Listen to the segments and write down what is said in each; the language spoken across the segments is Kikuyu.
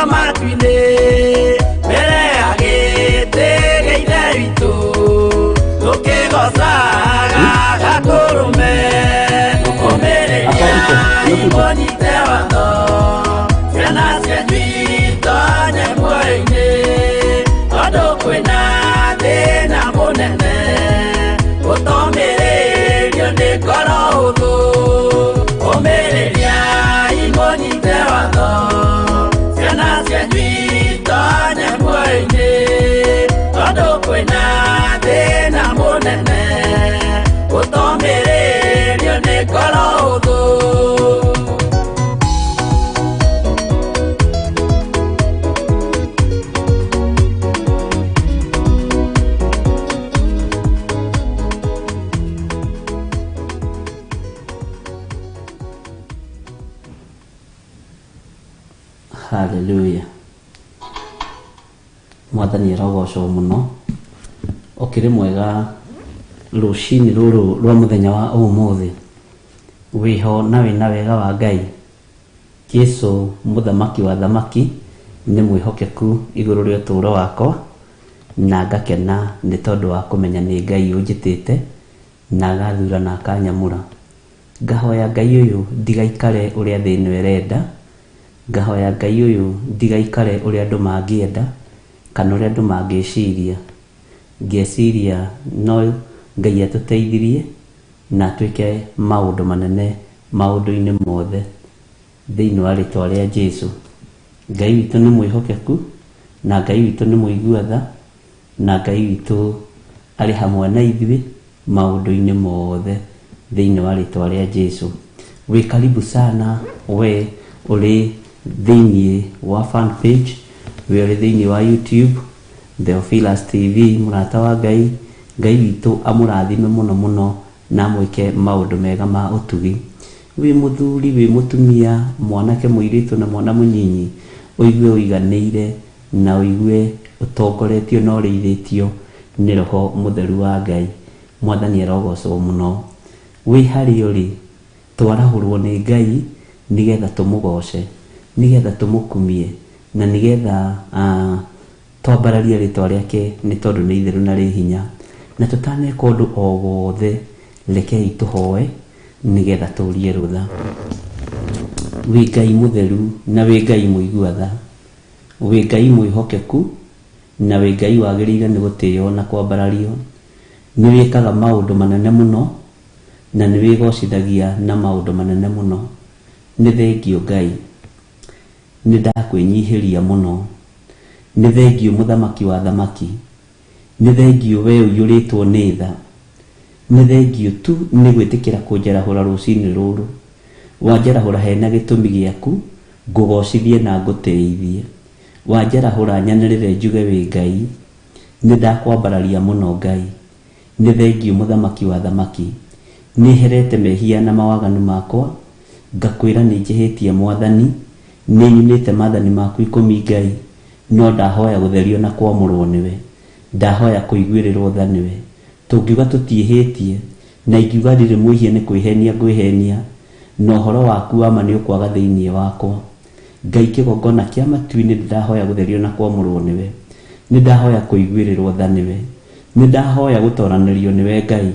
Matu-inĩ mbere ya gĩtĩ gĩa Ithe witũ tũkĩgocaga Gatũrũme. Hapa iko, Ũmĩrĩriai imekuja. mũnyite watho, ciana cianyu itonye muoyo-inĩ, tondũ kwĩna thĩna mũnene ũtomĩrĩrio nĩ ngoro hũthũ. Ũmĩrĩriai mũnyite watho, ciana cianyu itonye muoyo-inĩ, tondũ kwĩna thĩna mũnene ũtomĩrĩrio nĩ ngoro hũthũ. Haleluya. Mwathani arogocwo mũno. Ũkĩrĩ mwega rũcinĩ rũrũ rwa mũthenya wa ũmũthĩ. Wĩho na wĩna wega wa Ngai. Jesu mũthamaki wa thamaki nĩ mwĩhokeku igũrũ rĩa ũtũũro wakwa na ngakena nĩ tondũ wa kũmenya nĩ Ngai ũnjĩtĩte na agathura na akanyamũra. Ngahoya Ngai ũyũ ndigaikare ũrĩa thĩ ĩno ĩrenda. Ngahoya Ngai ũyũ ndigaikare ũrĩa andũ mangĩenda kana ũrĩa andũ mangĩciria. Ngeciria no Ngai atũteithirie na atwĩke maũndũ manene maũndũ-inĩ mothe thĩinĩ wa rĩtwa rĩa Jesu. Ngai witũ nĩ mwĩhokeku na Ngai witũ nĩ mũigua tha na Ngai witũ arĩ hamwe na ithuĩ maũndũ-inĩ mothe thĩinĩ wa rĩtwa rĩa Jesu. Wĩ karibu sana we ũrĩ thĩinĩ wa fan page, we ũrĩ thĩinĩ wa YouTube, Theophilus TV, mũrata wa Ngai. Ngai witũ amũrathime mũno mũno na amwĩke maũndũ mega ma ũtugi. Wĩ mũthuri, wĩ mũtumia, mwanake, mũirĩtu na mwana mũnyinyi, ũigue ũiganĩire na ũigue ũtongoretio na ũrĩithĩtio nĩ Roho Mũtheru wa Ngai. Mwathani arogocwo mũno. Wĩ harĩa ũrĩ, twarahũrwo nĩ Ngai nĩgetha tũmũgoce, nĩgetha tũmũkumie, na nĩgetha twambararie rĩtwa rĩake nĩ tondũ nĩ itheru na rĩ hinya. Na tũtaneka ũndũ o wothe, rekei tũhoe nĩgetha tũrie rũtha. Wĩ Ngai mũtheru na wĩ Ngai mũigua tha, wĩ Ngai mwĩhokeku na wĩ Ngai wagĩrĩire nĩ gũtĩo na kwambarario. Nĩ wĩkaga maũndũ manene mũno na nĩ wĩgocithagia na maũndũ manene mũno. Nĩ thengiũ Ngai, nĩ ndakwĩnyihĩria mũno. Nĩ thengiũ mũthamaki wa thamaki. Nĩ thengiũ we ũiyũrĩtwo nĩ tha. Nĩ thengiũ tu nĩ gwĩtĩkĩra kũnjarahũra rũcinĩ rũrũ. Wanjarahũra hena gĩtũmi gĩaku ngũgocithie na ngũtĩithie. Wanjarahũra nyanĩrĩre njuge wĩ Ngai. Nĩ ndakwambararia mũno Ngai. Nĩ thengiũ mũthamaki wa thamaki. Nĩ herete mehia na mawaganu makwa, ngakwĩra nĩ njĩhĩtie Mwathani, nĩ nyunĩte maathani maku ikũmi Ngai, no ndahoya gũtherio na kwamũrwo nĩwe. Ndahoya kũiguĩrĩrwo tha nĩwe. Tũngiuga tũtiĩhĩtie, na ingiuga ndirĩ mwĩhia nĩ kwĩhenia ngwĩhenia, na ũhoro waku wa ma nĩ ũkwaga thĩinĩ wakwa. Ngai kĩgongona kĩa matu-inĩ nĩ ndahoya gũtherio na kwamũrwo nĩwe. Nĩ ndahoya kũiguĩrĩrwo tha nĩwe. Nĩ ndahoya gũtoranĩrio nĩwe Ngai.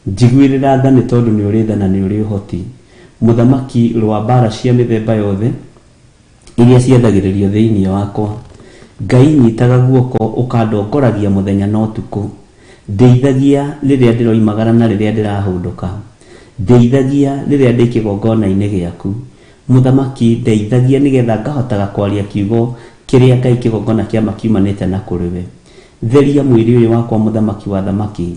Njiguĩrĩra tha nĩ tondũ nĩ ũrĩ tha na nĩ ũrĩ ũhoti. Mũthamaki rũa mbara cia mĩthemba yothe iria ciathagĩrĩrio thĩinĩ wakwa. Ngai nyitaga guoko ũkandongoragia mũthenya na ũtukũ. Ndeithagia rĩrĩa ndĩroimagara na rĩrĩa ndĩrahũndũka. Ndeithagia rĩrĩa ndĩ kĩgongona-inĩ gĩaku. Mũthamaki, ndeithagia nĩgetha ngahotaga kwaria kiugo kĩrĩa Ngai kĩgongona kĩa ma kiumanĩte na kũrĩ we. Theria mwĩrĩ ũyũ wakwa Mũthamaki wa athamaki.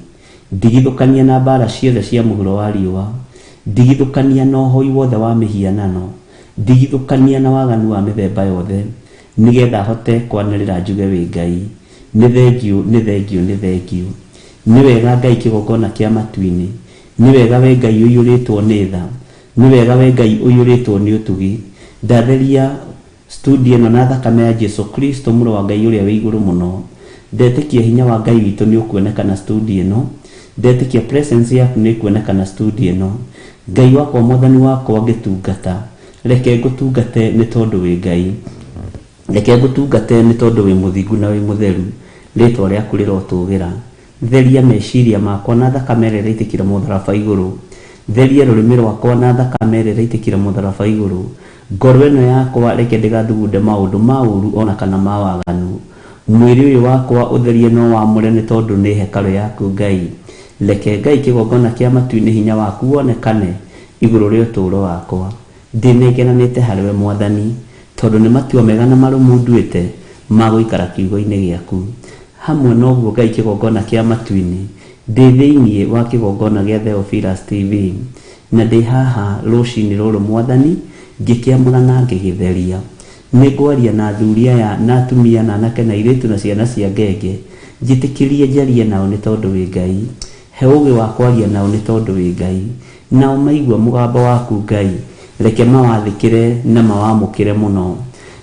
Ndigithũkania na mbaara ciothe cia mũhuro wa riũa. Ndigithũkania na ũhoi wothe wa mĩhianano. Ndigithũkania na waganu wa mĩthemba yothe, nĩgetha hote kwanĩrĩra njuge wĩ Ngai. Nĩ thengiũ, nĩ thengiũ, nĩ thengiũ. Nĩ wega Ngai kĩgongona kĩa matu-inĩ. Nĩ wega we Ngai ũiyũrĩtwo nĩ tha. Nĩ wega we Ngai ũiyũrĩtwo nĩ ũtugi. Ndatheria studio ĩno na thakame ya Jesu Kristo mũrũ wa Ngai ũrĩa wĩ igũrũ mũno. Ndetĩkia hinya wa Ngai witũ nĩ ũkuonekana studio ĩno. Ndetĩkia presence yaku nĩ ĩkuonekana studio ĩno. Ngai wakwa mwathani wakwa ngĩtungata, reke ngũtungate nĩ tondũ wĩ Ngai. Reke ngũtungate nĩ tondũ wĩ mũthingu na wĩ mũtheru, rĩtwa rĩaku rĩrotũgĩra. Theria meciria makwa na thakame ĩrĩa ĩraitĩkire mũtharaba igũrũ. Theria rũrĩmĩ rwakwa na thakame ĩrĩa ĩraitĩkire mũtharaba igũrũ. Ngoro ĩno yakwa reke ndĩgathugunde maũndũ ma ũru ona kana ma waganu. Mwĩrĩ ũyũ wakwa ũtherie no wamũre nĩ tondũ nĩ hekarũ yaku Ngai. Reke Ngai kĩgongona kĩa matu-inĩ hinya waku wonekane igũrũ rĩa ũtũũro wakwa. Ndĩnengeranĩte harĩwe Mwathani, tondũ nĩ matua mega na marũmu nduĩte ma gũikara kiugo-inĩ gĩaku. Hamwe na ũguo Ngai kĩgongona kĩa matu-inĩ, ndĩ thĩinĩ wa kĩgongona gĩa Theophilus TV, na ndĩ haha rũcinĩ rũrũ Mwathani, ngĩkĩamũra na ngĩgĩtheria. Nĩ ngwaria na athuri aya na atumia na anake na airĩtu na ciana cia ngenge, njĩtĩkĩrie njarie nao nĩ tondũ wĩ Ngai. He ũũgĩ wa kwaria nao nĩ tondũ wĩ Ngai. Nao maigua mũgambo waku Ngai, reke mawathĩkĩre na mawamũkĩre mũno.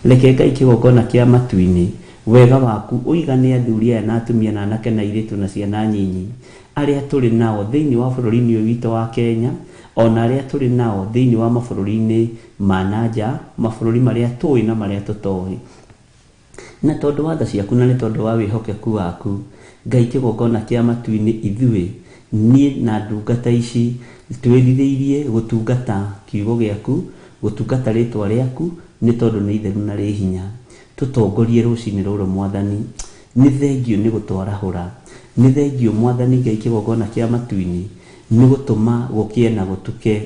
Reke Ngai kĩgongona kĩa matu-inĩ, wega waku ũigane athuri aya na atumia na anake na airĩtu na ciana nyinyi, arĩa tũrĩ nao thĩinĩ wa bũrũri-inĩ ũyũ witũ wa Kenya, o na arĩa tũrĩ nao thĩinĩ wa mabũrũri-inĩ ma na nja, mabũrũri marĩa tũĩ na marĩa tũtoĩ. Na tondũ wa tha ciaku na nĩ tondũ wa wĩhokeku waku, Ngai kĩgongona kĩa matu-inĩ ithuĩ, niĩ na ndungata ici, twĩrirĩirie gũtungata kiugo gĩaku, gũtungata rĩtwa rĩaku, nĩ tondũ nĩ itheru na rĩ hinya. Tũtongorie rũcinĩ rũrũ Mwathani. Nĩ thengio nĩ gũtwarahũra. Nĩ thengio Mwathani Ngai kĩgongona kĩa matu-inĩ, nĩ gũtũma gũkĩe na gũtuke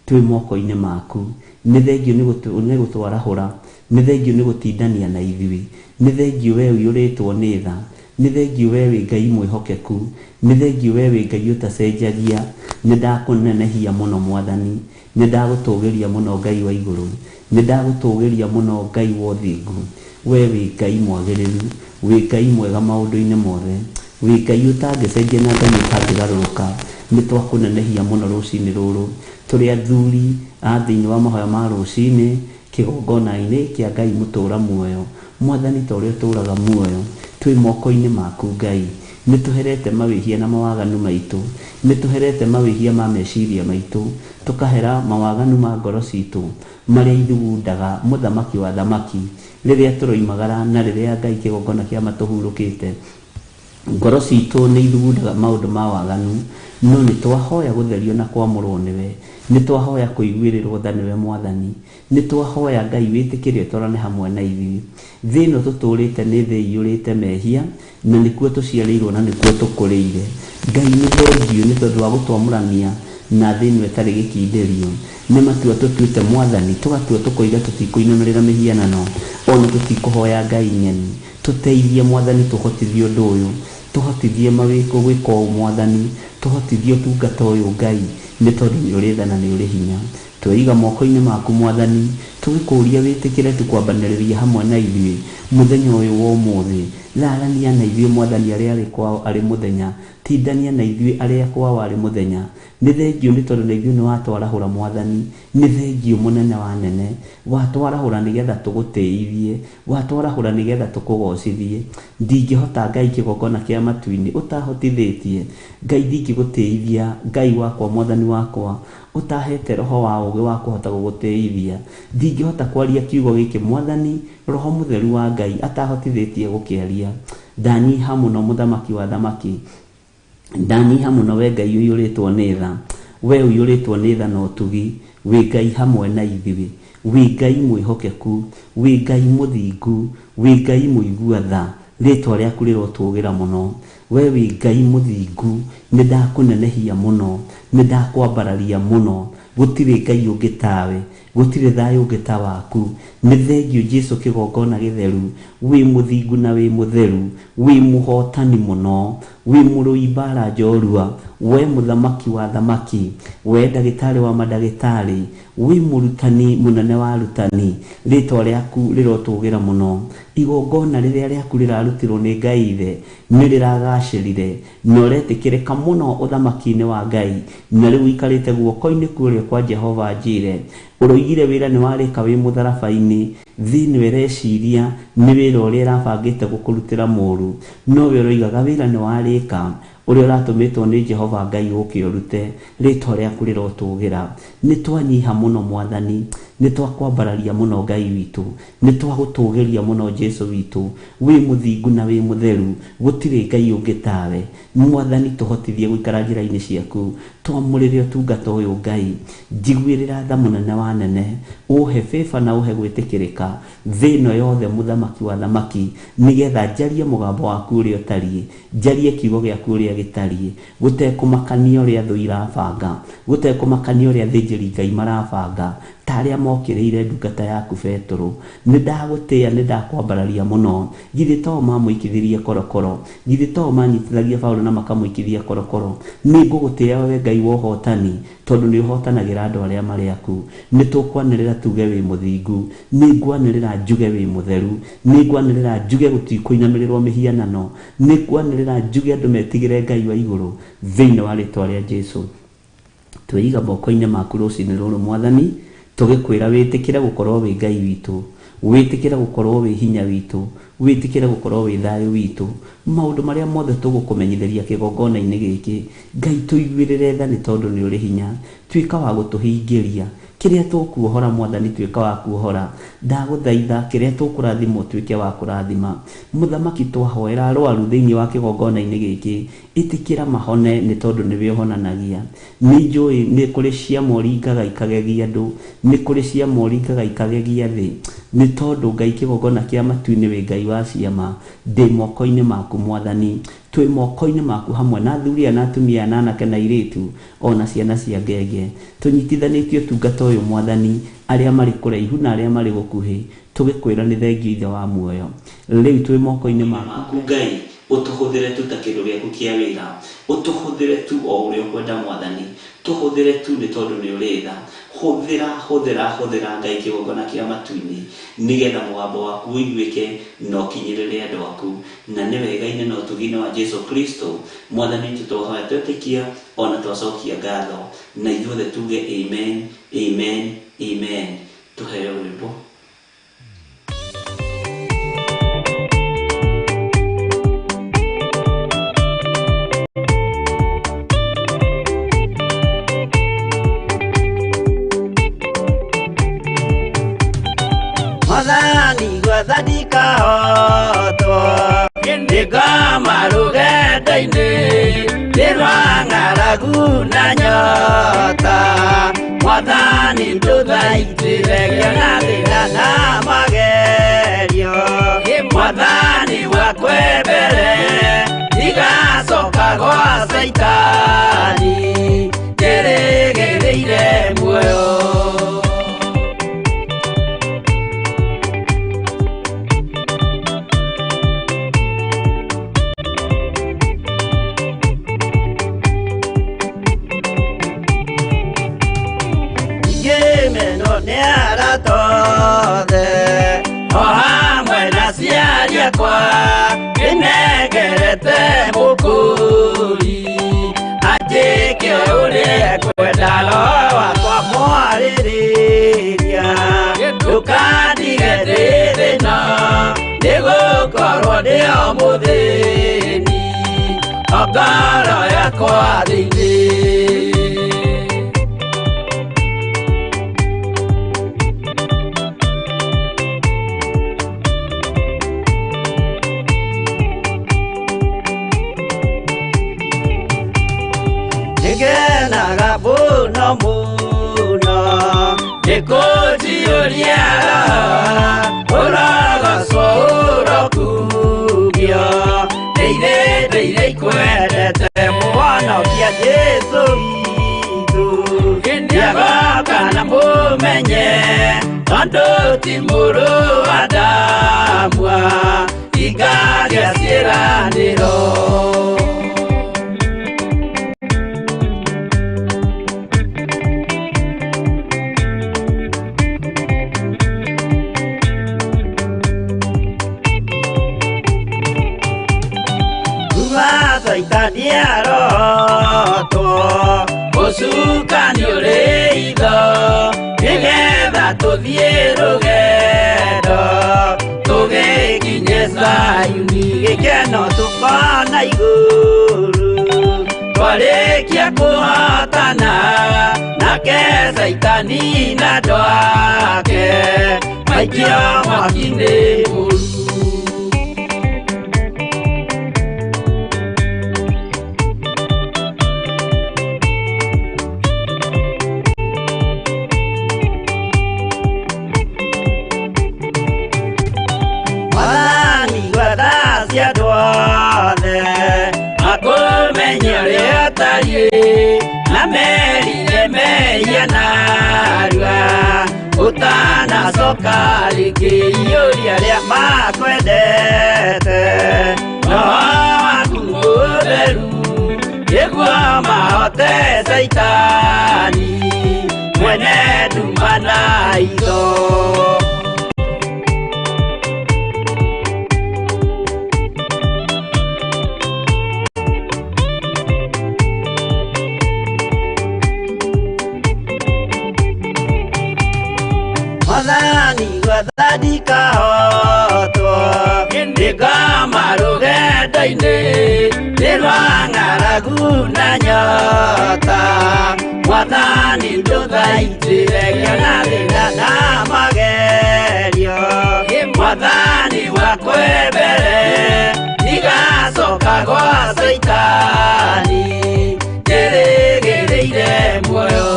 twĩ moko-inĩ maku. Nĩ thengio nĩ gũtwarahũra. Nĩ thengio nĩ gũtindania na ithuĩ. Nĩ thengio we ũiyũrĩtwo nĩ tha. Nĩ thengio we wĩ Ngai mwĩhokeku. Nĩ thengio we wĩ Ngai ũtacenjagia. Nĩ ndakũnenehia mũno Mwathani. Nĩ ndagũtũgĩria mũno Ngai wa igũrũ. Nĩ ndagũtũgĩria mũno Ngai wa ũthingu. We wĩ Ngai mwagĩrĩru. Wĩ Ngai mwega maũndũ-inĩ mothe. Wĩ Ngai ũtangĩcenjia na Ngai ũtangĩgarũrũka. Nĩ twakũnenehia mũno rũcinĩ rũrũ. Tũrĩ athuri a thĩinĩ wa mahoya ma rũcinĩ, kĩgongona-inĩ kĩa Ngai mũtũũra muoyo. Mwathani ta ũrĩa ũtũũraga muoyo, twĩ moko-inĩ maku Ngai. Nĩ tũherete mawĩhia na mawaganu maitũ. Nĩ tũherete mawĩhia ma meciria maitũ. Tũkahera mawaganu ma ngoro citũ, marĩa ithugundaga mũthamaki wa thamaki. Rĩrĩa tũroimagara na rĩrĩa Ngai kĩgongona kĩa matũhurũkĩte. Ngoro citũ nĩ ithugundaga maũndũ ma waganu, no nĩ twahoya gũtherio na kwamũrwo nĩwe. Nĩ twahoya kũiguĩrĩrwo tha nĩwe Mwathani. Nĩ twahoya Ngai wĩtĩkĩre ũtwarane hamwe na ithuĩ. Thĩ ĩno tũtũũrĩte nĩ thĩ ĩiyũrĩte mehia, na nĩkuo tũciarĩirwo na nĩkuo tũkũrĩire. Ngai nĩ thengio nĩ tondũ wa gũtwamũrania na thĩ ĩno ĩtarĩ gĩkindĩrio. Nĩ matua tũtuĩte Mwathani, tũgatua tũkoiga tũtikũinamĩrĩra mĩhianano, ona tũtikũhoya Ngai ng'eni. Tũteithie Mwathani tũhotithie ũndũ ũyũ, tũhotithie mawĩko gwĩka ũũ Mwathani, tũhotithie ũtungata ũyũ Ngai, nĩ tondũ nĩ ũrĩ tha na nĩ ũrĩ hinya. Tweiga moko-inĩ maku Mwathani, tũgĩkũũria wĩtĩkĩre tu kwambanĩrĩria hamwe na ithuĩ mũthenya ũyũ wa ũmũthĩ. Rarania na ithuĩ Mwathani arĩa arĩ kwao arĩ mũthenya, tindania na ithuĩ arĩa kwao arĩ mũthenya. Nĩ thengio nĩ tondũ na ithuĩ nĩ watwarahũra Mwathani, nĩ thengio mũnene wa nene. Watwarahũra nĩgetha tũgũtĩithie, watwarahũra nĩgetha tũkũgocithie. Ndingĩhota Ngai kĩgongona kĩa matu-inĩ ũtahotithĩtie. Ngai ndingĩgũtĩithia, Ngai wakwa Mwathani wakwa, ũtahete roho wa ũũgĩ wa kũhota gũgũtĩithia. Ndingĩhota kwaria kiugo gĩkĩ Mwathani, roho mũtheru wa Ngai atahotithĩtie gũkĩaria. Ndanyiha mũno mũthamaki wa thamaki. Ndanyiha mũno we Ngai ũiyũrĩtwo nĩ tha. We ũiyũrĩtwo nĩ tha na ũtugi. Wĩ Ngai hamwe na ithuĩ. Wĩ Ngai mwĩhokeku. Wĩ Ngai mũthingu. Wĩ Ngai mũigua tha. Rĩtwa rĩaku rĩrotũgĩra mũno. We wĩ Ngai mũthingu. Nĩ ndakũnenehia mũno. Nĩ ndakwambararia mũno. Gũtirĩ Ngai ũngĩ tawe. Gũtirĩ thayũ ũngĩ ta waku. Nĩ thengio Jesu kĩgongona gĩtheru. Wĩ mũthingu na wĩ mũtheru. Wĩ mũhotani mũno. Wĩ mũrũi mbara njorua. We mũthamaki wa thamaki. We ndagĩtarĩ wa mandagĩtarĩ. Wĩ mũrutani mũnene wa arutani. Rĩtwa rĩaku rĩrotũgĩra mũno. Igongona rĩrĩa rĩaku rĩrarutirwo nĩ Ngai Ithe nĩ rĩragacĩrire na ũretĩkĩrĩka mũno ũthamaki-inĩ wa Ngai, na rĩu ũikarĩte guoko-inĩ kũrĩa kwa Jehova Njire. Ũroigire wĩra nĩ warĩka wĩ mũtharaba-inĩ, thĩ ĩno ĩreciria nĩ wĩra ũrĩa ĩrabangĩte gũkũrutĩra mũru, no we ũroigaga wĩra nĩ warĩka ũrĩa ũratũmĩtwo nĩ Jehova Ngai ũke ũrute, rĩtwa rĩaku rĩrotũgĩra. Nĩ twanyiha mũno Mwathani, nĩ twakwambararia mũno Ngai witũ, nĩ twagũtũgĩria mũno Jesu witũ, wĩ mũthingu na wĩ mũtheru, gũtirĩ Ngai ũngĩ tawe. Mwathani tũhotithie gũikara njĩra-inĩ ciaku, twamũrĩre ũtungata ũyũ Ngai, njiguĩrĩra tha mũnene wa nene, ũhe favor na ũhe gwĩtĩkĩrĩka thĩ ĩno yothe mũthamaki wa thamaki, nĩgetha njarie mũgambo waku ũrĩa ũtariĩ, njarie kiugo gĩaku ũrĩa gĩtariĩ, gũtekũmakania ũrĩa thũ irabanga, gũtekũmakania ũrĩa athĩnjĩri Ngai marabanga, ta arĩa mokĩrĩire ndungata yaku Betũrũ. Nĩ ndagũtĩĩa, nĩ ndakwambararia mũno. Githĩ to mamũikithirie korokoro, githĩ to manyitithagia Paũlũ na makamũikithia korokoro. Nĩ ngũgũtĩĩa we Ngai wa ũhotani, tondũ nĩ ũhotanagĩra andũ arĩa marĩ aku. Nĩ tũkwanĩrĩra tuge wĩ mũthingu, nĩ ngwanĩrĩra njuge wĩ mũtheru, nĩ ngwanĩrĩra njuge gũtikũinamĩrĩrwo mĩhianano, nĩ ngwanĩrĩra njuge andũ metigĩre Ngai wa igũrũ thĩinĩ wa rĩtwa rĩa Jesu. Twĩiga moko-inĩ maku rũcinĩ rũrũ Mwathani, tũgĩkwĩra wĩtĩkĩre gũkorwo wĩ Ngai witũ, wĩtĩkĩre gũkorwo wĩ hinya witũ, wĩtĩkĩre gũkorwo wĩ thayũ witũ. Maũndũ marĩa mothe tũgũkũmenyithĩria kĩgongona-inĩ gĩkĩ, Ngai tũiguĩrĩre tha nĩ tondũ nĩ ũrĩ hinya. Tuĩka wa gũtũhingĩria kĩrĩa tũkuohora Mwathani, tuĩka wa kuohora. Ndagũthaitha kĩrĩa tũkũrathimwo tuĩke wa kũrathima. Mũthamaki twahoera arwaru thĩinĩ wa kĩgongona-inĩ gĩkĩ, ĩtĩkĩra mahone nĩ tondũ nĩwe ũhonanagia. Nĩ njũĩ nĩ kũrĩ ciama ũringaga ikagegia andũ, nĩ kũrĩ ciama ũringaga ikagegia thĩ, nĩ tondũ Ngai kĩgongona kĩa matu-inĩ wĩ Ngai wa ciama. Ndĩ moko-inĩ maku Mwathani, twĩ moko-inĩ maku hamwe na athuri aya na atumia na anake na airĩtu ona ciana cia ngenge. Tũnyitithanĩtie ũtungata ũyũ Mwathani, arĩa marĩ kũraihu na arĩa marĩ gũkuhĩ, tũgĩkwĩra nĩ thengiũ Ithe wa muoyo. Rĩu twĩ moko-inĩ maku Ngai, ũtũhũthĩre tu ta kĩndũ gĩaku kĩa wĩra, ũtũhũthĩre tu o ũrĩa ũkwenda Mwathani, tũhũthĩre tu nĩ tondũ nĩ ũrĩ tha. Hũthĩra, hũthĩra, hũthĩra Ngai kĩgongona kĩa matu-inĩ, nĩgetha mũgambo waku ũiguĩke na ũkinyĩrĩre andũ aku. Na nĩ wega-inĩ na ũtugi-inĩ wa Jesu Kristo Mwathani witũ twahoya twetĩkia ona twacokia ngatho, na ithuothe tuge amen, amen, amen. Tũheo rwĩmbo. Mwathani gwetha ndikahotwo, nĩngoma rũgendo-inĩ, nĩ rwa ng'aragu na nyota. Mwathani ndũthaitĩre ngĩona thĩna na magerio. Mwathani wakwe mbere, ndigacoka gwa Caitani, ndĩrĩgĩrĩire muoyo. Ngĩmenwo nĩ arata othe, o hamwe na aciari akwa, ndĩnengerete mũkũri, anjĩke ũrĩa ekwenda, roho wakwa mwarĩrĩria. Ndũkandige ndĩ thĩna, nĩgũkorwo ndĩ o mũthĩni, o ngoro yakwa thĩinĩ. Nĩngenaga mũno mũno, nĩkũnjiyũria roho, ũrogocwo ũrokumio. Ndĩire ndĩire ikwendete Mũhonokia Jesũ witũ. Nĩagoka na mũmenye, tondũ ti mũrũ wa Adamu, hingagia ciĩranĩro. Caitani arotwo, ũcukani ũrĩ itho, nĩgetha Tũthiĩ rũgendo tũgĩkinye Zayuni, gĩkeno tũkona igũrũ twarĩkia kũhotana nake Caitani na andũ ake maikio mwaki-inĩ mũru. Mwathani gwetha cia andũ othe makũmenye ũrĩa ũtariĩ na merire mehia narua ũtanacoka rĩngĩ iyũria arĩa makwendete roho waku mũtheru nĩguo mahote Caitani mwene nduma na itho. Mwathani gwetha ndikahotwo ndĩkoma rũgendo-inĩ nĩ rwa ng'aragu na nyota Mwathani ndũthaitĩre ngĩona thĩna na magerio Mwathani wakwe mbere ndigacoka gwa Caitani njĩrĩgĩrĩire muoyo.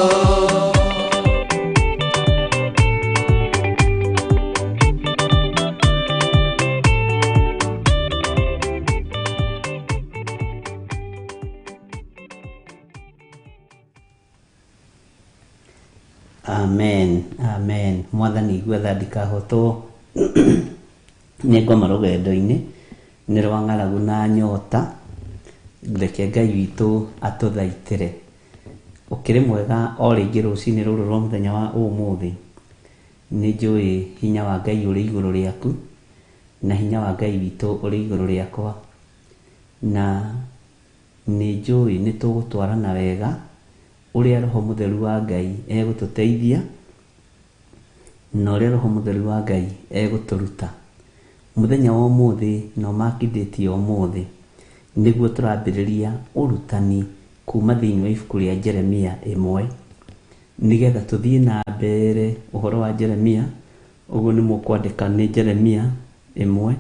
Amen, amen. Mwathani igua tha ndikahotwo nĩ ngoma rũgendo-inĩ nĩ rwa ng'aragu na nyota, reke Ngai witũ atũthaitĩre. Ũkĩrĩ mwega o rĩngĩ rũcinĩ rũrũ rwa mũthenya wa ũmũthĩ. Nĩ njũĩ hinya wa Ngai ũrĩ igũrũ rĩaku na hinya wa Ngai witũ ũrĩ igũrũ rĩakwa, na nĩ njũĩ nĩ tũgũtwarana wega ũrĩa Roho Mũtheru wa Ngai egũtũteithia na ũrĩa Roho Mũtheru wa Ngai egũtũruta. Mũthenya wa ũmũthĩ na ũmakindĩtie ũmũthĩ nĩguo tũrambĩrĩria ũrutani kuma thĩinĩ wa ibuku rĩa Jeremia 1 nĩgetha tũthiĩ na mbere ũhoro wa Jeremia. Ũguo nĩ mũkwandĩka nĩ Jeremia 1,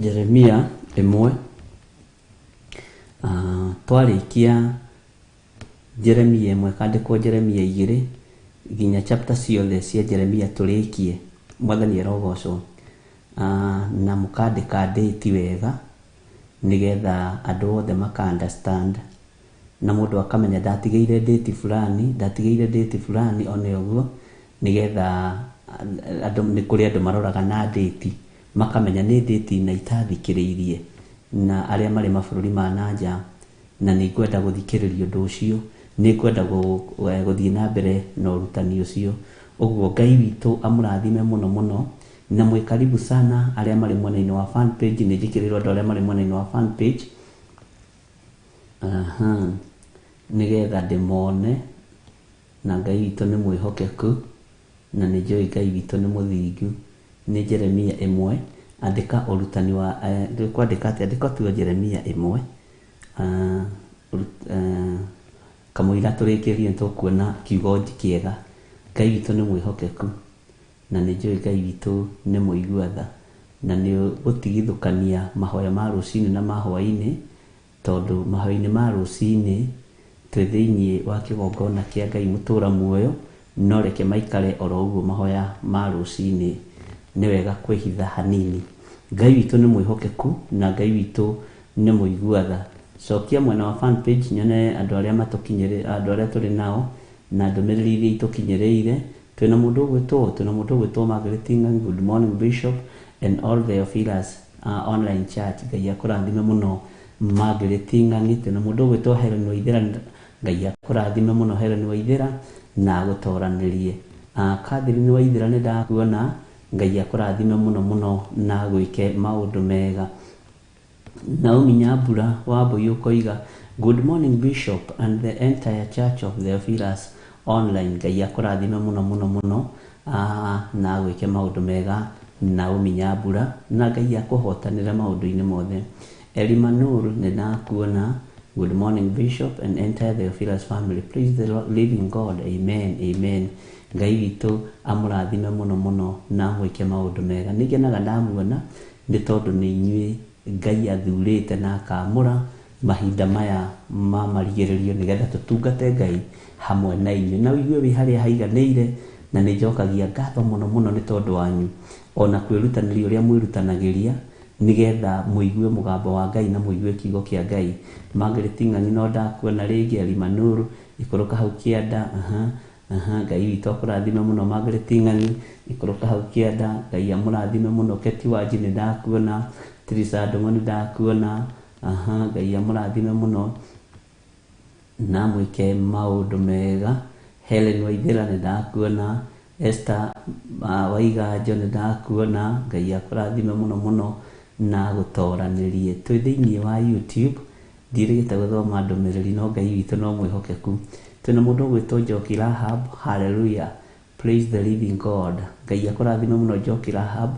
Jeremia 1. Twarĩkia Jeremia 1 kandĩkwo Jeremia 2 nginya chapter ciothe cia Jeremia tũrĩkie. Mwathani arogocwo. Na mũkandĩka date wega nĩgetha andũ othe maka understand na mũndũ akamenya ndatigĩire date fulani, ndatigĩire date fulani one ũguo, nĩgetha andũ, nĩ kũrĩ andũ maroraga na date makamenya nĩ date na itathikĩrĩirie na arĩa marĩ mabũrũri ma na nja, na nĩ ngwenda gũthikĩrĩria ũndũ ũcio, nĩ ngwenda gũthiĩ na mbere na ũrutani ũcio. Ũguo Ngai witũ amũrathime mũno mũno, na mwĩ karibu sana arĩa marĩ mwena-inĩ wa fan page. Nĩ njĩkĩrĩirwo andũ arĩa marĩ mwena-inĩ wa fan page, aha, nĩgetha ndĩmone. Na Ngai witũ nĩ mwĩhokeku na nĩ njũĩ Ngai witũ nĩ mũthingu. Nĩ Jeremia 1, andĩka ũrutani wa kwandĩka atĩ andĩka tu Jeremia 1. Kamũira tũrĩkĩrie nĩtũkuona kiugo kĩega. Ngai witũ nĩ mwĩhokeku na nĩ njũĩ Ngai witũ nĩ mũigua tha, na nĩ gũtigithũkania mahoya ma rũcinĩ na ma hwaĩ-inĩ, tondũ mahoya-inĩ ma rũcinĩ twĩ thĩinĩ wa kĩgongona kĩa Ngai mũtũra muoyo, no reke maikare oro ũguo mahoya ma rũcinĩ. Nĩ wega kwĩhitha hanini. Ngai witũ nĩ mwĩhokeku na Ngai witũ nĩ mũigua tha. Cokia mwena wa fan page nyone andũ arĩa matũkinyĩrĩ, andũ arĩa tũrĩ nao na ndũmĩrĩri iria itũkinyĩrĩire. Twĩna mũndũ ũgwĩtwo, twĩna mũndũ ũgwĩtwo Margaret Ng'ang'i, good morning Bishop and all the Theophilus online church. Ngai akũrathime mũno Margaret Ng'ang'i. Twĩna mũndũ ũgwĩtwo Helen Waithera, Ngai akũrathime mũno Helen Waithera na agũtoranĩrie. Catherine Waithera nĩ ndakuona, Ngai akũrathime mũno mũno na agwĩke maũndũ mega. Naomi Nyambura wa Mbui ũkoiga, good morning Bishop and the entire church of Theophilus Online. Ngai akũrathime mũno mũno mũno, na agwĩke maũndũ mega. Naomi Nyambura, na Ngai akũhotanĩre maũndũ-inĩ mothe. Elimanur, nĩ ndakuona. Good morning, Bishop and entire Theophilus family. Praise the living God. Amen, amen. Ngai witũ amũrathime mũno mũno na amwĩke maũndũ mega. Nĩ ngenaga ndamuona nĩ tondũ nĩ inyuĩ Ngai athurĩte na akamũra mahinda maya ma marigĩrĩrio nĩgetha tũtungate Ngai hamwe na inyuĩ. Na ũigue wĩ harĩa haiganĩire, na nĩ njokagia ngatho mũno mũno nĩ tondũ wanyu, ona kwĩrutanĩria ũrĩa mwĩrutanagĩria nĩgetha mũigue mũgambo wa Ngai na mũigue kiugo kĩa Ngai. Margaret Ng'ang'i, no ndakuona rĩngĩ. Elimanur, ikũrũka hau kĩanda. Aha, aha, Ngai witũ akũrathime mũno. Margaret Ng'ang'i, ikũrũka hau kĩanda, Ngai amũrathime mũno. Keti Wanji, nĩ ndakuona. Trisa Ndũng'ũ, nĩ ndakuona. Aha, Ngai amũrathime mũno na mwĩke maũndũ mega. Helen Waithĩra, nĩ ndakuona. Esther Waiganjo, nĩ ndakuona. Ngai akũrathime mũno mũno na gũtoranĩrie. Twĩ thĩinĩ wa YouTube, ndirĩgĩte gũthoma ndũmĩrĩri, no Ngai witũ no mwĩhokeku. Twĩna mũndũ ũgwĩtwo Njoki Rahab. Hallelujah, praise the living God. Ngai akũrathime mũno, Njoki Rahab.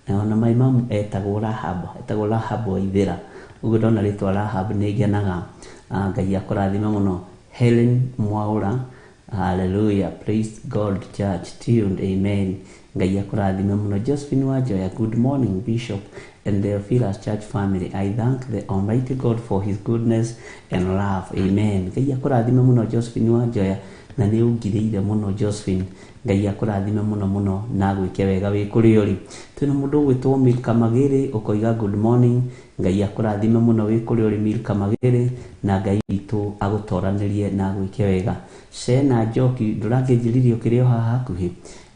Na ona my mom etagwo Rahab, etagwo Rahab Waithĩra. Ũguo ndona rĩtwa Rahab nĩ ngenaga. Ngai akũrathime mũno. Helen Mwaũra, hallelujah, praise God. Church tuned, amen. Ngai akũrathime mũno. Josephine Wanjoya, good morning, Bishop and Theophilus Church family. I thank the Almighty God for his goodness and love. Amen. Ngai akũrathime mũno, Josephine Wanjoya, na nĩ ũngirĩire mũno, Josephine. Ngai akũrathime mũno mũno na agwĩke wega wĩ kũrĩa ũrĩ. Twĩna mũndũ ũgwĩtwo Milka Magĩrĩ, ũkoiga good morning. Ngai akũrathime mũno wĩ kũrĩa ũrĩ, Milka Magĩrĩ, na Ngai witũ agũtoranĩrie na agwĩke wega. Shena Njoki, ndũrangĩnjĩrire ũkĩrĩ o haha hakuhĩ.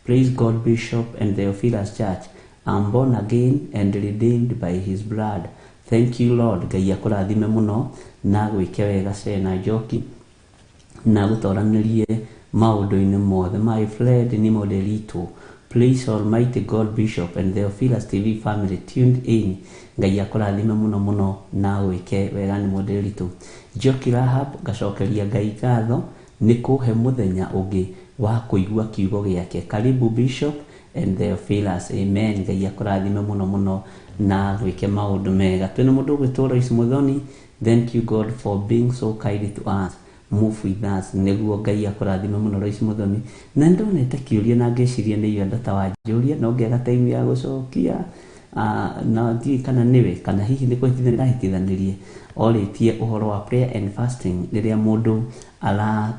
Praise God, Bishop and Theophilus Church. I'm born again and redeemed by his blood. Thank you, Lord. Ngai akũrathime mũno na agwĩke wega, Shena Njoki, na gũtoranĩrie maũndũ-inĩ mothe. My friend ni Modelito, please Almighty God. Bishop and Theophilus TV family tuned in. Ngai akũrathime mũno mũno na gwĩke wega, nĩ Modelito. Njoki Rahab, ngacokeria Ngai ngatho nĩ kũhe mũthenya ũngĩ wa kũigua kiugo gĩake. Karibu, Bishop and Theophilus. Amen. Ngai akũrathime mũno mũno na gwĩke maũndũ mega. Twĩna mũndũ ũgwĩtwo Lois Muthoni, thank you, God, for being so kind to us. Move with us. Nĩguo, Ngai akũrathime mũno, Lois Muthoni. Na ndonete kĩũria na ngĩciria nĩ iyo ndata wanjũria, no ngĩaga time ya gũcokia. Na ndiũĩ kana nĩwe kana hihi nĩ kũhĩtithania ndahĩtithanirie. Orĩtie ũhoro wa prayer and fasting rĩrĩa mũndũ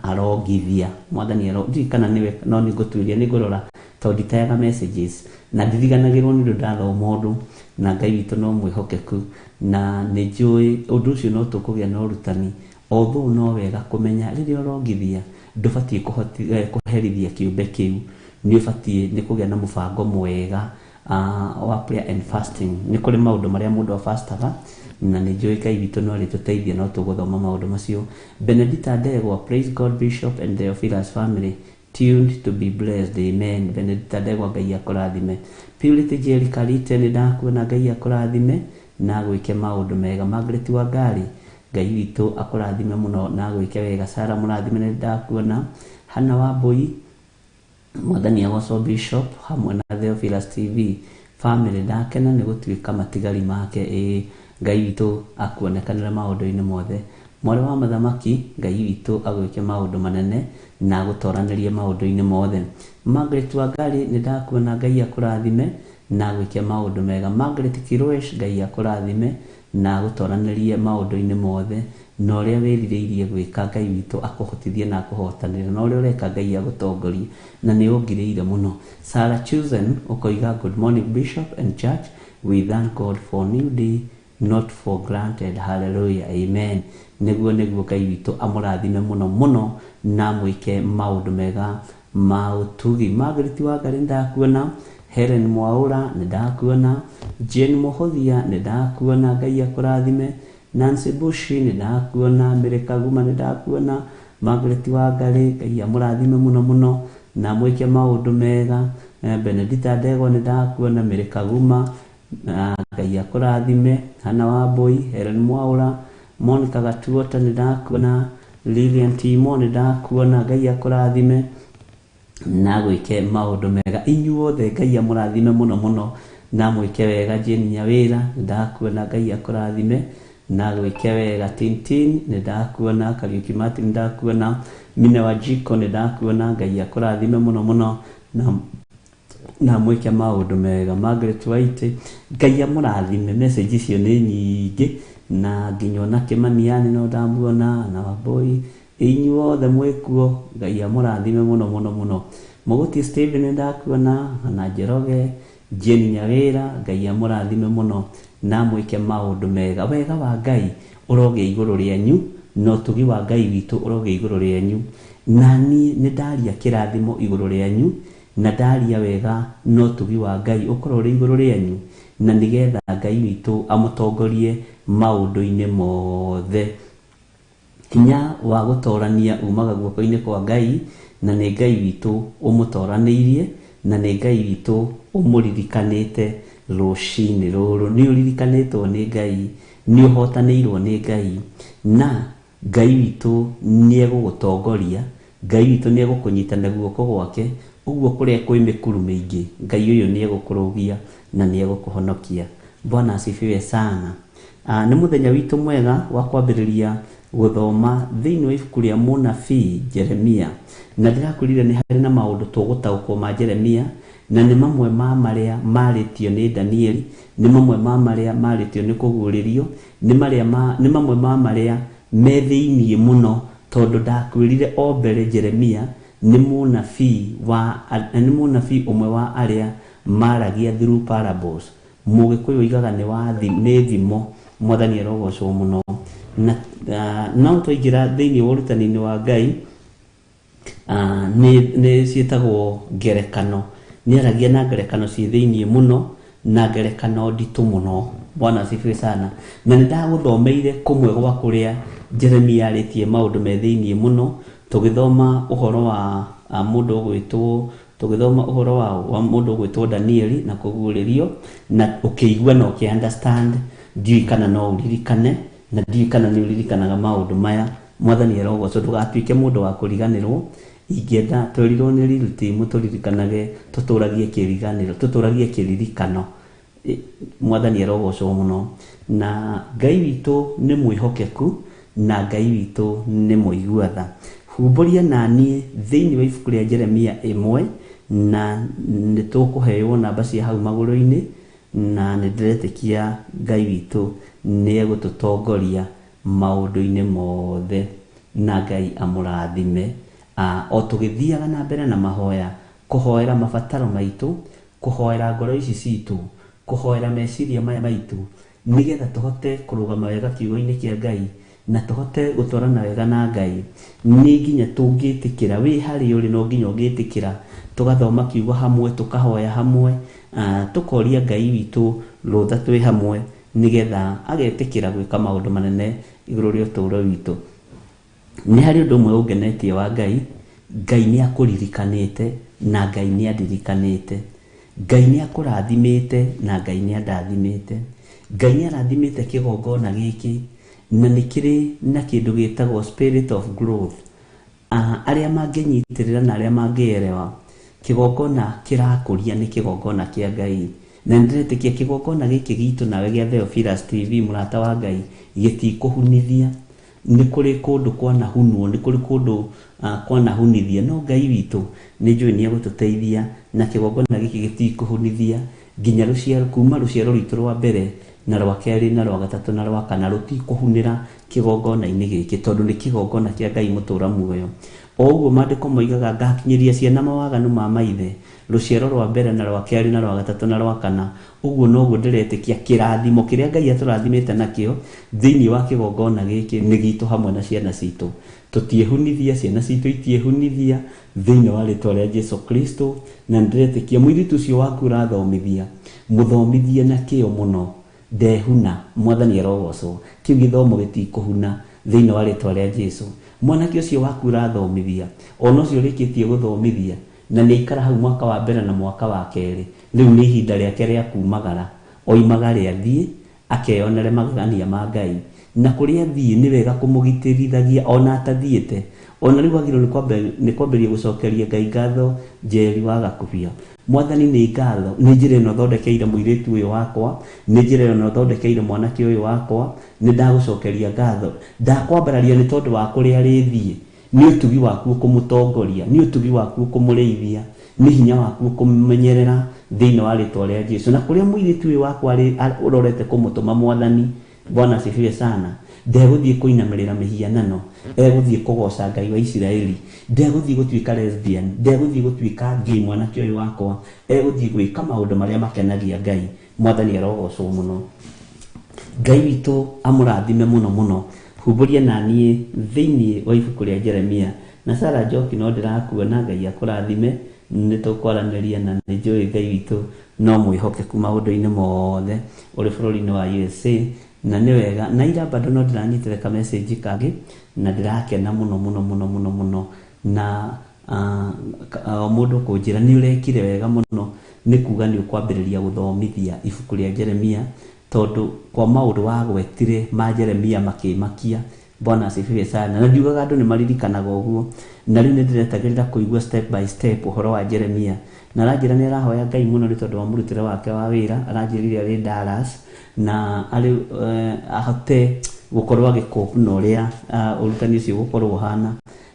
arongithia mwathani aro. Ndiũĩ kana nĩwe, no nĩ ngũtuĩria, nĩ ngũrora tondũ nditayaga messages na ndiriganagĩrwo nĩ ũndũ ndathoma ũndũ, na Ngai witũ no mwĩhokeku na nĩ njũĩ ũndũ ũcio no tũkũgĩa na ũrutani. Although no wega kũmenya rĩrĩa ũrongithia ndũbatiĩ kũherithia kĩũmbe kĩu, nĩ ũbatiĩ nĩ kũgĩa na mũbango mwega wa prayer and fasting. Nĩ kũrĩ maũndũ marĩa mũndũ afastaga, na nĩ njũĩ Ngai witũ no arĩtũteithia, no tũgũthoma maũndũ macio. Benedita Ndegwa, praise God, Bishop and Theophilus family, tuned to be blessed. Amen. Benedita Ndegwa, Ngai akũrathime. Purity Jerry Karite, nĩ ndakuona. Ngai akũrathime na gwĩke maũndũ mega. Margaret Wangari, Ngai witũ akũrathime mũno na gwĩke wega. Sara Mũrathime, nĩ ndakuona. Hana Wambui, mwathani agocwo. Bishop hamwe na Theophilus TV family, ndakena nĩ gũtuĩka matigari make. Ĩĩ, Ngai witũ akuonekanĩre maũndũ-inĩ mothe. Mwarĩ wa mũthamaki, Ngai witũ agwĩke maũndũ manene na agũtoranĩrie maũndũ-inĩ mothe. Margaret Wangari, nĩ ndakuona. Ngai akũrathime na agwĩke maũndũ mega. Margaret Kirwesh, Ngai akũrathime na agũtoranĩrie maũndũ-inĩ mothe, na ũrĩa wĩrirĩirie gwĩka Ngai witũ akũhotithie na akũhotanĩre, na ũrĩa ũreka Ngai agũtongorie, na nĩ ũngirĩire mũno. Sarah Chusen, ũkoiga good morning, Bishop and church. We thank God for new day, not for granted. Hallelujah, amen. Nĩguo, nĩguo, Ngai witũ amũrathime mũno mũno na mwĩke maũndũ mega ma ũtugi. Margaret Wangari, nĩ ndakuona. Helen Mwaũra, nĩ ndakuona. Jane Mũhũthia, nĩ ndakuona. Ngai akũrathime. Nancy Bushi, nĩ ndakuona. Mary Kaguma, nĩ ndakuona. Margaret Wangari, Ngai amũrathime mũno mũno na mwĩke maũndũ mega. Benedita Ndegwa, nĩ ndakuona. Mary Kaguma, na Ngai akũrathime. Hana Wambui, Helen Mwaũra, Monica Gatuota, nĩ ndakuona. Lilian Timo nĩ ndakuona, Ngai akũrathime na gwĩke maũndũ mega. Inyuothe Ngai amũrathime mũno mũno na mwĩke wega. Jane Nyawĩra nĩ ndakuona, Ngai akũrathime na gwĩke wega. Tintin nĩ ndakuona, Kariuki Martin nĩ ndakuona, Mina wa Jiko nĩ ndakuona, Ngai akũrathime mũno mũno na mwĩke maũndũ mega. Margaret White, Ngai amũrathime. Message icio nĩ nyingĩ na nginya ona Kĩmaniani no ndamuona na Wambui, inyuothe mwĩkuo, Ngai amũrathime mũno mũno mũno. Mũgũti Steven nĩ ndakuona, na Njoroge, Jane Nyawĩra, Ngai amũrathime mũno na mwĩke maũndũ mega. Wega wa Ngai ũrogĩa igũrũ rĩanyu na ũtugi wa Ngai witũ ũrogĩa igũrũ rĩanyu. Na niĩ nĩ ndaria kĩrathimo igũrũ rĩanyu na ndaria wega na ũtugi wa Ngai ũkorwo ũrĩ igũrũ rĩanyu, na nĩgetha Ngai witũ amũtongorie maũndũ-inĩ mothe. Hinya wa gũtorania umaga guoko-inĩ kwa Ngai, na nĩ Ngai witũ ũmũtoranĩirie, na nĩ Ngai witũ ũmũririkanĩte rũcinĩ rũrũ. Nĩ ũririkanĩtwo nĩ Ngai, nĩ ũhotanĩirwo nĩ Ngai, na Ngai witũ nĩ egũgũtongoria, Ngai witũ nĩ egũkũnyita na guoko gwake, ũguo kũrĩa kwĩ mĩkuru mĩingĩ, Ngai ũyũ nĩ egũkũrũgia na nĩ egũkũhonokia. Bwana asifiwe sana. Nĩ mũthenya witũ mwega wa kwambĩrĩria gũthoma thĩinĩ wa ibuku rĩa mũnabii Jeremia, na ndĩrakwĩrire nĩ harĩ na maũndũ tũgũtaũkwo ma Jeremia, na nĩ mamwe ma marĩa marĩtio nĩ Danieli, nĩ mamwe ma marĩa marĩtio nĩ kũguũrĩrio, nĩ mamwe ma marĩa me thĩiniĩ mũno, tondũ ndakwĩrire o mbere Jeremia nĩ mũnabii ũmwe wa arĩa maragia through parables. Mũgĩkũyũ oigaga nĩ thimo. Mwathani arogocwo mũno. Na no twaingĩra thĩinĩ wa ũrutani-inĩ wa Ngai, nĩ ciĩtagwo ngerekano. Nĩ aragia na ngerekano ciĩ thĩiniĩ mũno na ngerekano nditũ mũno. Bwana asifiwe sana. Na nĩ ndagũthomeire kũmwe gwa kũrĩa Jeremia arĩtie maũndũ me thĩiniĩ mũno, tũgĩthoma ũhoro wa mũndũ ũgwĩtwo, tũgĩthoma ũhoro wa mũndũ ũgwĩtwo Danieli na kũguũrĩrio, na ũkĩigua na ũkĩ understand. Ndiũĩ kana no ũririkane, na ndiũĩ kana nĩ ũririkanaga maũndũ maya. Mwathani arogocwo, ndũgatuĩke mũndũ wa kũriganĩrwo. Ingĩenda twerirwo nĩ Real Team tũririkanage, tũtũragie kĩriganĩro, tũtũragie kĩririkano. Mwathani arogocwo mũno. Na Ngai witũ nĩ mwĩhokeku, na Ngai witũ nĩ mũigua tha. Humbũria na niĩ thĩinĩ wa ibuku rĩa Jeremia 1, na nĩ tũkũheo namba cia hau magũrũ-inĩ, na nĩ ndĩretĩkia Ngai witũ nĩ egũtũtongoria maũndũ-inĩ mothe, na Ngai amũrathime. O tũgĩthiaga na mbere na mahoya, kũhoera mabataro maitũ, kũhoera ngoro ici citũ, kũhoera meciria maya maitũ, nĩgetha tũhote kũrũgama wega kiugo-inĩ kĩa Ngai, na tũhote gũtwarana wega na Ngai. Nĩ nginya tũngĩtĩkĩra, wĩ harĩa ũrĩ no nginya ũngĩtĩkĩra, tũgathoma kiugo hamwe, tũkahoya hamwe, tũkoria Ngai witũ rũtha twĩ hamwe, nĩgetha agetĩkĩra gwĩka maũndũ manene igũrũ rĩa ũtũũro witũ. Nĩ harĩ ũndũ ũmwe ũngenetie wa Ngai, Ngai nĩ akũririkanĩte na Ngai nĩ andirikanĩte. Ngai nĩ akũrathimĩte na Ngai nĩ andathimĩte. Ngai nĩ arathimĩte kĩgongona gĩkĩ, na nĩ kĩrĩ na kĩndũ gĩtagwo spirit of growth. Arĩa mangĩnyitĩrĩra na arĩa mangĩerewa, kĩgongona kĩrakũria nĩ kĩgongona kĩa Ngai. Na nĩndĩretĩkia kĩgongona gĩkĩ gitũ nawe gĩa Theophilus TV, mũrata wa Ngai, gĩtikũhunithia. Nĩ kũrĩ kũndũ kwanahunwo, nĩ kũrĩ kũndũ kwanahunithia, no Ngai witũ nĩ njũĩ nĩ egũtũteithia, na kĩgongona gĩkĩ gĩtikũhunithia nginya rũciaro, kuma rũciaro rwitũ rwa mbere na rwa kerĩ na rwa gatatũ na rwa kana, rũtikũhunĩra kĩgongona-inĩ gĩkĩ, tondũ nĩ kĩgongona kĩa Ngai mũtũũra muoyo. O ũguo maandĩko moigaga, ngakinyĩria ciana mawaganu ma maithe, rũciaro rwa mbere na rwa kerĩ na rwa gatatũ na rwa kana. Ũguo noguo ndĩretĩkia kĩrathimo kĩrĩa Ngai atũrathimĩte nakĩo thĩinĩ wa kĩgongona gĩkĩ nĩ gitũ hamwe na ciana citũ. Tũtiĩhunithia, ciana citũ itiĩhunithia thĩinĩ wa rĩtwa rĩa Jesu Kristo. Na ndĩretĩkia mũirĩtu ũcio waku ũrathomithia, mũthomithie na kĩyo mũno, ndehuna. Mwathani arogocwo. Kĩu gĩthomo gĩtikũhuna thĩinĩ wa rĩtwa rĩa Jesu. Mwanake ũcio waku ũrathomithia, ona ũcio ũrĩkĩtie gũthomithia, na nĩ aikara hau mwaka wa mbere na mwaka wa kerĩ, rĩu nĩ ihinda rĩake rĩa kumagara. Oimagare athiĩ akeyonere magegania ma Ngai. Na kũrĩa athiĩ nĩ wega kũmũgitĩrithagia ona atathiĩte. Ona rĩu wagĩrĩirwo nĩ kwambĩrĩria gũcokeria Ngai ngatho Njeri wa Gakubia. Mwathani nĩ ngatho nĩ njĩra ĩno thondekeire mũirĩtu ũyũ wakwa, nĩ njĩra ĩno thondekeire mwanake ũyũ wakwa, nĩ ndagũcokeria ngatho. Ndakwambararia nĩ tondũ wa kũrĩa arĩthiĩ. Nĩ ũtugi waku ũkũmũtongoria, nĩ ũtugi waku ũkũmũrĩithia, nĩ hinya waku ũkũmũmenyerera thĩinĩ wa rĩtwa rĩa Jesu. Na kũrĩa mũirĩtu ũyũ wakwa ũrorete kũmũtũma Mwathani, Bwana asifiwe sana, ndegũthiĩ kũinamĩrĩra mĩhianano, egũthiĩ kũgoca Ngai wa Isiraeli, ndegũthiĩ gũtuĩka lesbian, ndegũthiĩ gũtuĩka gay mwanake ũyũ wakwa, egũthiĩ gwĩka maũndũ marĩa makenagia Ngai. Mwathani arogocwo mũno. Ngai witũ amũrathime mũno mũno. Humbũria na niĩ thĩinĩ wa ibuku rĩa Jeremia. Na Sarah Njoki no ndĩrakuona, Ngai akũrathime, nĩ tũkwaranĩria na nĩ njũĩ Ngai witũ no mwĩhokeku maũndũ-inĩ mothe ũrĩ bũrũri-inĩ wa USA. Na nĩ wega. Na ira bado no ndĩranyitire ka message kangĩ na ndĩrakena mũno mũno mũno mũno mũno. Na mũndũ kũnjĩra nĩ ũrekire wega mũno nĩ kuga nĩ ũkwambĩrĩria gũthomithia ibuku rĩa Jeremia, tondũ kwa maũndũ wagwetire ma Jeremia makĩmakia. Bwana asifiwe sana. Na ndiugaga andũ nĩ maririkanaga ũguo. Na rĩu nĩ ndĩretagĩrĩra kũigua step by step ũhoro wa Jeremia. Na aranjĩra nĩ arahoya Ngai mũno nĩ tondũ wa mũrutĩre wake wa wĩra. Aranjĩrire arĩ Dallas na arĩ ahote gũkorwo agĩcope na ũrĩa ũrutani ũcio ũgũkorwo ũhana.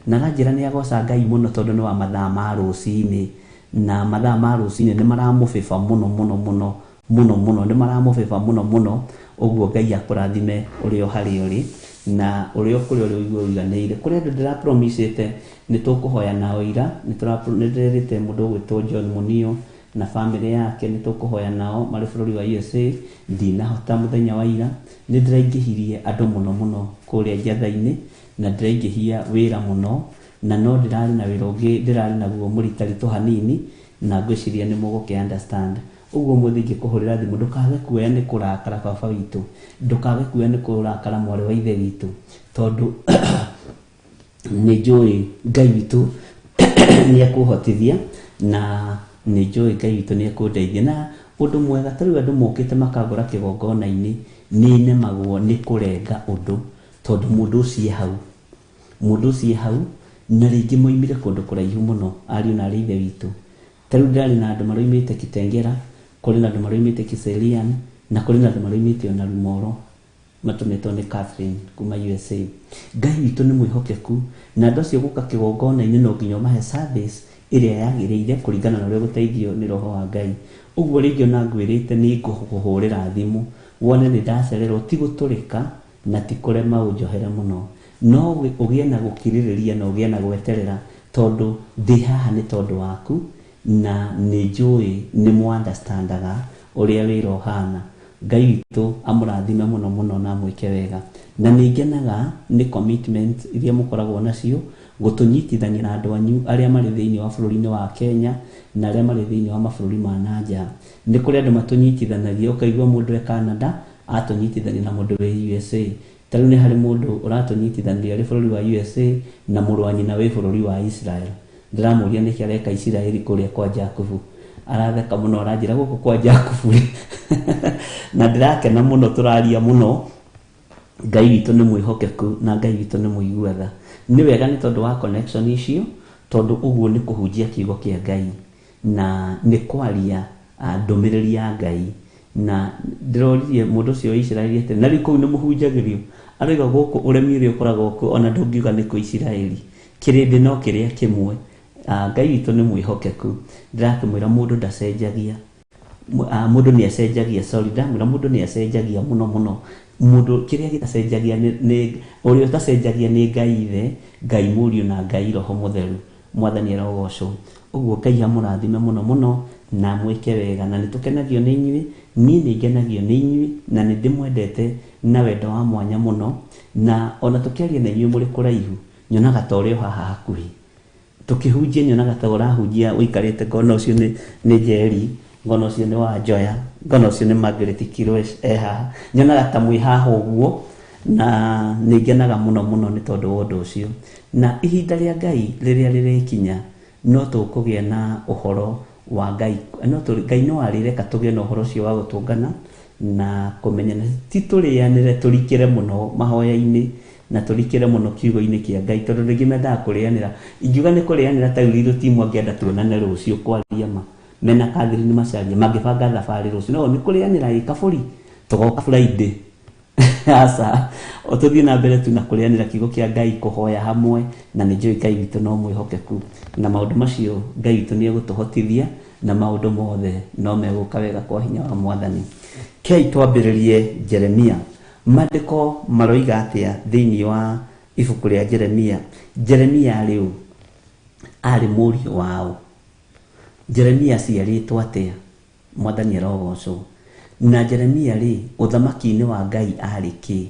Na aranjĩra nĩ agoca Ngai mũno tondũ nĩ wa mathaa ma rũcinĩ. Na mathaa ma rũcinĩ nĩ maramũbĩba mũno mũno mũno mũno mũno, nĩ maramũbĩba mũno mũno. Ũguo Ngai akũrathime ũrĩa o harĩa ũrĩ na ũrĩa ũkũrĩa ũrĩa ũigue ũiganĩire. Kũrĩ andũ ndĩrapromisĩte nĩ tũkũhoya nao ira, nĩ ndĩrĩte mũndũ ũgwĩtwo John Munio na famĩlĩ yake, nĩ tũkũhoya nao marĩ bũrũri wa USA. Ndinahota mũthenya wa ira, nĩ ndĩraingĩhirie andũ mũno mũno kũrĩa njatha-inĩ na ndĩraingĩhia wĩra mũno, na no ndĩrarĩ na wĩra ũngĩ ndĩrarĩ naguo mũritaritũ hanini, na ngwĩciria nĩ mũgũkĩ understand. Ũguo mũthĩ ingĩkũhũrĩra thimũ ndũkage kuoya nĩ kũrakara baba witũ, ndũkage kuoya nĩ kũrakara mwarĩ wa ithe witũ, tondũ nĩ njũĩ Ngai witũ nĩ ekũhotithia na nĩ njũĩ Ngai witũ nĩ ekũndeithia. Na ũndũ mwega ta rĩu andũ mokĩte makangora kĩgongona-inĩ, nĩ nemagwo nĩ kũrenga ũndũ tondũ mũndũ ũcio e hau, mũndũ ũcio e hau, na rĩngĩ moimire kũndũ kũraihu mũno, ariũ na arĩ ithe witũ. Ta rĩu ndĩrarĩ na andũ maroimĩte Kitengela, kũrĩ na andũ maroimĩte Kiserian, na kũrĩ na andũ maroimĩte ona Rumoro, matũmĩtwo nĩ Catherine kuma USA. Ngai witũ nĩ mwĩhokeku, na andũ acio gũka kĩgongona-inĩ no nginya ũmahe service ĩrĩa yagĩrĩire kũringana na ũrĩa ũgũteithio nĩ Roho wa Ngai. Ũguo rĩngĩ ona ngwĩrĩte nĩ ngũkũhũrĩra thimũ wone nĩ ndacererwo, ti gũtũrĩka na ti kũrema ũnjohere mũno, no ũgĩe na gũkirĩrĩria na ũgĩe na gweterera, tondũ ndĩ haha nĩ tondũ waku na nĩ njũĩ nĩ mũ understandaga ũrĩa wĩra ũhana. Ngai witũ amũrathime mũno mũno na amwĩke wega. Na nĩ ngenaga nĩ commitment iria mũkoragwo nacio gũtũnyitithania na andũ anyu arĩa marĩ thĩinĩ wa bũrũri-inĩ wa Kenya na arĩa marĩ thĩinĩ wa mabũrũri ma na nja. Nĩ kũrĩ andũ matũnyitithanagia, ũkaigua mũndũ e Canada atũnyitithania na mũndũ wĩ USA. Ta rĩu nĩ harĩ mũndũ ũratũnyitithania arĩ bũrũri wa USA na mũrũ wa nyina wĩ bũrũri wa Israel. Ndĩramũria nĩkĩ areka Isiraeli kũrĩa kwa Jakubu. Aratheka mũno, aranjĩra gũkũ kwa Jakubu. Na ndĩrakena mũno, tũraria mũno. Ngai witũ nĩ mwĩhokeku na Ngai witũ nĩ mũigua tha. Nĩ wega nĩ tondũ wa connection icio, tondũ ũguo nĩ kũhunjia kiugo kĩa Ngai na nĩ kwaria ndũmĩrĩri ya Ngai. Na ndĩroririe mũndũ ũcio wa Isiraeli atĩ na rĩu kũu nĩ mũhunjagĩrio, aroiga gũkũ ũremi ũrĩa ũkoragwo kuo ona ndũngiuga nĩ kũ Isiraeli, kĩrĩndĩ no kĩrĩa kĩmwe. Ngai witũ nĩ mwĩhokeku. Ndĩrakĩmwĩra mũndũ ndacenjagia, mũndũ nĩ acenjagia, sorry, ndamwĩra mũndũ nĩ acenjagia mũno mũno. Mũndũ kĩrĩa gĩtacenjagia nĩ ũrĩa ũtacenjagia nĩ Ngai Ithe, Ngai Mũriũ na Ngai Roho Mũtheru. Mwathani arogocwo. Ũguo Ngai amũrathime mũno mũno na amwĩke wega. Na nĩ tũkenagio nĩ inyuĩ, niĩ nĩ ngenagio nĩ inyuĩ na nĩ ndĩmwendete na wendo wa mwanya mũno. Na ona tũkĩaria na inyuĩ mũrĩ kũraihu, nyonaga ta ũrĩ o haha hakuhĩ. Tũkĩhunjia nyonaga ta ũrahunjia ũikarĩte, ngona ũcio nĩ Njeri, ngona ũcio nĩ Wanjoya, ngona ũcio nĩ Margaret Kirwesh e haha. Nyonaga ta mwĩ haha ũguo, na nĩ ngenaga mũno mũno nĩ tondũ wa ũndũ ũcio. Na ihinda rĩa Ngai rĩrĩa rĩrĩkinya, no tũkũgĩa na ũhoro wa Ngai, no Ngai no arĩreka tũgĩe na ũhoro ũcio wa gũtũngana. Na kũmenya ti tũrĩanĩre tũrikĩre mũno mahoya-inĩ na tũrikĩre mũno kiugo-inĩ kĩa Ngai, tondũ rĩngĩ mendaga kũrĩanĩra. Ingiuga nĩ kũrĩanĩra ta rĩu timu angĩenda tuonane rũciũ kwaria ma mena Catherine Macharia mangĩbanga thabarĩ rũciũ, no nĩ kũrĩanĩra ĩ kabũri tũgoka Friday. Aca, o tũthiĩ na mbere tu na kũrĩanĩra kiugo kĩa Ngai, kũhoya hamwe, na nĩ njũĩ Ngai witũ no mwĩhokeku, na maũndũ macio Ngai witũ nĩ egũtũhotithia, na maũndũ mothe no megũka wega kwa hinya wa Mwathani. Kei twambĩrĩrie Jeremia. Maandĩko maroiga atĩa thĩinĩ wa ibuku rĩa Jeremia? Jeremia rĩu arĩ mũriũ wao. Jeremia aciarĩtwo atĩa? Mwathani arogocwo. Na Jeremia rĩ, ũthamaki-inĩ wa Ngai arĩ kĩ?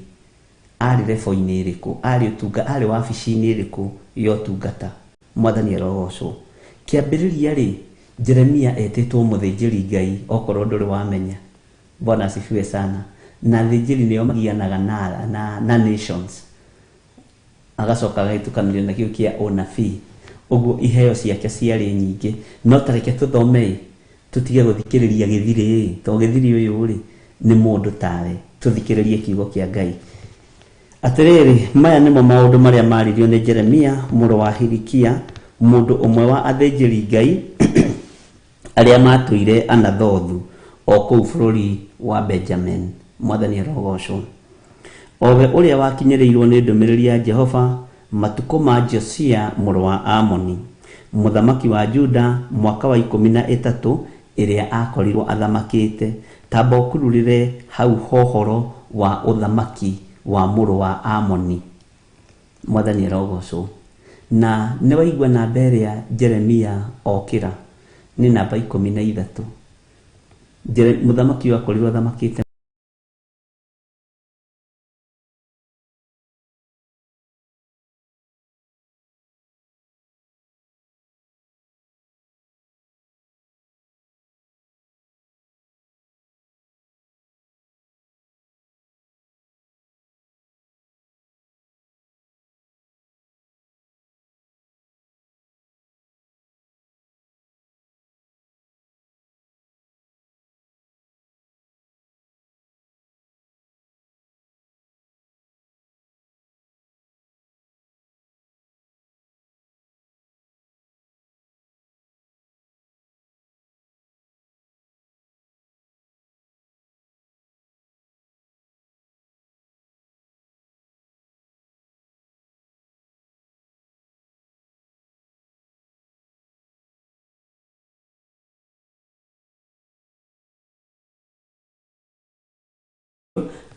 Arĩ rebo-inĩ ĩrĩkũ? Arĩ ũtunga, arĩ wabici-inĩ ĩrĩkũ ya ũtungata? Mwathani arogocwo. Kĩambĩrĩria rĩ, Jeremia etĩtwo mũthĩnjĩri Ngai, okorwo ndũrĩ wamenya. Bwana asifiwe sana. Na athĩnjĩri nĩo magianaga na nations. Agacoka agagĩtukanĩrio na kĩu kĩa ũnabii. Ũguo iheo ciake ciarĩ nyingĩ. No ta reke tũthome ĩ, tũtige gũthikĩrĩria gĩthirĩ ĩ, tondũ gĩthirĩ ũyũ rĩ, nĩ mũndũ tawe. Tũthikĩrĩrie kiugo kĩa Ngai. Atĩrĩrĩ, maya nĩmo maũndũ marĩa maaririo nĩ Jeremia mũrũ wa Hilikia, mũndũ ũmwe wa athĩnjĩri Ngai arĩa matũire Anathothu o kũu bũrũri wa Benjamin. Mwathani arogocwo. O we ũrĩa wakinyĩrĩirwo nĩ ndũmĩrĩri ya Jehova matukũ ma Josia mũrũ wa Amoni, mũthamaki wa Juda, mwaka wa 13 ĩrĩa akorirwo athamakĩte. Tamba ũkururĩre hau hohoro wa ũthamaki wa mũrũ wa Amoni. Mwathani arogocwo. Na nĩ waigua namba ĩrĩa Jeremia okĩra nĩ namba 13. Mũthamaki ũyũ akorirwo athamakĩte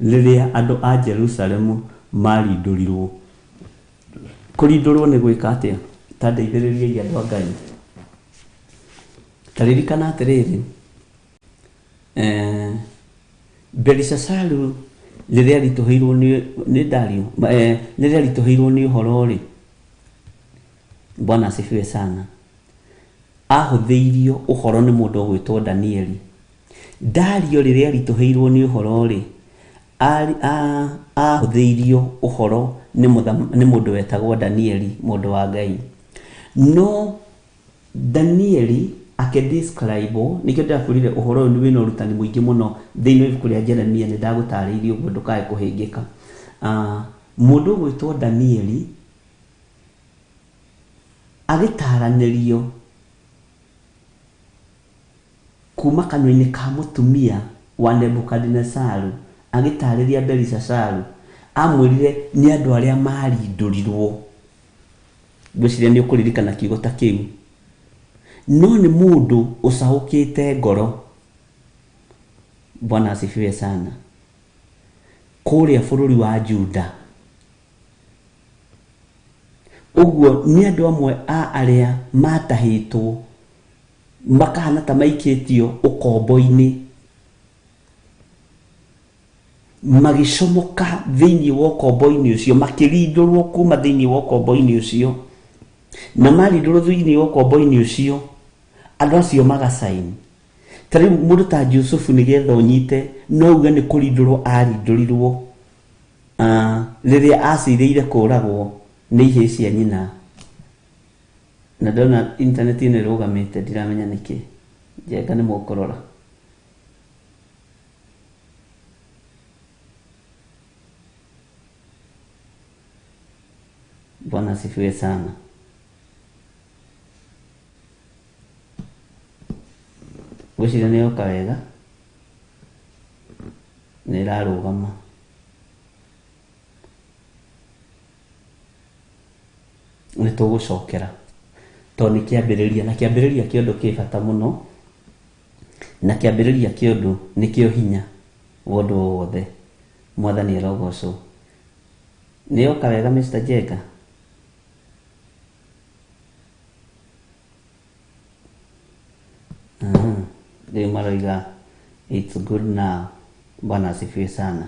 rĩrĩa andũ a Jerusalemu marindũrirwo. Kũrindũrwo nĩ gwĩka atĩa? Ta ndeithĩrĩriai andũ a Ngai. Ta ririkana atĩrĩrĩ, Belishazaru rĩrĩa aritũhĩirwo nĩ Dario, rĩrĩa aritũhĩirwo nĩ ũhoro rĩ, Bwana asifiwe sana, ahũthĩirio ũhoro nĩ mũndũ ũgwĩtwo Danieli. Dario rĩrĩa aritũhĩirwo nĩ ũhoro rĩ, ahũthĩirio ũhoro nĩ mũndũ wetagwo Danieli, mũndũ wa Ngai. No Danieli akĩdescribe, nĩkĩo ndĩrakwĩrire ũhoro ũyũ wĩna ũrutani mũingĩ mũno thĩinĩ wa ibuku rĩa Jeremia, nĩ ndagũtarĩirie ũguo ndũkae kũhĩngĩka. Mũndũ ũgwĩtwo Danieli agĩtaranĩrio kuma kanua-inĩ ka mũtumia wa Nebukadinesaru, agĩtarĩria Belishazaru, amwĩrire nĩ andũ arĩa marindũrirwo. Ngwĩciria nĩ ũkũririkana kiugo ta kĩu. No nĩ mũndũ ũcahũkĩte ngoro. Bwana asifiwe sana. Kũrĩa bũrũri wa Juda. Ũguo nĩ andũ amwe a arĩa matahĩtwo makahana ta maikĩtio ũkombo-inĩ, magĩcomoka thĩinĩ wa ũkombo-inĩ ũcio, makĩrindũrwo kuma thĩinĩ wa ũkombo-inĩ ũcio. Na marindũrwo thĩinĩ wa ũkombo-inĩ ũcio, andũ acio magacaini. Ta rĩu mũndũ ta Jusufu nĩgetha ũnyite, no uge nĩ kũrindũrwo arindũrirwo, rĩrĩa acirĩire kũragwo nĩ ihĩĩ cia nyina. Na ndona intaneti ĩno ĩrũgamĩte, ndiramenya nĩkĩ. Njenga nĩ mũkũrora. Bwana asifiwe sana. Ngwĩciria nĩ yoka wega, nĩ ĩrarũgama. Nĩ tũgũcokera tondũ nĩ kĩambĩrĩria, na kĩambĩrĩria kĩa ũndũ kĩ bata mũno, na kĩambĩrĩria kĩa ũndũ nĩkĩo hinya wa ũndũ o wothe. Mwathani arogocwo. Nĩ yoka wega Mr. Jenga? Rĩu maroiga it's good now. Bwana asifiwe sana.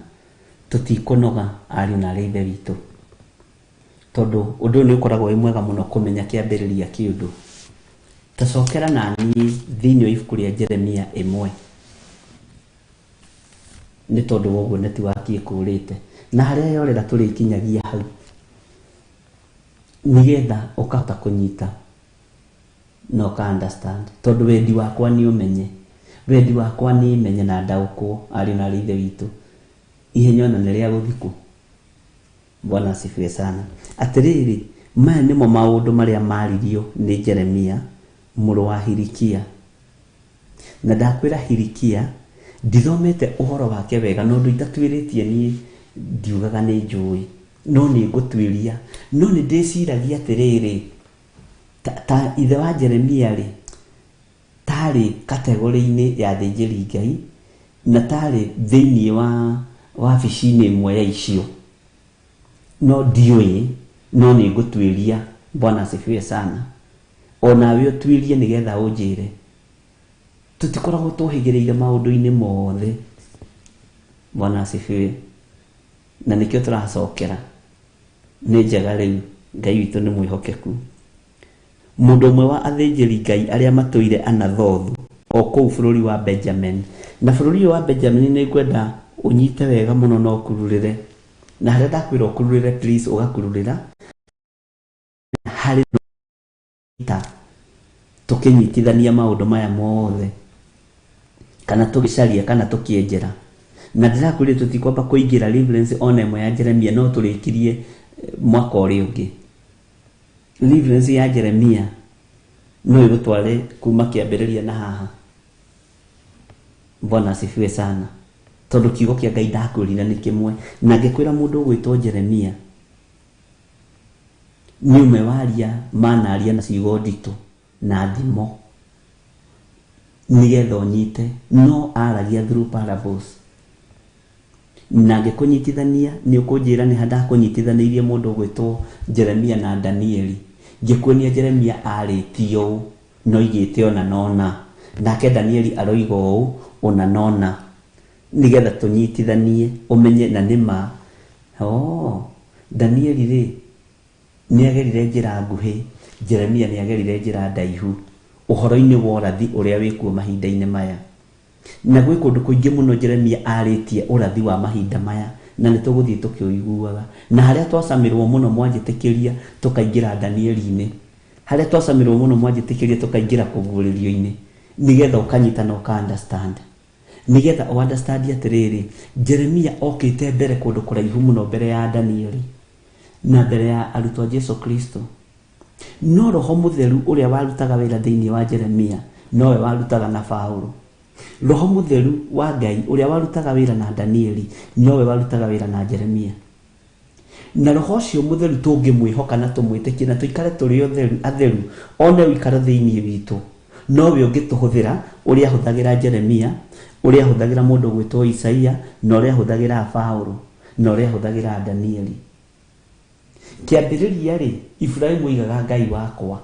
Tũtikũnoga ariũ na arĩ ithe witũ, tondũ ũndũ ũyũ nĩ ũkoragwo wĩ mwega mũno kũmenya kĩambĩrĩria kĩa ũndũ. Tacokera naniĩ thĩinĩ wa ibuku rĩa Jeremia 1, nĩ tondũ wa ũguo netiwaki ĩkũrĩte, na harĩa yorera tũrĩkinyagia hau, nĩgetha ũkahota kũnyita na ũka understand, tondũ wendi wakwa nĩ ũmenye, wendi wakwa nĩ menye na ndaũkwo, ariũ na arĩ ithe witũ. Ihenya ona nĩ rĩa gũthikwo. Bwana asifiwe sana. Atĩrĩrĩ, maya nĩmo maũndũ marĩa maririo nĩ Jeremia mũrũ wa Hilikia. Na ndakwĩra Hilikia, ndithomete ũhoro wake wega, no ũndũ itatuĩrĩtie niĩ ndiugaga nĩ njũĩ, no nĩ ngũtuĩria. No nĩ ndĩciragia atĩrĩrĩ, ta ithe wa Jeremia rĩ, tarĩ kategori-inĩ ya athĩnjĩri Ngai, na tarĩ thĩinĩ wa wabici-inĩ ĩmwe ya icio. No ndiũĩ, no nĩ ngũtuĩria. Bwana asifiwe sana. Onawe ũtuĩrie nĩgetha ũnjĩre. Tũtikoragwo tũhĩgĩrĩire maũndũ-inĩ mothe. Bwana asifiwe. Na nĩkĩo tũracokera. Nĩ njega rĩu, Ngai witũ nĩ mwĩhokeku. Mũndũ ũmwe wa athĩnjĩri Ngai arĩa matũire Anathothu o kũu bũrũri wa Benjamin. Na bũrũri ũyũ wa Benjamin nĩ ngwenda ũnyite wega mũno na ũkururĩre. Na harĩa ndakwĩra ũkururĩre, please ũgakururĩra. Harĩ ta tũkĩnyitithania maũndũ maya mothe, kana tũgĩcaria kana tũkĩenjera. Na ndĩrakwĩrire tũtikwamba kũingĩra reference ona ĩmwe ya Jeremia, no tũrĩkirie mwaka ũrĩa ũngĩ. Reference ya Jeremia no ĩgũtware kuma kĩambĩrĩria na haha. Bwana asifiwe sana. Tondũ kiugo kĩa Ngai ndakwĩrire nĩ kĩmwe. Na ngĩkwĩra mũndũ ũgwĩtwo Jeremia nĩ ũmwe waria manaria na ciugo nditũ na thimo nĩgetha ũnyite, no aragia through parables. Na ngĩkũnyitithania nĩ ũkũnjĩra nĩ ha ndakũnyitithanĩirie mũndũ ũgwĩtwo Jeremia na Danieli. Ngĩkuonia Jeremia arĩtie ũũ, no oigĩte ona nona, nake Danieli aroiga ũũ ona nona, nĩgetha tũnyitithanie ũmenye na nĩ ma. Danieli rĩ nĩ agerire njĩra nguhĩ, Jeremia nĩ agerire njĩra ndaihu ũhoro-inĩ wa ũrathi ũrĩa wĩkuo mahinda-inĩ maya. Na gwĩ kũndũ kũingĩ mũno Jeremia arĩtie ũrathi wa mahinda maya, na nĩ tũgũthiĩ tũkĩũiguaga. Na harĩa twacamirwo mũno mwanjĩtĩkĩria tũkaingĩra Danieli-inĩ, harĩa twacamirwo mũno mwanjĩtĩkĩria tũkaingĩra kũguũrĩrio-inĩ, nĩgetha ũkanyita na ũka understand. Nĩgetha ũ understand atĩrĩrĩ, Jeremia okĩte mbere kũndũ kũraihu mũno mbere ya Danieli na mbere ya arutwo a Jesu Kristo. No Roho Mũtheru ũrĩa warutaga wĩra thĩinĩ wa Jeremia nowe warutaga na Paulo. Roho Mũtheru wa Ngai ũrĩa warutaga wĩra na Danieli nowe warutaga wĩra na Jeremia. Na Roho ũcio Mũtheru tũngĩmwĩhoka na tũmwĩtĩkie na tũikare tũrĩ atheru, one ũikaro thĩinĩ witũ, nowe ũngĩtũhũthĩra ũrĩa ahũthagĩra Jeremia, ũrĩa ahũthagĩra mũndũ ũgwĩtwo Isaia, na ũrĩa ahũthagĩra Paulo, na ũrĩa ahũthagĩra Danieli. Kĩambĩrĩria rĩ, Iburahĩmu oigaga Ngai wakwa.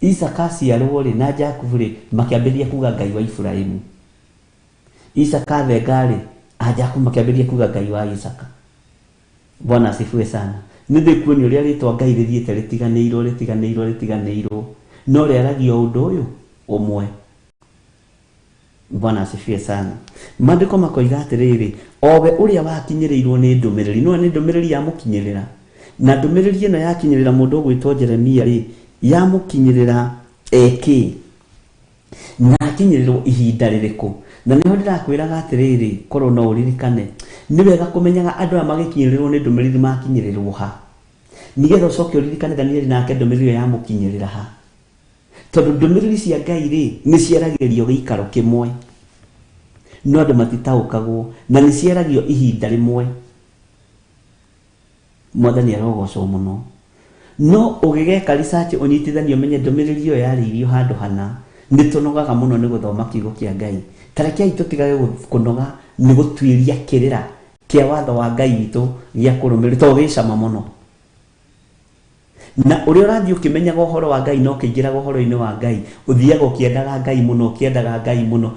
Isaka aciarwo rĩ na Jakubu rĩ, makĩambĩrĩria kuga Ngai wa Iburahĩmu. Isaka athenga rĩ, a Jakubu makĩambĩrĩria kuga Ngai wa Isaka. Bwana asifiwe sana. Nĩ ndĩkuonia ũrĩa rĩtwa Ngai rĩthiĩte rĩtiganĩirwo, rĩtiganĩirwo, rĩtiganĩirwo, no rĩaragia ũndũ ũyũ ũmwe. Bwana asifiwe sana. Maandĩko makoiga atĩrĩrĩ, owe ũrĩa wakinyĩrĩirwo nĩ ndũmĩrĩri, no nĩ ndũmĩrĩri yamũkinyĩrĩra. Na ndũmĩrĩri ĩno yakinyĩrĩra mũndũ ũgwĩtwo Jeremia rĩ, yamũkinyĩrĩra eke. Na akinyĩrĩrwo ihinda rĩrĩkũ? Na nĩho ndĩrakwĩraga atĩrĩrĩ, korwo no ũririkane, nĩ wega kũmenyaga andũ aya magĩkinyĩrĩrwo nĩ ndũmĩrĩri makinyĩrĩrwo ha, nĩgetha ũcoke ũririkane Danieli nake ndũmĩrĩri ĩyo yamũkinyĩrĩra ha. Tondũ ndũmĩrĩri cia Ngai rĩ, nĩ ciaragĩrio gĩikaro kĩmwe, no andũ matitaũkagwo, na nĩ ciaragio ihinda rĩmwe. Mwathani arogocwo mũno. No ũgĩgeka research ũnyitithanie ũmenye ndũmĩrĩri ĩyo yarĩirio handũ hana. Nĩ tũnogaga mũno nĩ gũthoma kiugo kĩa Ngai. Ta rekei tũtigage kũnoga nĩ gũtuĩria kĩrĩra kĩa watho wa Ngai witũ gĩa kũrũmĩrĩra, tondũ gĩ cama mũno. Na ũrĩa ũrathiĩ ũkĩmenyaga ũhoro wa Ngai na ũkĩingĩraga ũhoro-inĩ wa Ngai, ũthiaga ũkĩendaga Ngai mũno, ũkĩendaga Ngai mũno.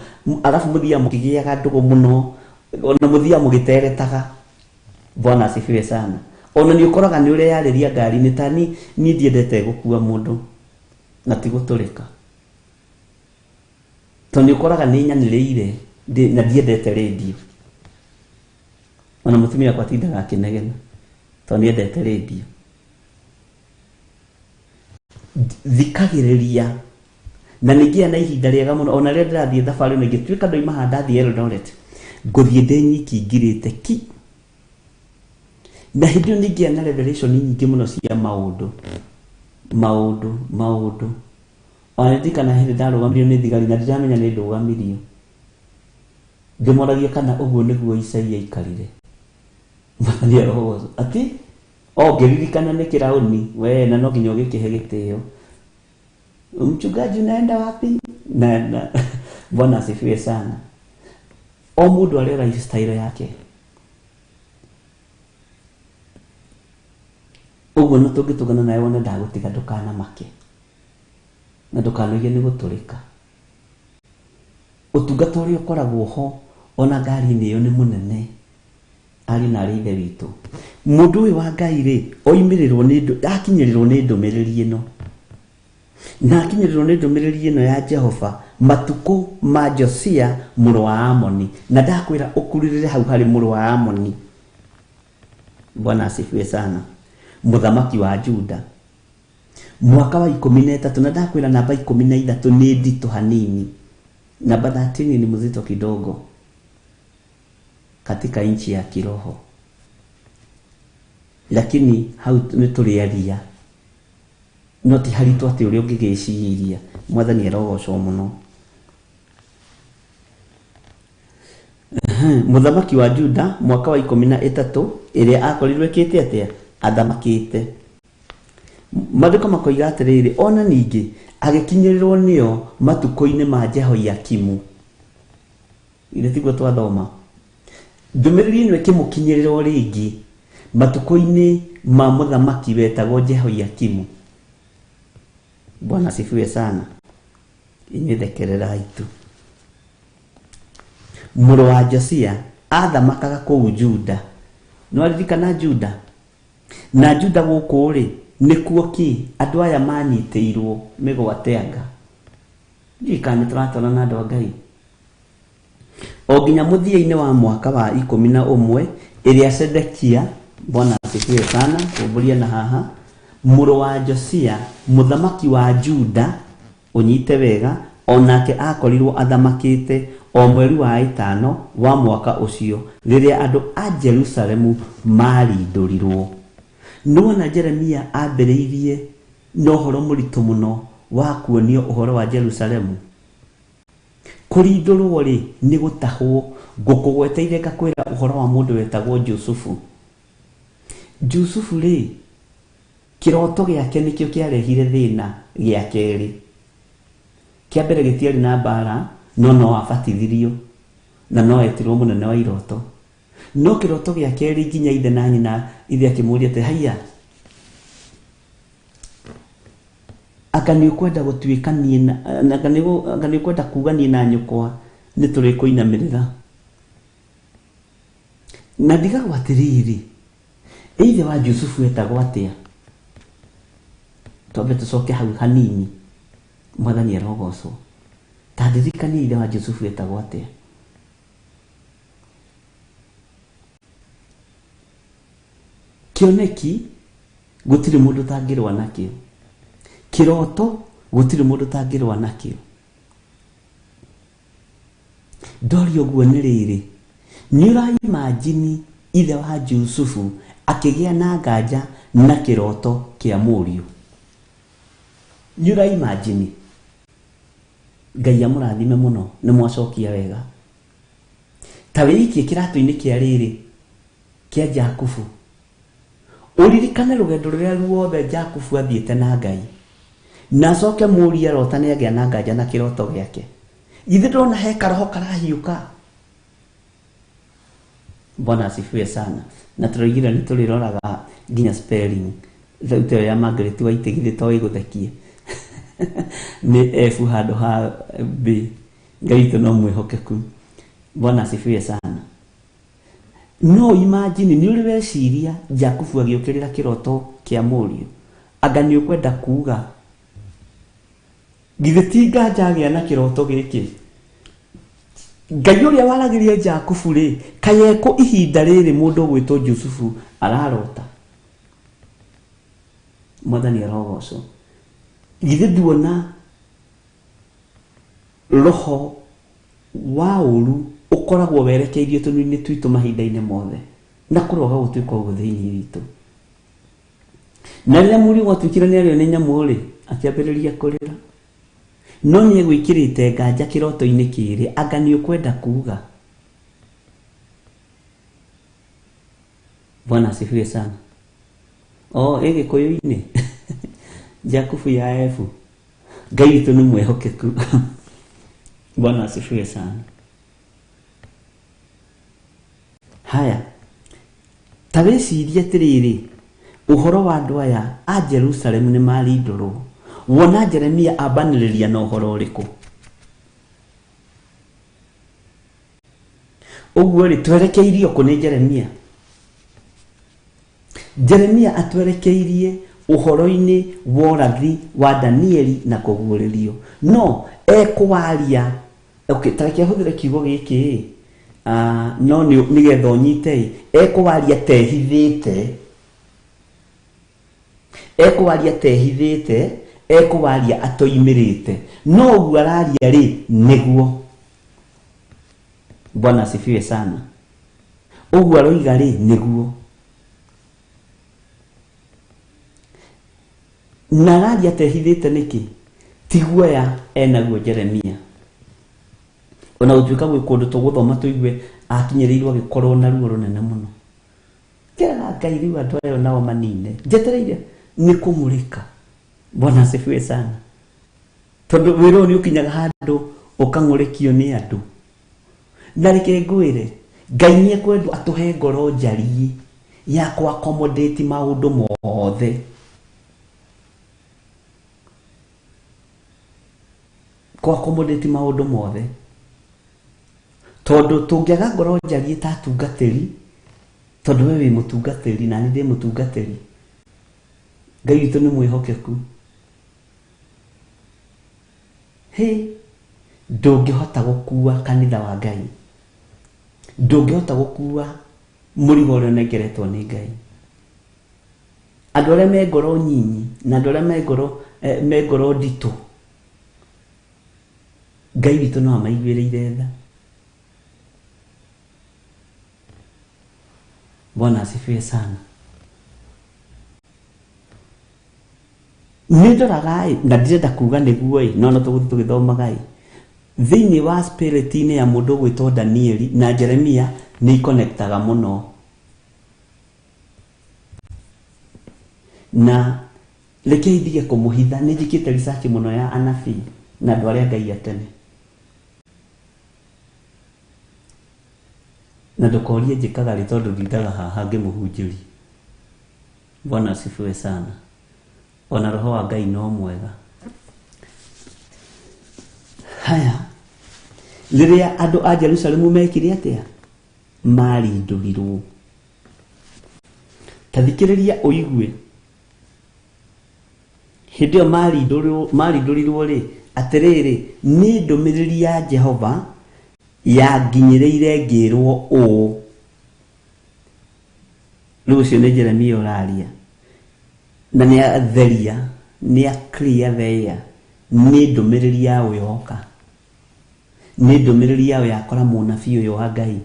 Arabu mũthiaga mũkĩgĩaga ndũgũ mũno, ona mũthiaga mũgĩteretaga. Bwana asifiwe sana. Ona nĩ ũkoraga nĩ ũreyarĩria ngari-inĩ, ta niĩ ndiendete gũkua mũndũ na ti gũtũrĩka. Tondũ nĩ ũkoraga nĩ nyanĩrĩire na ndiendete radio. Ona mũtumia wakwa atindaga akĩnegena tondũ nĩ endete radio. Thikagĩrĩria na ningĩ na ihinda rĩega mũno, ona rĩrĩa ndĩrathiĩ thabarĩ ona ingĩtuĩka ndoima haha ndathiĩ Eldoret, ngũthiĩ ndĩ nyiki ngirĩte ki. Na hĩndĩ ĩyo ningĩ na revelation nyingĩ mũno cia maũndũ, maũndũ, maũndũ. Ona ndirikana hĩndĩ ndarũgamirio nĩ thigari na ndiramenya nĩ ndũgamirio. Ndĩmoragia kana ũguo nĩguo Isaia aikarire. Mwathani arogocwo. Atĩ o ngĩririkana nĩ kĩraũni, we na no nginya ũgĩkĩhe gĩtĩo. Mchungaji unaenda wapi? Na Bwana asifiwe sana. O mũndũ arĩ lifestyle yake. Ũguo no tũngĩtũngana nawe wone ndagũtiga ndũkanamake. Na ndũkanoige nĩ gũtũrĩka. Ũtungata ũrĩa ũkoragwo ho ona ngari-inĩ ĩyo nĩ mũnene. Ariũ na arĩ ithe witũ. Mũndũ ũyũ wa Ngai rĩ, oimĩrĩrwo nĩ akinyĩrĩrwo nĩ ndũmĩrĩri ĩno. Na akinyĩrĩrwo nĩ ndũmĩrĩri ĩno ya Jehova matukũ ma Josia mũrũ wa Amoni. Na ndakwĩra ũkururĩre hau harĩ mũrũ wa Amoni. Bwana asifiwe sana. Mũthamaki wa Juda. Mwaka wa 13, na ndakwĩra namba 13 nĩ nditũ hanini. Namba 13 ni mzito kidogo katika nchi ya kiroho. Lakini hau nĩ tũrĩaria. No ti haritũ atĩ ũrĩa ũngĩgĩciria. Mwathani arogocwo mũno. Mũthamaki wa Juda mwaka wa 13 ĩrĩa akorirwo ĩkĩte atĩa? Athamakĩte. Maandĩko makoiga atĩrĩrĩ, ona ningĩ agĩkinyĩrĩrwo nĩo matukũ-inĩ ma Jehoiakimu. Ithe tiguo twathoma. Ndũmĩrĩri ĩno ĩkĩmũkinyĩrĩrwo rĩngĩ matukũ-inĩ ma mũthamaki wetagwo Jehoiakimu. Bwana asifiwe sana. Inyuĩ thekererai tu. Mũrũ wa Josia athamakaga kũu Juda. Nĩ waririkana Juda? Na Juda gũkũ rĩ, nĩkuo kĩ andũ aya manyitĩirwo mĩgwate anga. Ndiũĩ kana nĩ tũratwarana na andũ a Ngai. O nginya mũthia-inĩ wa mwaka wa 11 ĩrĩa Sedekia, Bwana asifiwe sana, kumbũria na haha, mũrũ wa Josia, mũthamaki wa Juda, ũnyite wega, onake akorirwo athamakĩte o mweri wa 5 wa mwaka ũcio rĩrĩa andũ a Jerusalemu marindũrirwo. Nĩwona Jeremia ambĩrĩirie na ũhoro mũritũ mũno wa kuonio ũhoro wa Jerusalemu. Kũrindũrwo rĩ, nĩ gũtahwo. Ngũkũgweteire ngakwĩra ũhoro wa mũndũ wetagwo Jusufu. Jusufu rĩ, kĩroto gĩake nĩkĩo kĩarehire thĩna gĩa kerĩ. Kĩa mbere gĩtiarĩ na mbara, no no abatithirio na no etirwo mũnene wa iroto. No kĩroto gĩa kerĩ nginya ithe na nyina, ithe akĩmũũria atĩ, haiya, anga nĩ ũkwenda gũtuĩka niĩ na, anga nĩ anga nĩ ũkwenda kuga niĩ na nyũkwa nĩ tũrĩkũinamĩrĩra. Na ndigagwo atĩrĩrĩ, ithe wa Jusufu etagwo atĩa? Twambe tũcoke hau hanini. Mwathani arogocwo. Ta ndirikanie ithe wa Jusufu etagwo atĩa? Kĩoneki gũtirĩ mũndũ ũtangĩrũa nakĩo. Kĩroto gũtirĩ mũndũ ũtangĩrũa nakĩo. Ndoria ũguo nĩ rĩrĩ, nĩ ũraimajini ithe wa Jusufu akĩgĩa na nganja na kĩroto kĩa mũriũ? Nĩ ũraimajini? Ngai amũrathime mũno, nĩ mwacokia wega. Ta wĩikie kĩratũ-inĩ kĩa rĩrĩ kĩa Jakubu, ũririkane rũgendo rũrĩa ruothe Jakubu athiĩte na Ngai, na acoke mũriũ arota nĩ agĩa na nganja na kĩroto gĩake. Githĩ ndũrona he karoho karahiũka? Bwana asifiwe sana. Na tũroigire nĩ tũrĩroraga nginya spelling. Thauti ĩyo ya Margaret Waite githĩ to ĩgũthekie? Nĩ F handũ ha B. Ngai witũ no mwĩhokeku. Bwana asifiwe sana. No imagine nĩ ũrĩ weciria Jakubu agĩũkĩrĩra kĩroto kĩa mũriũ, anga nĩ ũkwenda kuga githĩ ti nganja agĩa na kĩroto gĩkĩ? Ngai ũrĩa waragĩria Jakubu rĩ, kaĩ ekũ ihinda rĩrĩ mũndũ ũgwĩtwo Jusufu ararota? Mwathani arogocwo. Githĩ nduona roho wa ũru ũkoragwo werekeirio tũnua-inĩ twitũ mahinda-inĩ mothe, na kũroga gũtuĩka ũguo thĩinĩ witũ. Na rĩrĩa mũriũ gwatuĩkire nĩ arĩo nĩ nyamũ rĩ, akĩambĩrĩria kũrĩra. No nĩ egwĩkĩrĩte nganja kĩroto-inĩ kĩrĩ, anga nĩ ũkwenda kuga? Bwana asifiwe sana. Oh, ĩ Gĩkũyũ-inĩ Jakubu ya F. Ngai witũ nĩ mwĩhokeku. Bwana asifiwe sana. Haya, ta wĩcirie atĩrĩrĩ, ũhoro wa andũ aya a Jerusalemu nĩ marindũrwo. Wona Jeremia ambanĩrĩria na ũhoro ũrĩkũ? Ũguo rĩ, twerekeirio kũ nĩ Jeremia? Jeremia atwerekeirie ũhoro-inĩ wa ũrathi wa Danieli na kũguũrĩrio. No ekwaria, okay, ta reke hũthĩre kiugo gĩkĩ, no nĩgetha ũnyite, ekwaria tehithĩte. Ekwaria tehithĩte, ekwaria atoimĩrĩte. No ũguo araria rĩ, nĩguo. Bwana asifiwe sana. Ũguo aroiga rĩ, nĩguo. Na araria tehithĩte nĩkĩ? Ti guoya enaguo Jeremia. Ona gũtuĩka gwĩ kũndũ tũgũthoma tũigue akinyĩrĩirwo agĩkorwo na ruo rũnene mũno. Kĩraga Ngai rĩu andũ aya nao manine. Njetereire nĩ kũng'ũrĩka. Bwana asifiwe sana. Tondũ wĩra ũyũ nĩ ũkinyaga handũ ũkang'ũrĩkio nĩ andũ. Na reke ngwĩre, Ngai nĩ ekwendwo atũhe ngoro njariĩ ya kũ accommodate maũndũ mothe. Kũ accommodate maũndũ mothe. Tondũ tũngĩaga ngoro njariĩ ta atungatĩri, tondũ we wĩ mũtungatĩri na niĩ ndĩ mũtungatĩri, Ngai witũ nĩ mwĩhokeku. Hĩ, ndũngĩhota gũkua kanitha wa Ngai, ndũngĩhota gũkua mũrigo ũrĩa ũnengeretwo nĩ Ngai. Andũ arĩa me ngoro nyinyi na andũ arĩa me ngoro nditũ, Ngai witũ no amaiguĩrĩire tha. Bwana asifiwe sana. Nĩ ndoraga ĩ, na ndirenda kuga nĩguo ĩ, no no tũgũthiĩ tũgĩthomaga ĩ. Thĩinĩ wa spirit-inĩ ya mũndũ ũgwĩtwo Danieli na Jeremia nĩ ikonektaga mũno. Na reke ndige kũmũhitha, nĩ njĩkĩte research mũno ya anabii na andũ arĩa Ngai a tene. Na ndũkorie njĩkaga rĩ tondũ ndindaga haha ngĩmũhunjĩria. Bwana asifiwe sana. Ona roho wa Ngai no mwega. Haya, rĩrĩa andũ a Jerusalemu mekire atĩa? Marindũrirwo. Ta thikĩrĩria ũigue. Hĩndĩ ĩyo marindũrirwo rĩ, atĩrĩrĩ, nĩ ndũmĩrĩri ya Jehova yanginyĩrĩire ngĩrwo ũũ. Rĩu ũcio nĩ Jeremia ũraria. Na nĩ atheria, nĩ a clear the air. Nĩ ndũmĩrĩri ya ũyoka. Nĩ ndũmĩrĩri yao yakora mũnabii ũyũ wa Ngai?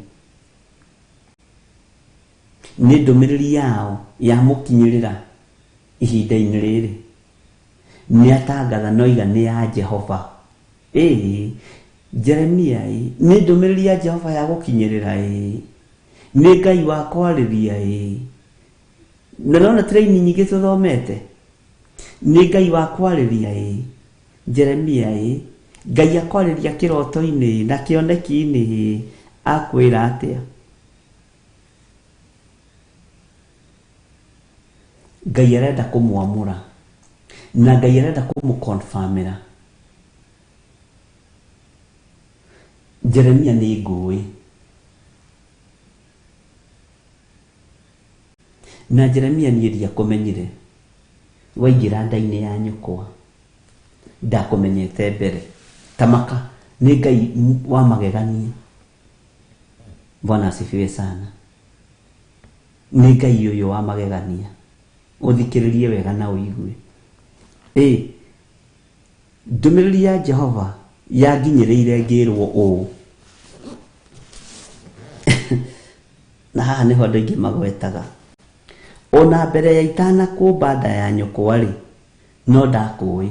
Nĩ ndũmĩrĩri yao yamũkinyĩrĩra ihinda-inĩ rĩrĩ? Nĩ atangatha noiga nĩ ya Jehova. Ĩĩ Jeremia, ĩ nĩ ndũmĩrĩri ya Jehova ya gũkinyĩrĩra? Ĩ nĩ Ngai wa kwarĩria? Ĩ na nona tiraini nyingĩ tũthomete. Nĩ Ngai wa kwarĩria? Ĩ Jeremia, ĩ Ngai akwarĩria kĩroto-inĩ na kĩoneki-inĩ, ĩ akwĩra atĩa? Ngai arenda kũmwamũra na Ngai arenda kũmũconfirmĩra. Jeremia nĩ ngũĩ na Jeremia niĩ ndiakũmenyire waingĩra nda-inĩ ya nyũkwa, ndakũmenyete mbere. Tamaka nĩ Ngai wa magegania. Bwana asifiwe sana. Nĩ Ngai ũyũ wa magegania, ũthikĩrĩrie wega na ũigue. Ĩ ndũmĩrĩri ya Jehova yanginyĩrĩire ngĩrwo ũũ. Na haha nĩho andũ aingĩ magwetaga. Ona mbere ya itanakũmba nda ya nyũkwa rĩ, no ndakũĩ.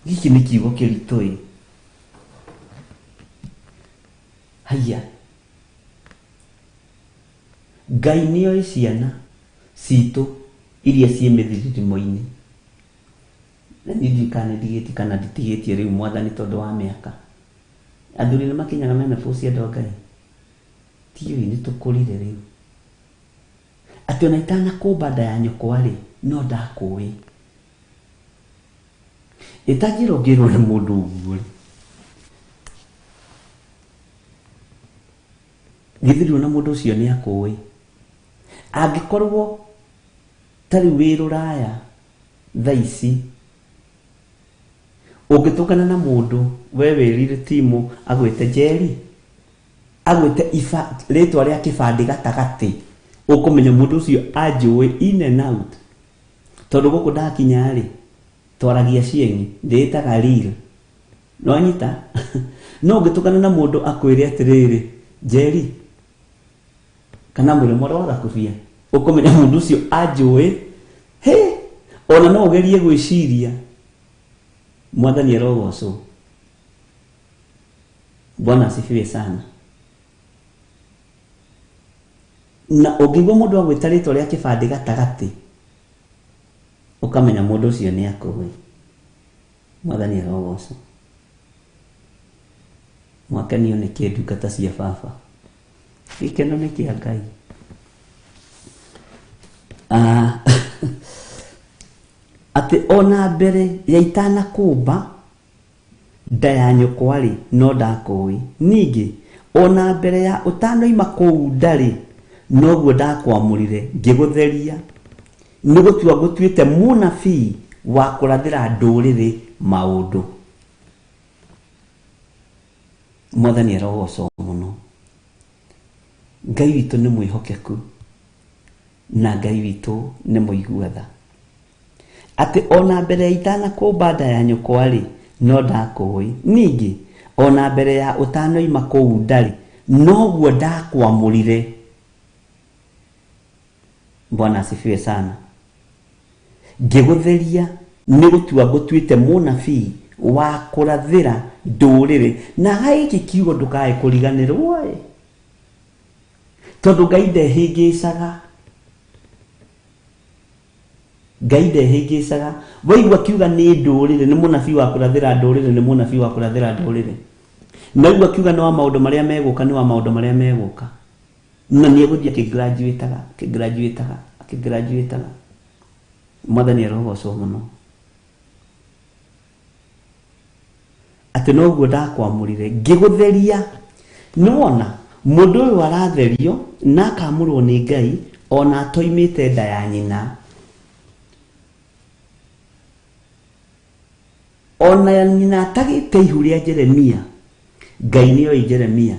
Gĩkĩ nĩ kiugo kĩritũ ĩ. Haiya. Ngai nĩoĩ ciana citũ iria ciĩ mĩthiririmo-inĩ. Na niĩ ndiũĩ kana nĩndigĩtie kana nditigĩtie rĩu mwathani tondũ wa mĩaka. Athuri nĩ makinyaga menopause andũ a Ngai. Tiũĩ nĩ tũkũrire rĩu. Atĩ ona itanakũmba nda ya nyũkwa rĩ, no ndakũĩ. Ĩtanjĩra ũngĩrwo nĩ mũndũ ũguo rĩ. Githĩ ndũrona mũndũ ũcio nĩ akũĩ? Angĩkorwo ta rĩu wĩ rũraya thaa ici, ũngĩtũngana na mũndũ we wĩrire timu agwĩte Njeri, agwĩte rĩtwa rĩa kĩbandĩ gatagatĩ, ũkũmenya mũndũ ũcio anjũĩ in and out. Tondũ gũkũ ndakinya rĩ, twaragia cieng'i, ndĩĩtaga real. Nĩwanyita? No ũngĩtũngana na mũndũ akwĩre atĩrĩrĩ, Njeri, kana mwĩre mwarĩ wa Gakubia, ũkũmenya mũndũ ũcio anjũĩ. Hĩ, ona no ũgerie gwĩciria. Mwathani arogocwo. Bwana asifiwe sana. Na ũngĩigua mũndũ agwĩta rĩtwa rĩa kĩbandĩ gatagatĩ, ũkamenya mũndũ ũcio nĩ akũĩ. Mwathani arogocwo. Mwakenio nĩ kĩ ndungata cia baba? Gĩkeno nĩ kĩa Ngai. Atĩ ona mbere ya itanakũmba nda ya nyũkwa rĩ, no ndakũĩ. Ningĩ ona mbere ya ũtanoima kũu nda rĩ, noguo ndakwamũrire ngĩgũtheria, nĩ gũtua ngũtuĩte mũnabii wa kũrathĩra ndũrĩrĩ maũndũ. Mwathani arogocwo mũno. Ngai witũ nĩ mwĩhokeku na Ngai witũ nĩ mũigua tha. Atĩ ona mbere ya itanakũmba nda ya nyũkwa rĩ, no ndakũĩ. Ningĩ ona mbere ya ũtanoima kũu nda rĩ, noguo ndakwamũrire. Bwana asifiwe sana. Ngĩgũtheria nĩ gũtua ngũtuĩte mũnabii wa kũrathĩra ndũrĩrĩ. Na gĩkĩ kiugo ndũkae kũriganĩrwo ĩ, tondũ Ngai ndehĩngĩcaga. Ngai ndehĩngĩcaga. Waigua kiuga nĩ ndũrĩrĩ, nĩ mũnabii wa kũrathĩra ndũrĩrĩ, nĩ mũnabii wa kũrathĩra ndũrĩrĩ. Na waigua kiuga nĩ wa maũndũ marĩa megũka, nĩ wa maũndũ marĩa megũka. Na nĩ egũthiĩ akĩgraduataga, akĩgraduataga, akĩgraduataga. Mwathani arogocwo mũno. Atĩ noguo ndakwamũrire ngĩgũtheria. Nĩwona mũndũ ũyũ aratherio na akamũrwo nĩ Ngai ona atoimĩte nda ya nyina. Ona nyina atagĩte ihu rĩa Jeremia, Ngai nĩoĩ Jeremia.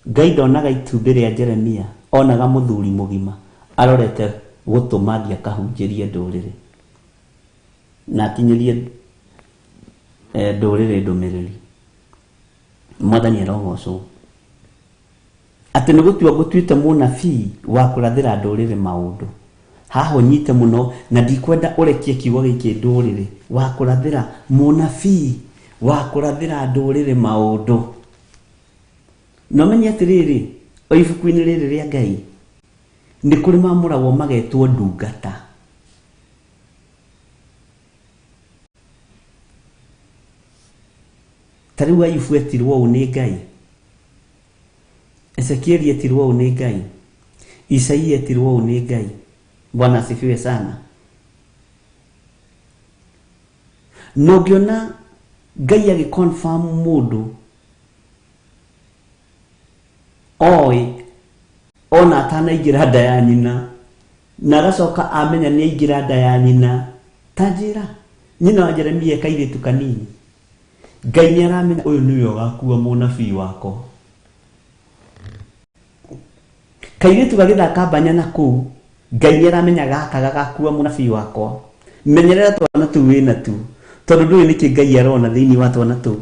Ngai ndonaga itumbĩ rĩa Jeremia, onaga mũthuri mũgima arorete gũtũma athiĩ akahunjĩrie ndũrĩrĩ na akinyĩrie ndũrĩrĩ ndũmĩrĩri. Mwathani arogocwo. Atĩ nĩ gũtua ngũtuĩte mũnabii wa kũrathĩra ndũrĩrĩ maũndũ. Haha ũnyite mũno na ndikwenda ũrekie kiugo gĩkĩ ndũrĩrĩ, wa kũrathĩra mũnabii wa kũrathĩra ndũrĩrĩ maũndũ. Na ũmenye atĩrĩrĩ, o ibuku-inĩ rĩrĩ rĩa Ngai nĩ kũrĩ mamũragwo magetwo ndungata. Ta rĩu Ayubu etirwo ũũ nĩ Ngai, Ezekieli etirwo ũũ nĩ Ngai, Isaia etirwo ũũ nĩ Ngai. Bwana asifiwe sana. Na ũngĩona Ngai agĩ confirm mũndũ oĩ ona atanaingĩra nda ya nyina, na agacoka amenya nĩ aingĩra nda ya nyina, ta njĩra nyina wa Jeremia e kairĩtu kanini, Ngai nĩ aramenya ũyũ nĩwe ũgakua mũnabii wakwa. Kairĩtu gagĩthaka mbanya na kũu, Ngai nĩ aramenya gaka gagakua mũnabii wakwa. Menyerera twana tũu wĩna tu, tondũ ndũĩ nĩkĩ Ngai arona thĩinĩ wa twana tũu.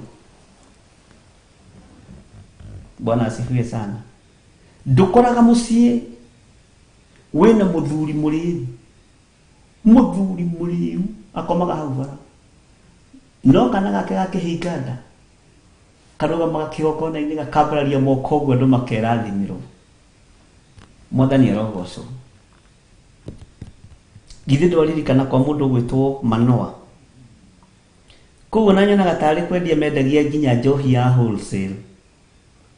Bwana asifiwe sana. Ndũkoraga mũciĩ wĩna mũthuri mũrĩu, mũthuri mũrĩu akomaga hau bara, no kana gake gakĩhinga nda karũgamaga kĩgongona-inĩ gakambararia moko ũguo andũ makerathimĩrwo. Mwathani arogocwo. Githĩ ndwaririkana kwa mũndũ ũgwĩtwo Manoa? Koguo na nyonaga tarĩ kwendia mendagia nginya njohi ya wholesale.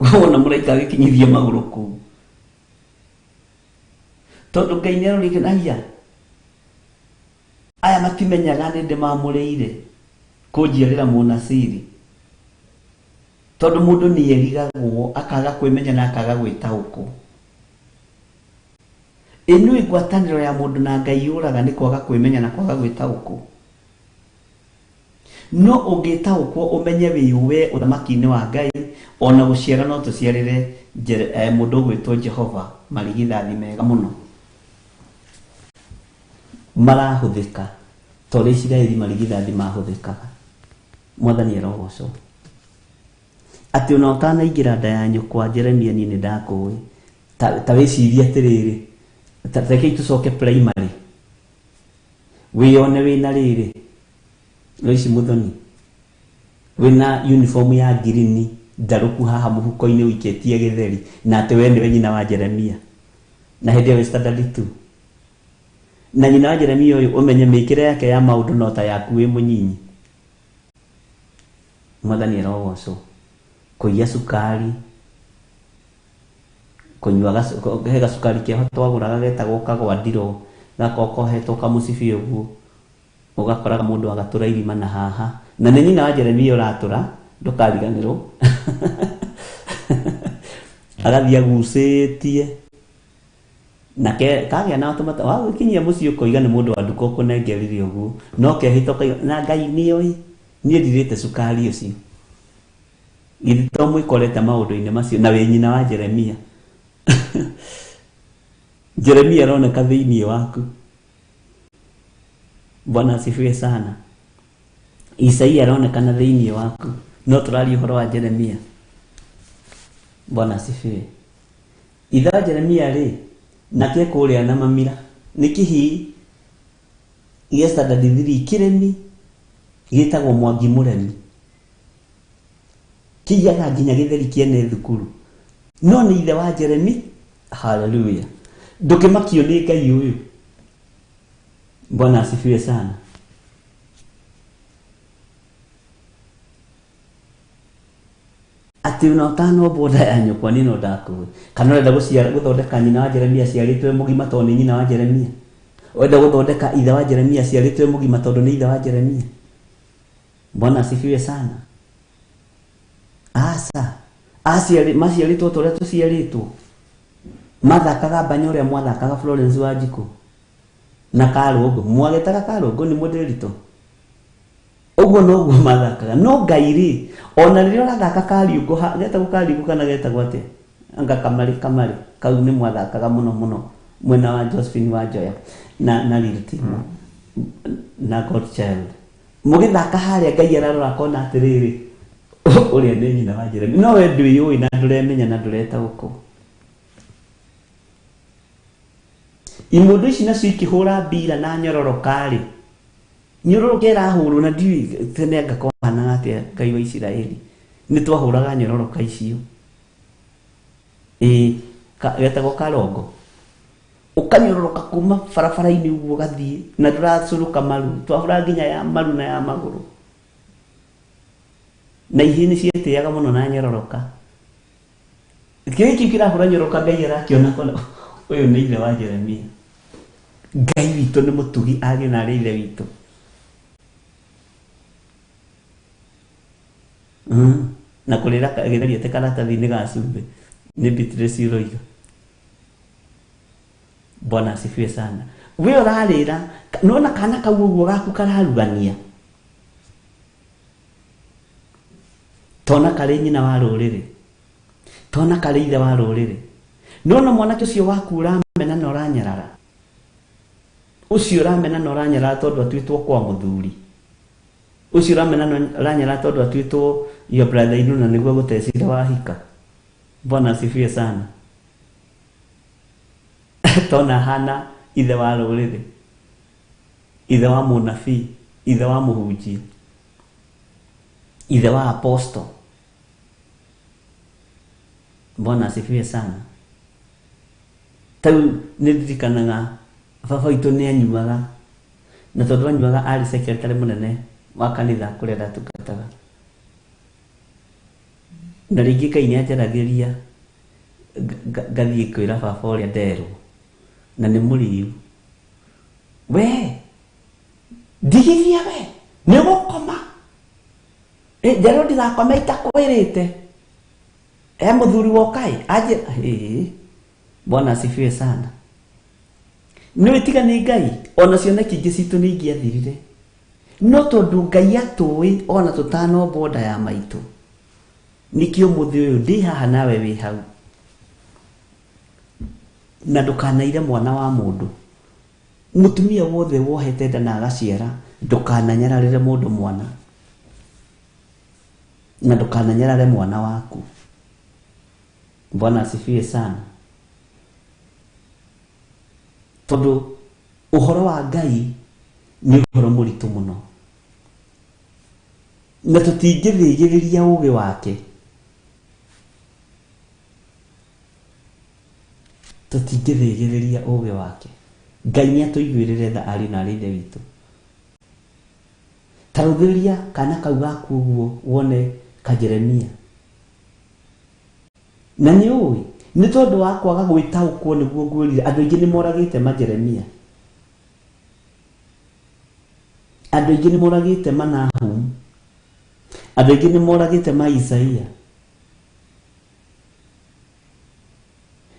Wona mũraika agĩkinyithia magũrũ kũu, tondũ Ngai nĩ arorire aya aya matimenyaga nĩ ndĩmamũrĩire kũnjiarĩra mũnasiri, tondũ mũndũ nĩ erigagwo akaga kwĩmenya na akaga gwĩtaũkwo. Ĩnũĩ ngwatanĩro ya mũndũ na Ngai yũraga nĩ kwaga kwĩmenya na kwaga gwĩtaũkwo. No ũngĩtaũkwo ũmenye wĩ we ũthamaki-inĩ wa Ngai, ona gũciara no tũciarĩre mũndũ ũgwĩtwo Jehova marigithathi mega mũno marahũthĩka ta ũrĩa Isiraeli marigithathi mahũthĩkaga. Mwathani arogocwo. Atĩ ona ũtanaingĩra nda ya nyũkwa Jeremia niĩ nĩ ndakũĩ. Ta wĩcirie atĩrĩrĩ, rekei tũcoke primary, wĩyone wĩna rĩrĩ Loici Muthoni, wĩna uniform ya ngirini ndarũku haha mũhuko-inĩ ũikĩtie gĩtheri, na atĩ we nĩwe nyina wa Jeremia, na hĩndĩ ĩyo wĩ standard 2. Na nyina wa Jeremia ũyũ ũmenye mĩkĩre yake ya maũndũ no ta yaku wĩ mũnyinyi. Mwathani arogocwo. Kũiya cukari, kũnyua he gacukari keho twagũraga getagwo kagwandiro, gakoragwo kohetwo kamũcibi ũguo, ũgakoraga mũndũ agatũra irima na haha, na nĩ nyina wa Jeremia ũratũra, ndũkariganĩrwo. Agathiĩ agucĩtie na kagĩa na tũmata, wagĩkinyia mũciĩ ũkoiga nĩ mũndũ wa nduka ũkũnengerire ũguo, no kehĩta ũkaiga na Ngai nĩoĩ niĩ ndirĩte cukari ũcio. Githĩ to mwĩkorete maũndũ-inĩ macio na wĩ nyina wa Jeremia. Jeremia aroneka thĩinĩ waku. Bwana asifiwe sana. Isaia aronekana thĩinĩ waku, no tũraria ũhoro wa Jeremia. Bwana asifiwe. Ithe wa Jeremia rĩ, nake kũrĩa na mamira nĩ kĩhii gĩa standard 3 kĩremi gĩtagwo Mwangi Mũremi, kĩiyaga nginya gĩtheri kĩene thukuru, no nĩ ithe wa Jeremi. Haleluya. Ndũkĩmakio nĩ Ngai ũyũ. Bwana asifiwe sana. Atĩ ona ũtanombwo nda ya nyũkwa niĩ no ndakũĩ. Kana ũrenda gũthondeka nyina wa Jeremia aciarĩtwo e mũgima tondũ nĩ nyina wa Jeremia? Ũrenda gũthondeka ithe wa Jeremia aciarĩtwo e mũgima tondũ nĩ ithe wa Jeremia? Bwana asifiwe sana. Aca, maciarĩtwo ta ũrĩa tũciarĩtwo. Mathakaga mbanya ũrĩa mwathakaga Florence Wanjikũ na Karũngũ. Mwagetaga Karũngũ nĩ mũndĩritũ. Ũguo noguo mathakaga. No Ngai rĩ, ona rĩrĩa ũrathaka Kariũngũ, getagwo Kariũngũ kana getagwo atĩa? Anga Kamarĩ, Kamarĩ. Kau nĩ mwathakaga mũno mũno mwena wa Josephine wa Njoya na Lil Timo na Godchild. Mũgĩthaka harĩa Ngai ararora akona atĩrĩrĩ, Ũrĩa nĩ nyina wa Jeremia. No we ndwĩyũĩ na ndũremenya na ndũretaũkwo. Imũndũ ici nacio ikĩhũra mbira na nyororoka-rĩ, nyororoka ĩrahũrwo na ndiũĩ tene anga kwahanaga atĩa Ngai wa Isiraeli. Nĩ twahũraga nyororoka icio. Ĩĩ, getagwo karongo. Ũkanyororoka kuma barabara-inĩ ũguo ũgathiĩ na ndũracũrũka maru. Twahũraga nginya ya maru na ya magũrũ. Na ihĩĩ nĩ cietĩaga mũno na nyororoka. Gĩkĩ kĩrahũra nyororoka Ngai arakĩona kona ũyũ nĩ ithe wa Jeremia. Ngai witũ nĩ mũtugi ariũ na arĩ ithe witũ. Na kũrĩra gĩtheria te karatathi-inĩ ga cumbĩ nĩ Beatrice ũroiga. Bwana asifiwe sana. We ũrarĩra nona kana kau ũguo gaku kararugania. Tona karĩ nyina wa rũrĩrĩ. Tona karĩ ithe wa rũrĩrĩ. Nona mwanake ũcio waku ũramena na ũranyarara. Ũcio ũramena na ũranyarara tondũ atuĩtwo kwa mũthuri. Ũcio ũramena na ũranyarara tondũ atuĩtwo your brother in law na nĩguo gũtecire wahika. Bwana asifiwe sana. Tona hana ithe wa rũrĩrĩ, ithe wa mũnabii, ithe wa mũhunjia, ithe wa apostle. Bwana asifiwe sana. Tau nĩ ndirikanaga baba witũ nĩ anyuaga, na tondũ anyuaga arĩ secretary mũnene wa kanitha kũrĩa ndatungataga. Na rĩngĩ Ngai nĩ anjaragĩria ngathiĩ kwĩra baba ũrĩa nderwo, na nĩ mũrĩu. We ndigithia we, nĩ ũgũkoma. Njerwo ndigakome itakwĩrĩte. Mũthuri woka ĩ, anjĩ, Bwana asifiwe sana. Nĩ tiga nĩ Ngai, ona cioneki ingĩ citũ nĩ ingĩathirire. No tondũ Ngai atũĩ ona tũtanombwo nda ya maitũ, nĩkĩo mũthĩ ũyũ ndĩ haha nawe wĩ hau. Na ndũkanaire mwana wa mũndũ. Mũtumia wothe wohete nda na agaciara, ndũkananyararĩre mũndũ mwana. Na ndũkananyarare mwana waku. Bwana asifiwe sana. Tondũ ũhoro wa Ngai nĩ ũhoro mũritũ mũno. Na tũtingĩthĩgĩrĩria ũũgĩ wake. Tũtingĩthĩgĩrĩria ũũgĩ wake. Ngai nĩ atũiguĩrĩre tha ariũ na arĩ ithe witũ. Ta rũthĩrĩria kana kau gaku ũguo wone ka Jeremia. Na nĩ ũĩ, nĩ tondũ wa kwaga gwĩtaũkwo nĩguo ngwĩrire, andũ aingĩ nĩ moragĩte ma Jeremia. Andũ aingĩ nĩ moragĩte ma Nahum. Andũ aingĩ nĩ moragĩte ma Isaia.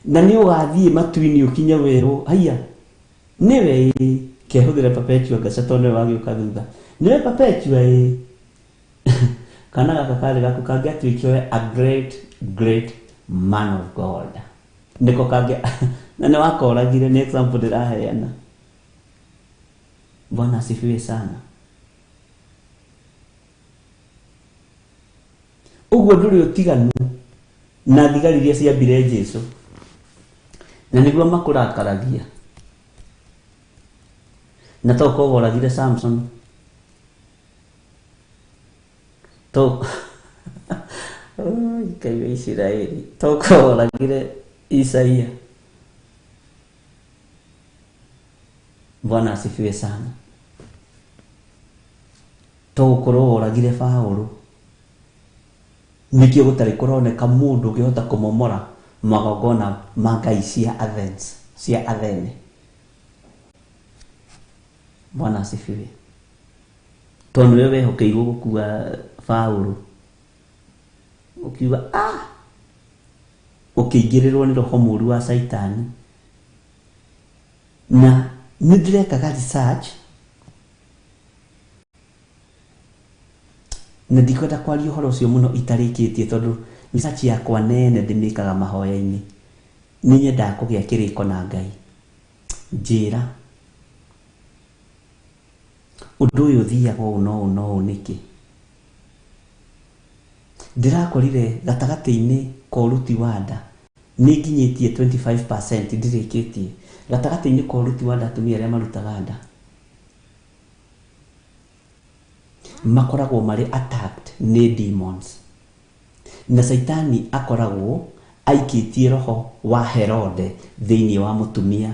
Na nĩ ũgathiĩ matu-inĩ ũkinye werũ, haiya, nĩwe ĩ, kehũthĩre Perpetua Ngaca tondũ nĩwe wagĩũka thutha. Nĩwe Perpetua ĩ. Kana gaka karĩ gaku kangĩatuĩkire a great, great man of God. Nĩko kangĩ, na nĩ wakoragire, nĩ example ndĩraheana. Bwana asifiwe sana. Ũguo ndũrĩ ũtiganu na thigari iria ciambire Jesũ. Na nĩguo makũrakaragia. Na to korwo woragire Samson. To Oi, Ngai wa Isiraeli. To korwo woragire Isaia. Bwana asifiwe sana. To gũkorwo woragire Paũlũ. Nĩkĩo gũtarĩ kũroneka mũndũ ũngĩhota kũmomora magongona ma ngai cia Athens, cia Athene. Bwana asifiwe. Tondũ nĩwe wehokeirwo gũkua Paũlũ. Ũkiuga, ũkĩingĩrĩrwo nĩ roho mũũru wa Caitani. Na nĩ ndĩrekaga research na ndikwenda kwaria ũhoro ũcio mũno itarĩkĩtie tondũ research yakwa nene ndĩmĩkaga mahoya-inĩ. Nĩ nyendaga kũgĩa kĩrĩko na Ngai. Njĩra ũndũ ũyũ ũthiaga ũũ na ũũ na ũũ nĩkĩ? Ndĩrakorire gatagatĩ-inĩ ka ũruti wa nda nĩ nginyĩtie 25% ndirĩkĩtie. Gatagatĩ-inĩ ka ũruti wa nda atumia arĩa marutaga nda makoragwo marĩ attacked nĩ demons. Na Caitani akoragwo aikĩtie roho wa Herode thĩinĩ wa mũtumia.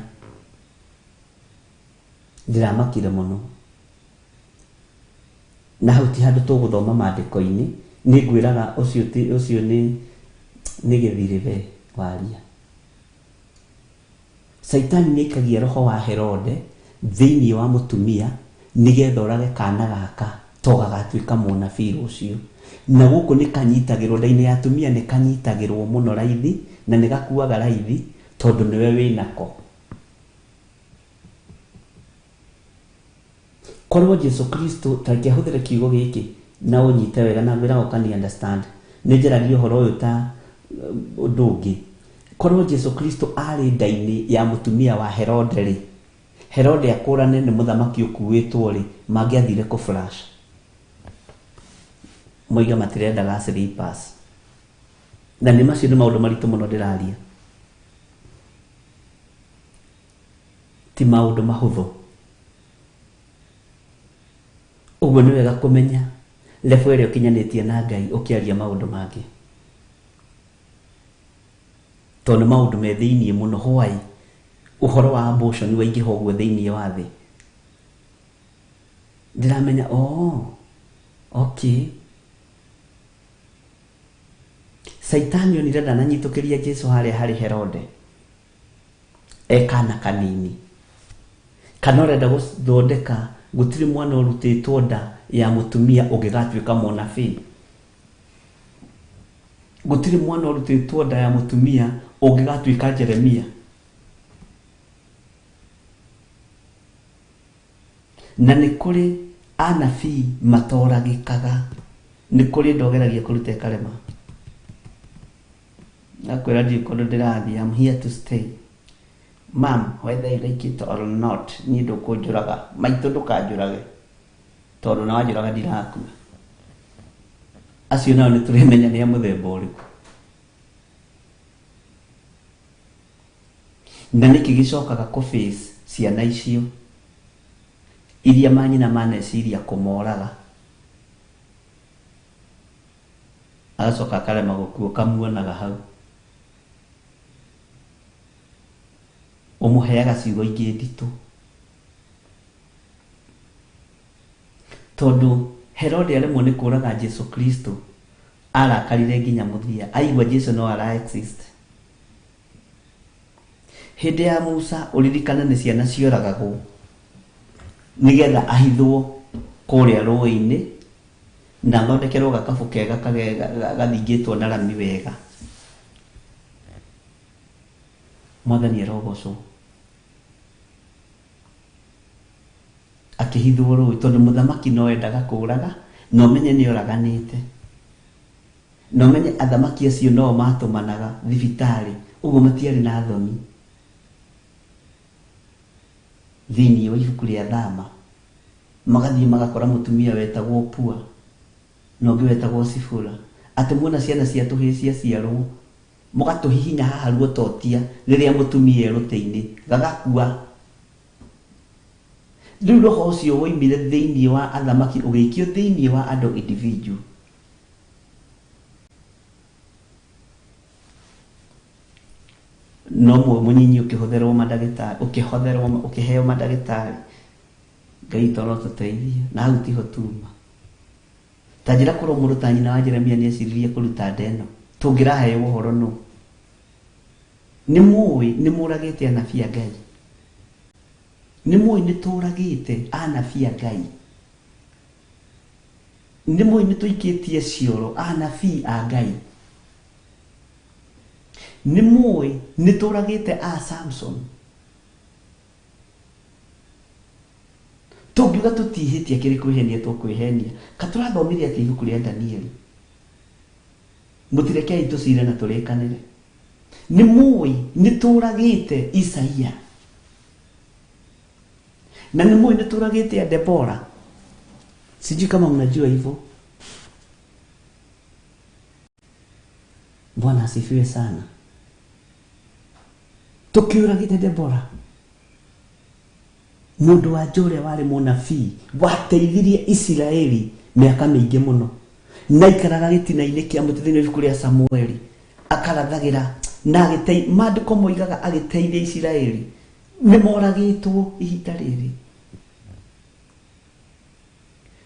Ndĩramakire mũno. Na hau ti handũ tũgũthoma maandĩko-inĩ, nĩ ngwĩraga ũcio ti ũcio nĩ gĩthirĩbe waria. Caitani nĩ aikagia roho wa Herode thĩinĩ wa mũtumia nĩgetha orage kana gaka to gagatuĩka mũnabii rũciũ. Na gũkũ nĩ kanyitagĩrwo nda-inĩ ya atumia, nĩ kanyitagĩrwo mũno raithi na nĩ gakuaga raithi tondũ nĩwe wĩnako. Korwo Jesu Kristo ta reke hũthĩre kiugo gĩkĩ na ũnyite wega na ngwĩraga ũkani understand, nĩ njaragia ũhoro ũyũ ta ũndũ ũngĩ. Korwo Jesu Kristo arĩ nda-inĩ ya mũtumia wa Herode rĩ, Herode akũrane nĩ mũthamaki ũkuĩtwo rĩ, mangĩathire kũ flash. Moiga matirendaga slippers. Na nĩ macio nĩ maũndũ maritũ mũno ndĩraria. Ti maũndũ mahũthũ. Ũguo nĩ wega kũmenya level ĩrĩa ũkinyanĩtie na Ngai ũkĩaria maũndũ mangĩ. Tondũ nĩ maũndũ me thĩiniĩ mũno. Why? Ũhoro wa abortion waingĩha ũguo thĩiniĩ wa thĩ. Ndĩramenya, oh, okay. Caitani onire ndananyitũkĩria Jesu harĩa harĩ Herode e kana kanini. Kana ũrenda gũthondeka gũtirĩ mwana ũrutĩtwo nda ya mũtumia ũngĩgatuĩka mũnabii. Gũtirĩ mwana ũrutĩtwo nda ya mũtumia ũngĩgatuĩka Jeremia. Na nĩ kũrĩ anabii matoragĩkaga. Nĩ kũrĩ ndogeragia kũruta ĩkarema. Ngakwĩra ndiũĩ kũndũ ndĩrathiĩ, I'm here to stay. Ma'am, whether you like it or not, niĩ ndũkũnjũraga. Maitũ ndũkanjũrage. Tondũ na wanjũraga ndirakua. Acio nao nĩ tũrĩmenya nĩ a mũthemba ũrĩkũ. Na nĩkĩ gĩcokaga kũ face ciana icio iria manyina maneciria kũmoraga, agacoka akarema gũkua ũkamuonaga hau. Ũmũheaga ciugo ingĩ nditũ. Tondũ Herode aremwo nĩ kũraga Jesu Kristo, arakarire nginya mũthia. Aigua Jesu no ara exist. Hĩndĩ ya Musa ũririkane nĩ ciana cioragagwo nĩgetha ahithwo kũrĩa rũĩ-inĩ na athondekerwo gakabu kega gathingĩtwo na rami wega. Mwathani arogocwo. Akĩhithwo rũĩ tondũ mũthamaki no endaga kũraga na ũmenye nĩ oraganĩte. Na ũmenye athamaki acio no matũmanaga thibitarĩ, ũguo matiarĩ na thoni. Thĩinĩ wa ibuku rĩa Thama magathiĩ magakora mũtumia wetagwo Pua na ũngĩ wetagwo Sifura, atĩ muona ciana cia tũhĩĩ ciaciarwo mũgatũhihinya haha ruototia rĩrĩa mũtumia e rũtĩ-inĩ gagakua. Rĩu roho ũcio woimire thĩinĩ wa athamaki ũgĩikio thĩinĩ wa andũ individual. No mũnyinyi ũkĩhũthĩrwo mandagĩtarĩ, ũkĩhotherwo, ũkĩheo mandagĩtarĩ. Ngai to no tũteithie na hau tiho tuma. Ta njĩra korwo mũndũ ta nyina wa Jeremia nĩ eciririe kũruta nda ĩno, tũngĩraheo ũhoro nũ? Nĩ mũĩ nĩ mũragĩte anabii a Ngai. Nĩ mũĩ nĩ tũragĩte anabii a Ngai. Nĩ mũĩ nĩ tũikĩtie cioro anabii a Ngai. Nĩ mũĩ nĩ tũragĩte a Samson. Tũngiuga tũtihĩtie kĩrĩ kwĩhenia tũkwĩhenia. Ka tũrathomire atĩ ibuku rĩa Danieli. Mũtirekei tũcire na tũrĩkanĩre. Nĩ mũĩ nĩ tũragĩte Isaia. Na nĩ mũĩ nĩ tũragĩte a Debora. Sijui kama mnajua hivyo. Bwana asifiwe sana. Tukiuragite Debora mundu wa njũrĩa warĩ mũnabii wateithirie Isiraeli mĩaka mĩingĩ mũno na ikaraga gĩtina-inĩ kĩa mũtĩ thĩinĩ wa ibuku rĩa Samueli akarathagira na agĩtei maandĩko moigaga agĩteithia Isiraeli nĩ moragĩtwo ihinda rĩrĩ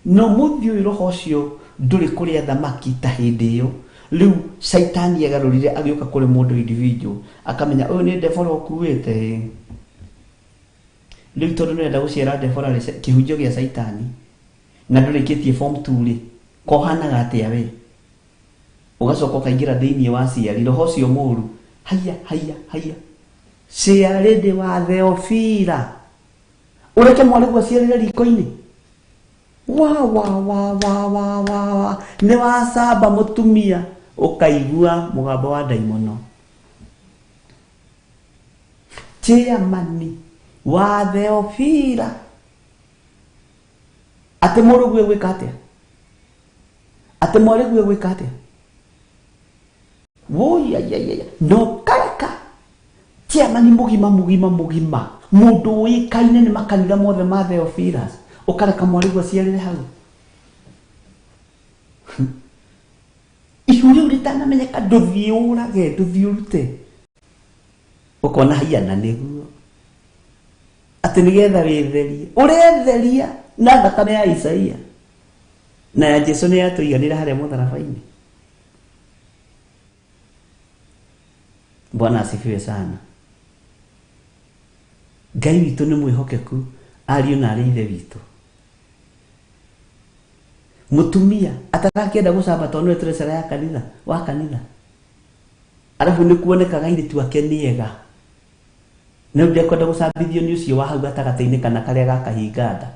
no mũthĩ ũyũ roho ũcio ndũrĩ kũrĩ athamaki ta hĩndĩ ĩyo. Rĩu Caitani agarũrire agĩũka kũrĩ mũndũ individual akamenya ũyũ nĩ Debora ũkuĩte. Rĩu tondũ nĩũrenda gũciara Debora rĩ kĩhunjio gĩa Caitani na ndũrĩkĩtie form 2 rĩ kohanaga atĩa we ũgacoka ũkaingĩra thĩinĩ wa aciari roho ũcio mũru haya haya haya ciarĩ wa Theofila ũreke mwarĩguo aciarĩre riko-inĩ wa wa wa wa wa wa nĩ wacamba mũtumia ũkaigua mũgambo wa ndaimono. Chairman wa Theofila atĩ mũrũguo egwĩka atĩa atĩ mwarĩguo egwĩka atĩa woiaiaiai no kareka chairman mũgima mũgima mũgima mũndũ ũĩkaine nĩ makanitha mothe ma Theophilus ũkareka mwarĩguo aciarĩre hau ihu rĩu rĩtanamenyeka ndũthiĩ ũrage ndũthiĩ ũrute ũkona haiya na nĩguo atĩ nĩgetha wĩtherie ũretheria na thakame ya Isaia na ya Jesu nĩ yatũiganĩra harĩa mũtharaba-inĩ. Bwana asifiwe sana. Ngai witũ nĩ mwĩhokeku ariũ na arĩ ithe witũ. Mũtumia atarakĩenda gũcamba tondũ nĩwe treasurer ya kanitha wa kanitha arabu nĩ kuonekaga airĩtu ake nĩ ega na rĩu ndekwenda gũcambithio nĩ ũcio wa hau gatagatĩ-inĩ kana karĩa gakahinga nda.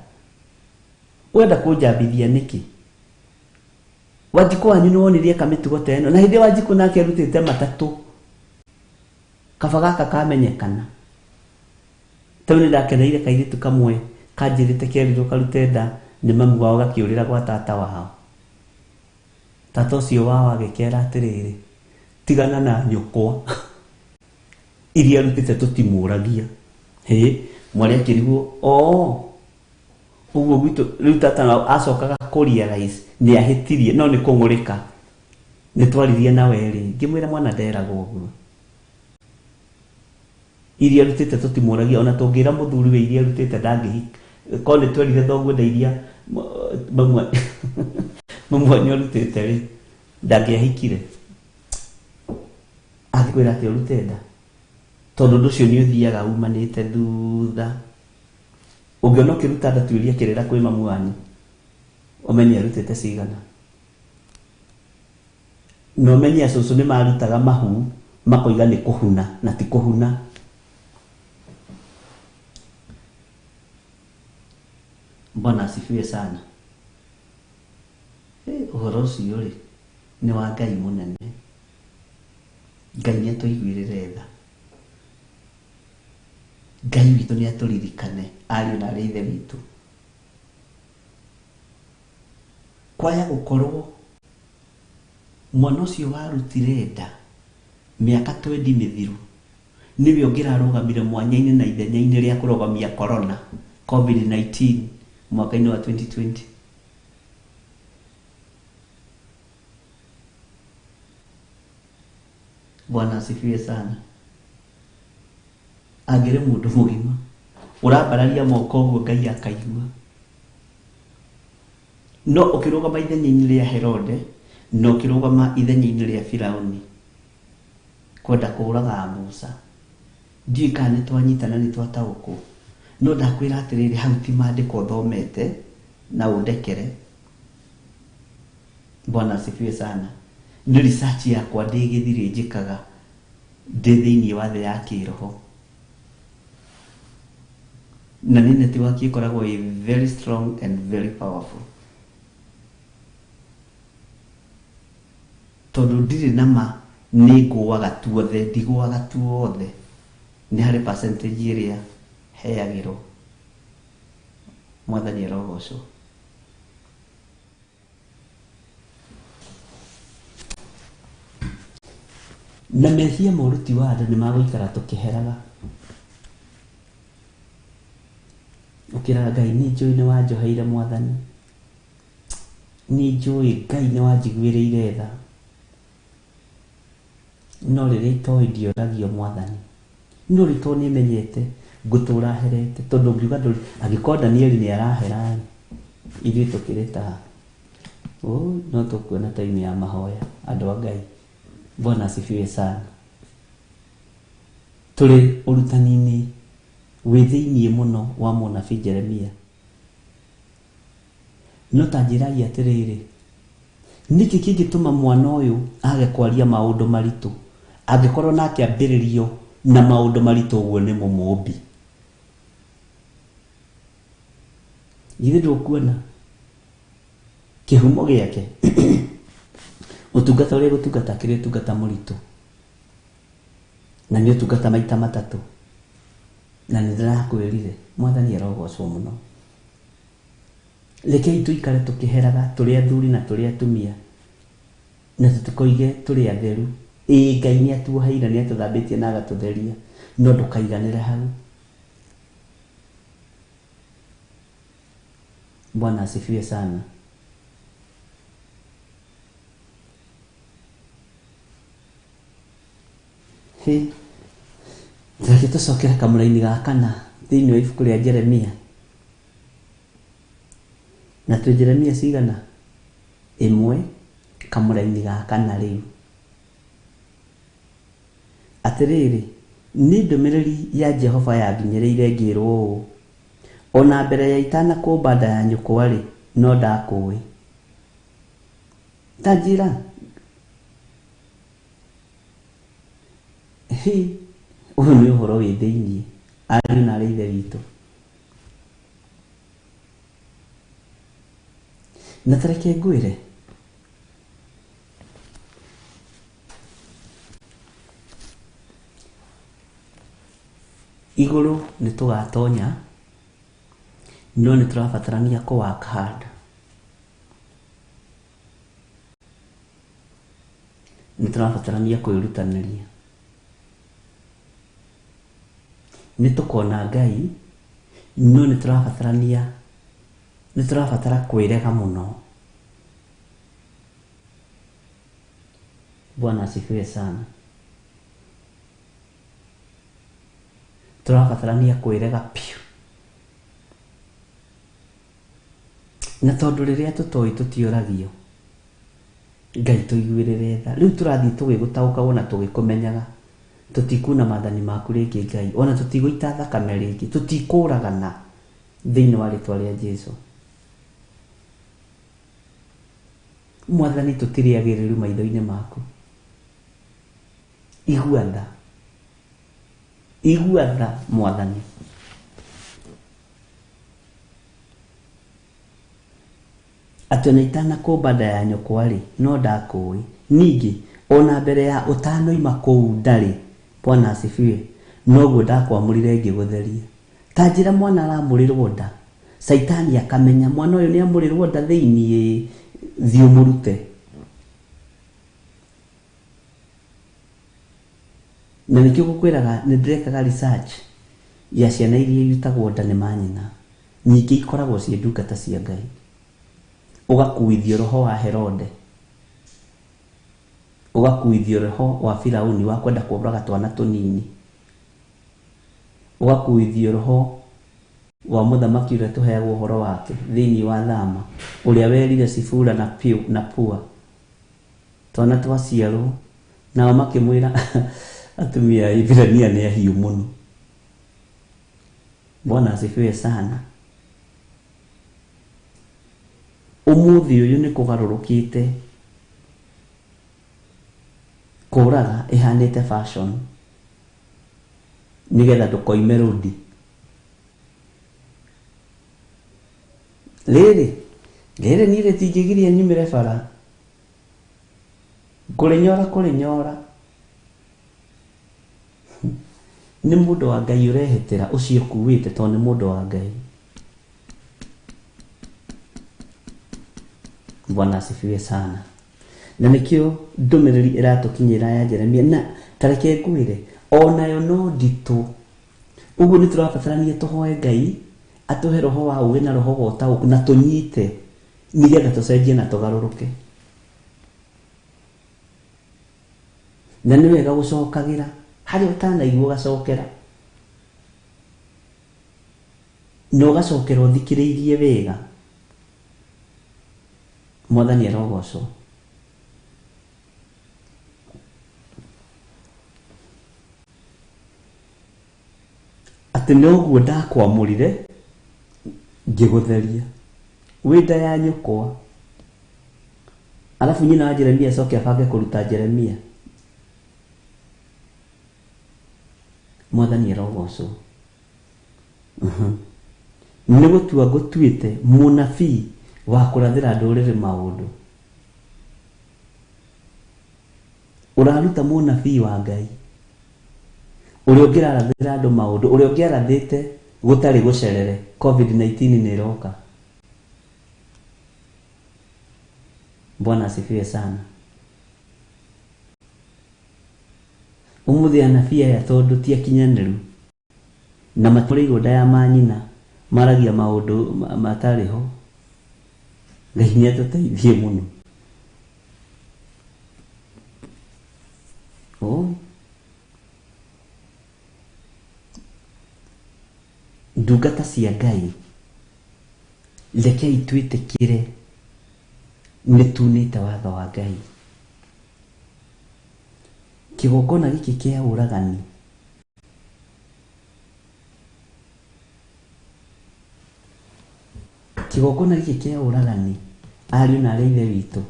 Ũrenda kũnjambithia nĩkĩ? Wanjikũ wanyu nĩ wonirie eka mĩtugo ta ĩno na hĩndĩ Wanjikũ nake arutĩte matatũ kaba gaka kamenyekana. Tau nĩ ndakeneire kairĩtu kamwe kanjĩrĩte kerirwo karute nda nĩ mamu wao gakĩũrĩra gwa tata wao. Tata ũcio wao agĩkera atĩrĩrĩ tigana na nyũkwa iria arutĩte tũtimũragia. Hĩ mwarĩ akĩrigwo oo ũguo gwitũ rĩu tata acokaga kũ realize nĩ ahĩtirie no nĩ kũng'ũrĩka nĩ twaririe nawe rĩ ngĩmwĩra mwana nderagwo ũguo iria arutĩte tũtimũragia ona tũngĩra mũthuri we iria arutĩte ndangĩhika korwo nĩ twerire thoguo nda iria mamu wanyu arutĩte rĩ ndangĩahikire angĩkwĩra atĩ ũrute nda tondũ ũndũ ũcio nĩ ũthiaga umanĩte thutha. Ũngĩona ũkĩruta nda tuĩria kĩrĩra kwĩ mamu wanyu ũmenye arutĩte cigana na ũmenye acũcũ nĩ marutaga mahu makoiga nĩ kũhuna na ti kũhuna. Bwana asifiwe sana. Ũhoro ũcio rĩ nĩ wa Ngai mũnene. Ngai nĩ atũiguĩrĩre tha. Ngai witũ nĩ atũririkane ariũ na arĩ ithe witũ. Kwaya gũkorwo mwana ũcio warutire nda mĩaka 20 mĩthiru nĩwe ũngĩrarũgamire mwanya-inĩ na ithenya-inĩ rĩa kũrũgamia corona COVID-19 mwaka-inĩ wa 2020. Bwana asifiwe sana. Angĩrĩ mũndũ mũgima ũrambararia moko ũguo Ngai akaigua no ũkĩrũgama ithenya-inĩ rĩa Herode na ũkĩrũgama ithenya-inĩ rĩa Firauni kwenda kũũraga Musa ndiũĩ kana nĩ twanyitana nĩ twataũkwo no ndakwĩra atĩrĩrĩ hau ti maandĩko thomete na ũndekere. Bwana asifiwe sana. Nĩ research yakwa ndĩ gĩthirĩ njĩkaga ndĩ thĩinĩ wa thĩ ya kĩroho na nĩ network ĩkoragwo ĩ very strong and very powerful tondũ ndirĩ na ma nĩ ngũaga tuothe ndigũaga tuothe nĩ harĩ percentage ĩrĩa heagĩrwo. Mwathani arogocwo. Na mehia ma ũruti wa nda nĩ magũikara tũkĩheraga. Ũkĩraga Ngai nĩ njũĩ nĩ wanjoheire mwathani, nĩ njũĩ Ngai nĩ wanjiguĩrĩire tha, no rĩrĩa itoĩ ndioragio mwathani, no rĩu tondũ nĩ menyete ngũtũra herete, tondũ ngiuga ndũrĩ, angĩkorwo Danieli nĩ arahera rĩ, ithuĩ tũkĩrĩ ta no tũkuona time ya mahoya andũ a Ngai. Bwana asifiwe sana. Tũrĩ ũrutani-inĩ wĩ thĩiniĩ mũno wa mũnabii Jeremia. No ta njĩrai atĩrĩrĩ, nĩkĩ kĩngĩtũma mwana ũyũ age kwaria maũndũ maritũ angĩkorwo nake ambĩrĩrio na maũndũ maritũ ũguo nĩ mũmũmbi? Githĩ ndũkuona kĩhumo gĩake? Ũtungata ũrĩa gũtungata kĩrĩ ũtungata mũritũ, na nĩ ũtungata maita matatũ, na nĩ ndĩrakwĩrire mwathani arogocwo mũno. Rekei tũikare tũkĩheraga tũrĩ athuri na tũrĩ atumia, na tũtikoige tũrĩ atheru. Ĩĩ Ngai nĩ atuoheire, nĩ atũthambĩtie na agatũtheria, no ndũkaiganĩre hau. Bwana asifiwe sana. Hĩ, reke tũcokere kamũraini ga kana thĩinĩ wa ibuku rĩa Jeremia. Na twĩ Jeremia cigana? 1 kamũraini ga kana rĩu. Atĩrĩrĩ, nĩ ndũmĩrĩri ya Jehova yanginyĩrĩire ngĩrwo ũũ, ona mbere ya itanakũmba nda ya nyũkwa rĩ, no ndakũĩ. Ta njĩra, hĩ, ũyũ nĩ ũhoro wĩ thĩiniĩ, ariũ na arĩ ithe witũ. Na ta reke ngwĩre, igũrũ nĩ tũgatonya, no nĩ tũrabatarania kũ work hard. Nĩ tũrabatarania kwĩrutanĩria. Nĩ tũkona Ngai, no nĩ tũrabatarania, nĩ tũrabatara kwĩrega mũno. Bwana asifiwe sana. Tũrabatarania kwĩrega piũ. Na tondũ rĩrĩa tũtoĩ tũtioragio, Ngai tũiguĩrĩre tha. Rĩu tũrathiĩ tũgĩgũtaũkagwo na tũgĩkũmenyaga. Tũtikuna maathani maku rĩngĩ Ngai, ona tũtigũita thakame rĩngĩ, tũtikũragana thĩinĩ wa rĩtwa rĩa Jesu. Mwathani tũtirĩ agĩrĩru maitho-inĩ maku. Igua tha, igua tha Mwathani. Atĩ ona itanakũmba nda ya nyũkwa rĩ, no ndakũĩ. Ningĩ ona mbere ya ũtanoima kũu ndarĩ, Bwana asifiwe, noguo ndakwamũrire ngĩgũtheria. Ta njĩra mwana aramũrĩrwo nda, Caitani akamenya mwana ũyũ nĩ amũrĩrwo nda thĩiniĩ, thiĩ ũmũrute. Na nĩkĩo ngũkwĩraga nĩ ndĩrekaga research ya ciana iria irutagwo nda nĩ manyina. Nyingĩ ikoragwo ciĩ ndungata cia Ngai. Ũgakuithio roho wa Herode, ũgakuithio roho wa Firauni wa kwenda kũũraga twana tũnini, ũgakuithio roho wa mũthamaki ũrĩa tũheagwo ũhoro wake thĩinĩ wa Thama, ũrĩa werire Sifura na Piu na Pua twana twaciarwo, nao makĩmwĩra atumia a Ibrania nĩ ahiũ mũno. Bwana asifiwe sana. Ũmũthĩ ũyũ nĩ kũgarũrũkĩte, kũraga ĩhanĩte fashion nĩgetha ndũkoime rũdi. Rĩrĩ rĩrĩ niĩ rĩtingĩgiria nyumĩre bara, ngũrĩnyora kũrĩnyora. Nĩ mũndũ wa Ngai ũrehĩtĩra ũcio ũkuĩte, tondũ nĩ mũndũ wa Ngai. Bwana asifiwe sana. Na nĩkĩo ndũmĩrĩri ĩratũkinyĩra ya Jeremia, na tareke ngwĩre onayo no nditũ. Ũguo nĩ tũrabatarania tũhoe Ngai atũhe roho wa ũũgĩ na roho wa ũtaũku na tũnyite nĩgetha tũcenjie na tũgarũrũke. Na nĩ wega gũcokagĩra harĩa ũtanaigua ũgacokera, na ũgacokera ũthikĩrĩirie wega. Mwathani arogocwo. Atĩ noguo ndakwamũrire ngĩgũtheria wĩ nda ya nyũkwa. Arabu nyina wa Jeremia acoke abange kũruta Jeremia. Mwathani arogocwo. Nĩ gũtua ngũtuĩte mũnabii wa kũrathĩra ndũrĩrĩ maũndũ. Ũraruta mũnabii wa Ngai ũrĩa ũngĩrarathĩra andũ maũndũ, ũrĩa ũngĩarathĩte gũtarĩ gũcerere COVID-19 nĩ ĩroka. Bwana asifiwe sana. Ũmũthĩ anabii aya tondũ ti akinyanĩru na matũrĩirwo nda ya manyina, maragia maũndũ matarĩ ho. Ngai nĩ atũteithie mũno. Oh. Ndungata cia Ngai, rekei twĩtĩkĩre nĩ tunĩte watho wa Ngai. Kĩgongona gĩkĩ kĩa ũragani kĩgongona gĩkĩ kĩa ũragani, ariũ na arĩ ithe witũ,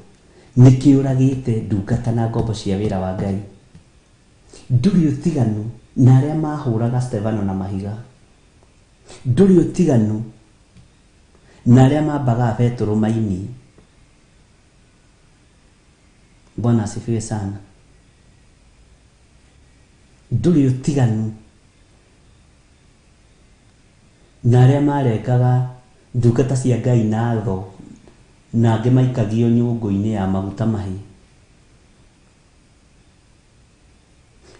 nĩ kĩũragĩte ndungata na ngombo cia wĩra wa Ngai. Ndũrĩ ũtiganu na arĩa mahũraga Stefano na mahiga. Ndũrĩ ũtiganu na arĩa mambaga Petero maini. Bwana asifiwe sana. Ndũrĩ ũtiganu na arĩa marengaga ndungata cia Ngai na tho, na angĩ maikagio nyũngũ-inĩ ya maguta mahiũ.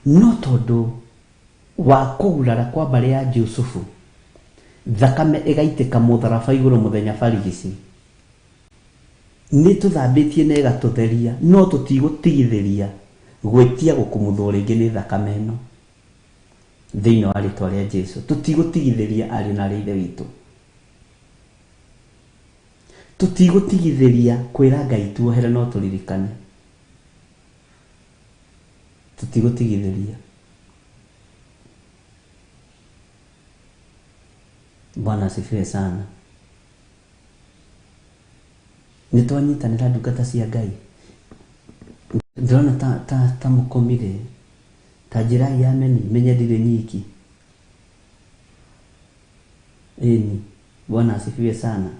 No tondũ wa kũgurara kwa mbarĩ ya Jusufu, thakame ĩgaitĩka mũtharaba igũrũ mũthenya barigici, nĩ tũthambĩtie na ĩgatũtheria, no tũtigũtigithĩria gwĩtia gũkumuthwo rĩngĩ nĩ thakame ĩno thĩinĩ wa rĩtwa rĩa Jesu. Tũtigũtigithĩria ariũ na arĩ ithe witũ, tũtigũtigithĩria kwĩra Ngai tuohere no tũririkane, tũtigũtigithĩria. Bwana asifiwe sana. Nĩ twanyitanĩra ndungata cia Ngai. Ndĩrona ta mũkomire, ta njĩrai ya meni menye ndirĩ nyiki. Ĩni, Bwana asifiwe sana.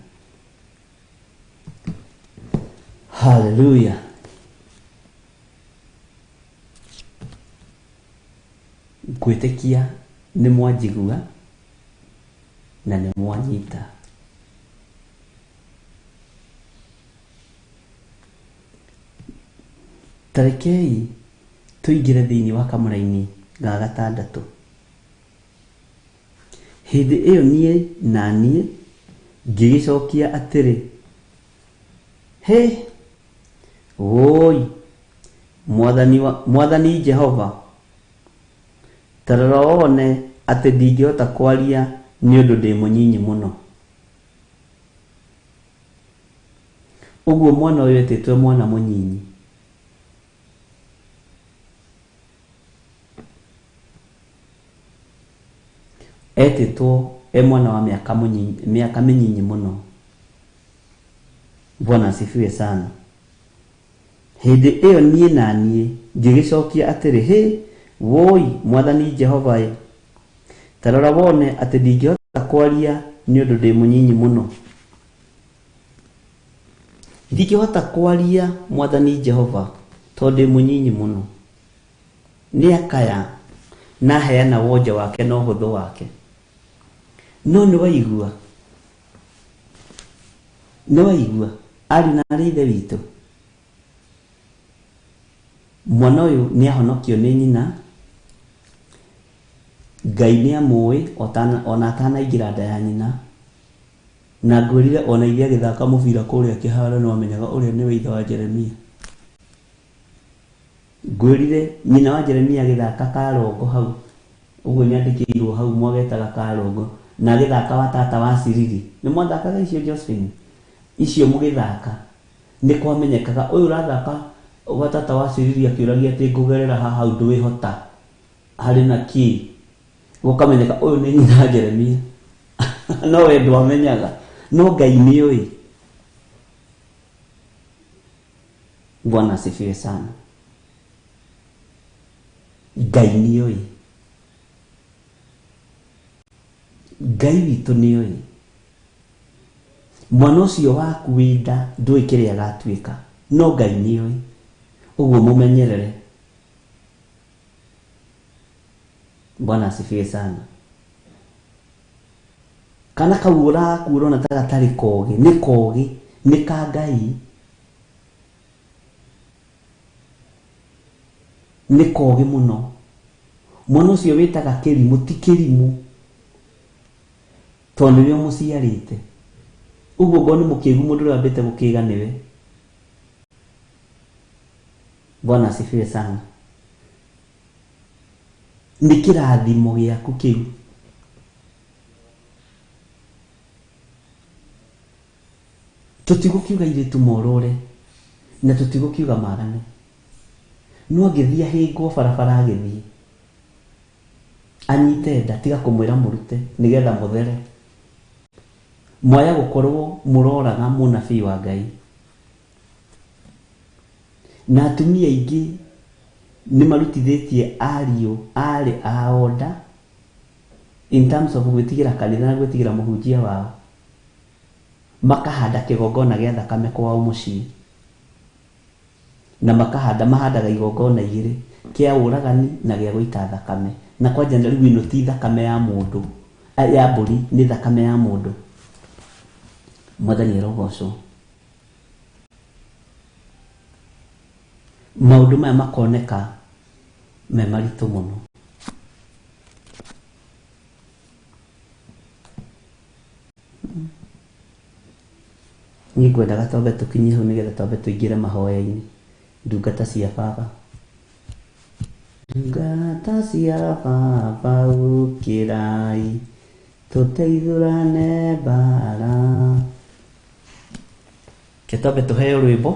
Haleluya. Ngwĩtĩkia nĩ mwanjigua na nĩ mwanyita. Tarekei tũingĩre thĩinĩ wa kamũraini ga gatandatũ. Hĩndĩ ĩyo niĩ na niĩ ngĩgĩcokia atĩrĩ, hĩ, wũi, Mwathani Jehova, ta rora wone atĩ ndingĩhota kwaria nĩ ũndũ ndĩ mũnyinyi mũno. Ũguo mwana ũyũ etĩtwo mwana mũnyinyi. Etĩtwo e mwana wa mĩaka mĩnyinyi mũno. Bwana asifiwe sana. Hĩndĩ ĩyo niĩ na niĩ ngĩgĩcokia atĩrĩ, hĩ, wũi, Mwathani Jehova ĩ, ta rora wone atĩ ndingĩhota kwaria nĩ ũndũ ndĩ mũnyinyi mũno. Ndingĩhota kwaria Mwathani Jehova tondũ ndĩ mũnyinyi mũno. Nĩ akaya na aheana wonje wake na ũhũthũ wake. No nĩ waigua, nĩ waigua ariũ na arĩ ithe witũ. Mwana ũyũ nĩ ahonokio nĩ nyina, Ngai nĩ amũĩ ona atanaingĩra nda ya nyina. Na ngwĩrire ona ithe agĩthaka mũbira kũrĩa kĩharo nĩ wamenyaga ũrĩa nĩwe ithe wa Jeremia. Ngwĩrire nyina wa Jeremia agĩthaka karongo hau, ũguo nyandĩkĩirwo hau mwagetaga karongo, na agĩthaka wa tata wa Ciriri. Nĩ mwathakaga icio Josephine? Icio mũgĩthaka nĩ kwamenyekaga ũyũ ũrathaka wa tata wa Ciriri akĩũragia atĩ ngũgerera haha hau ndwĩhota harĩ na kĩ, gũkamenyeka ũyũ nĩ nyina wa Jeremia. No we ndwamenyaga, no Ngai nĩoĩ. Bwana asifiwe sana. Ngai nĩoĩ, Ngai witũ nĩoĩ. Mwana ũcio waku wĩ nda ndũĩ kĩrĩa agatuĩka, no Ngai nĩoĩ. Ũguo mũmenyerere. Bwana asifiwe sana. Kana kau ũraku ũrona ta gatarĩ kogĩ, nĩ kogĩ, nĩ ka Ngai. Nĩ kogĩ mũno. Mwana ũcio wĩtaga kĩrimũ ti kĩrimũ, tondũ nĩwe ũmũciarĩte. Ũguo ngorwo nĩ mũkĩgu mũndũ ũrĩa wambĩte gũkĩga nĩwe. Bwana asifiwe sana. Nĩ kĩrathimo gĩaku kĩu. Tũtigũkiuga airĩtu morũre na tũtigũkiuga marane, no angĩthiĩ ahĩngwo barabara agĩthiĩ anyite nda, tiga kũmwĩra mũrute nĩgetha mũthere. Mwaya gũkorwo mũroraga mũnabii wa Ngai. Na atumia aingĩ nĩ marutithĩtie ariũ arĩ ao nda in terms of gwĩtigĩra kanitha na gwĩtigĩra mũhunjia wao, makahanda kĩgongona gĩa thakame kwao mũciĩ, na makahanda mahandaga igongona igĩrĩ, kĩa ũragani na gĩa gũita thakame. Na kwanja rĩu ĩno ti thakame ya mũndũ, ya mbũri, nĩ thakame ya mũndũ. Mwathani arogocwo. Maũndũ maya makoneka me maritũ mũno. Niĩ ngwendaga twambe tũkinye hau nĩgetha twambe tũingĩre mahoya-inĩ. Ndungata cia baba, ndungata cia baba, ũkĩrai tũteithũrane mbara. Ke twambe tũheo rwĩmbo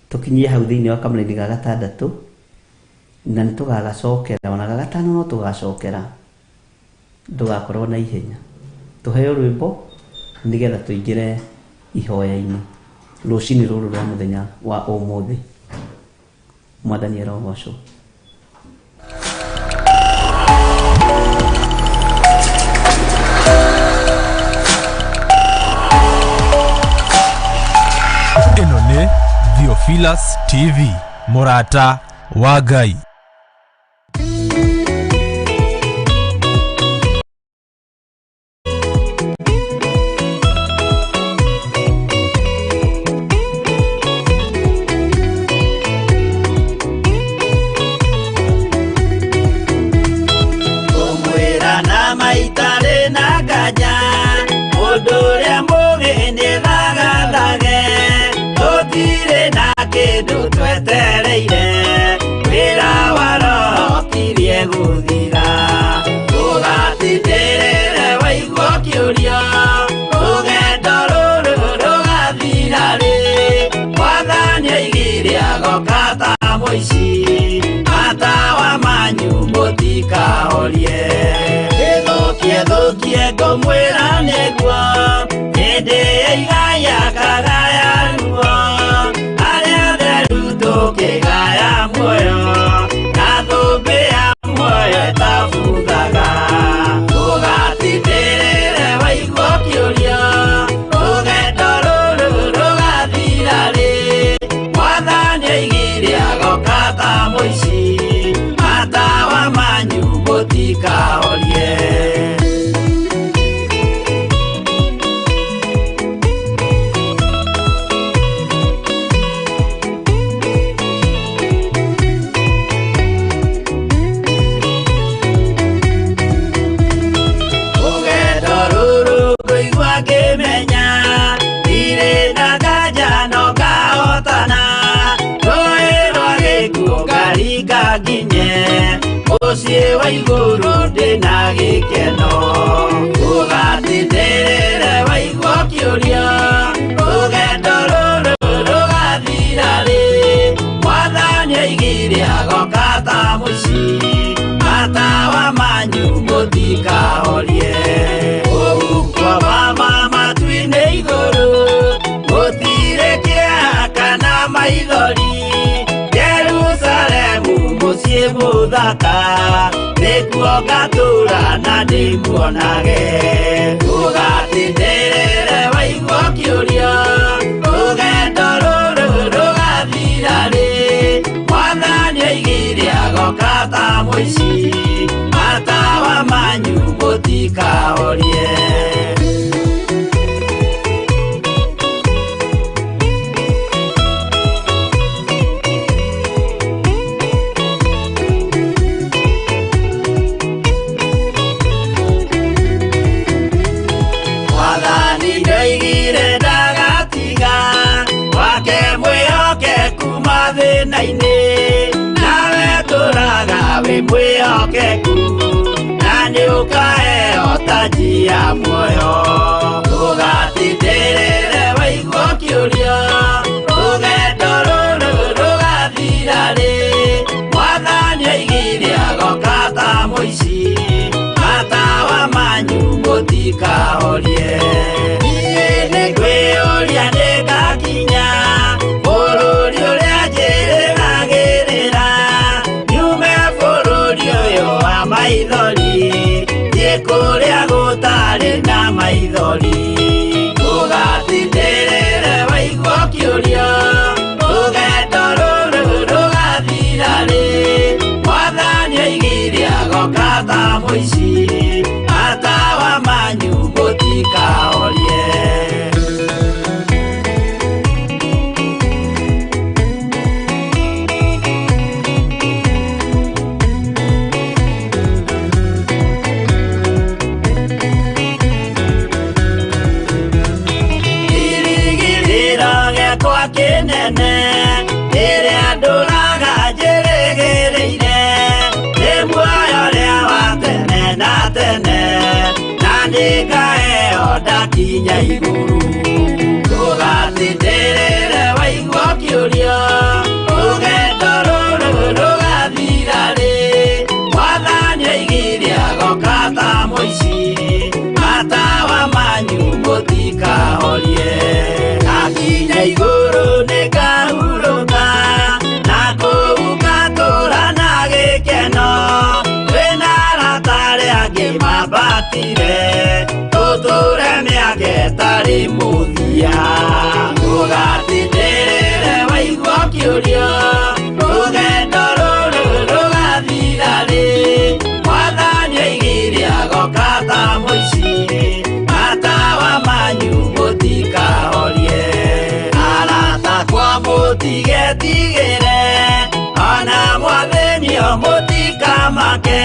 tũkinyie hau thĩinĩ wa kamũraini ga gatandatũ, na nĩ tũgagacokera, ona ga gatano no tũgacokera, ndũgakorwo na ihenya. Tũheo rwĩmbo nĩgetha tũingĩre ihoya-inĩ rũcinĩ rũrũ rwa mũthenya wa ũmũthĩ. Mwathani arogocwo. Ĩno nĩ Theophilus TV, mũrata wa Ngai. Kũmwĩra na maitarĩ na nganja, mũndũ ũrĩa mũgĩ nĩthagathage, tũtirĩ na kĩndũ twetereire, wĩra wa roho ũkirie gũthira. Ndũgatindĩrĩre waigua ũkĩũrio, rũgendo rũrũ rũgathira rĩ, Mwathani oigire agoka ta mũici, matawa manyu mũtikahorie. Ĩthũkie thũkie ngũmwĩra nĩguo, hĩndĩ ĩigaya kagaya ruo, arĩa atheru tũkĩgaya muoyo, na thũmbĩ ya muoyo ĩtabuthaga. Ndũgatindĩrĩre waigua ũkĩũrio, rũgendo rũrũ rũgathira rĩ, Mwathani oigire agoka ta mũici, ndĩna gĩkeno. Ũgatindĩrĩre waigua ũkĩũria, rũgendo rũrũ rũgathira rĩ? Mwathani oigire agoka ta mũici, matawa manyu mũtikahorie. Kũu kwa Baba matu-inĩ igũrũ, gũtirĩ kĩeha kana maithori. Jerusalemu mũciĩ mũthaka, nĩkuo ngatũũra na ndĩmuonage. Ũgatindĩrĩre waigua ũkĩũria, rũgendo rũrũ rũgathira rĩ? Mwathani oigire agoka ta mũici, matawa manyu mũtikahorie. Mwathani ndoigire ndagatiga, wake mwĩhokeku mathĩna-inĩ, nawe tũraga wĩ mwĩhokeku, na nĩũkaheo taji ya muoyo. Ũgatindĩrĩre waigua ũkĩũria, rũgendo rũrũ rũgathira rĩ? Mwathani oigire agoka ta mũici, matawa manyu mũtikahorie. Niĩ nĩngwĩyũria nĩngakinya bũrũri ũrĩa njĩrĩgagĩrĩra, nyume bũrũri ũyũ wa maithori, thiĩ kũrĩa gũtarĩ na maithori. Ũgatindĩrĩre waigua ũkĩũria, rũgendo rũrũ rũgathira rĩ? Mwathani oigire agoka ta mũici, matawa manyu mũtikahorie. Kĩrĩgĩrĩro gĩakwa kĩnene, kĩrĩa ndũraga njĩrĩgĩrĩire, nĩ muoyo ũrĩa wa tene na tene, na nĩngaheo ndakinya igũrũ. Ũgatindĩrĩre waigua ũkĩũria, rũgendo rũrũ rũgathira rĩ? Mwathani oigire agoka ta mũici, matawa manyu mũtikahorie. Ndakinya igũrũ nĩngahurũka, na kũu ngatũũra na gĩkeno. Twĩna arata arĩa angĩ mambatire, tũtũũre mĩaka ĩtarĩ mũthia. Ũgatindĩrĩre waigua ũkĩũria, rũgendo rũrũ rũgathira rĩ? Mwathani oigire agoka ta mũici, matawa manyu mũtikahorie. Arata akwa mũtigetigĩre, ona mwathĩnio mũtikamake,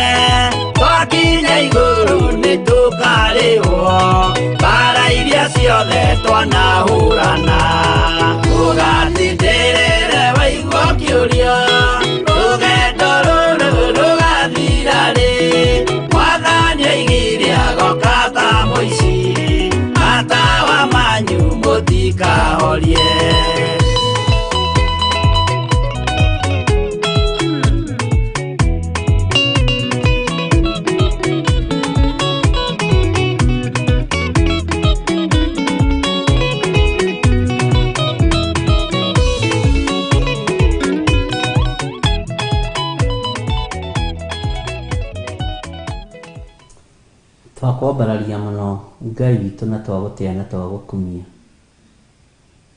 twakinya igũrũ nĩtũkarĩhwo mbara iria ciothe twanahũrana. Ũgatindĩrĩre waigua ũkĩũria, rũgendo rũrũ rũgathira rĩ? Mwathani oigire agoka ta mũici, matawa manyu mũtikahorie. Twakwambararia mũno Ngai witũ na twagũtĩa na twagũkumia.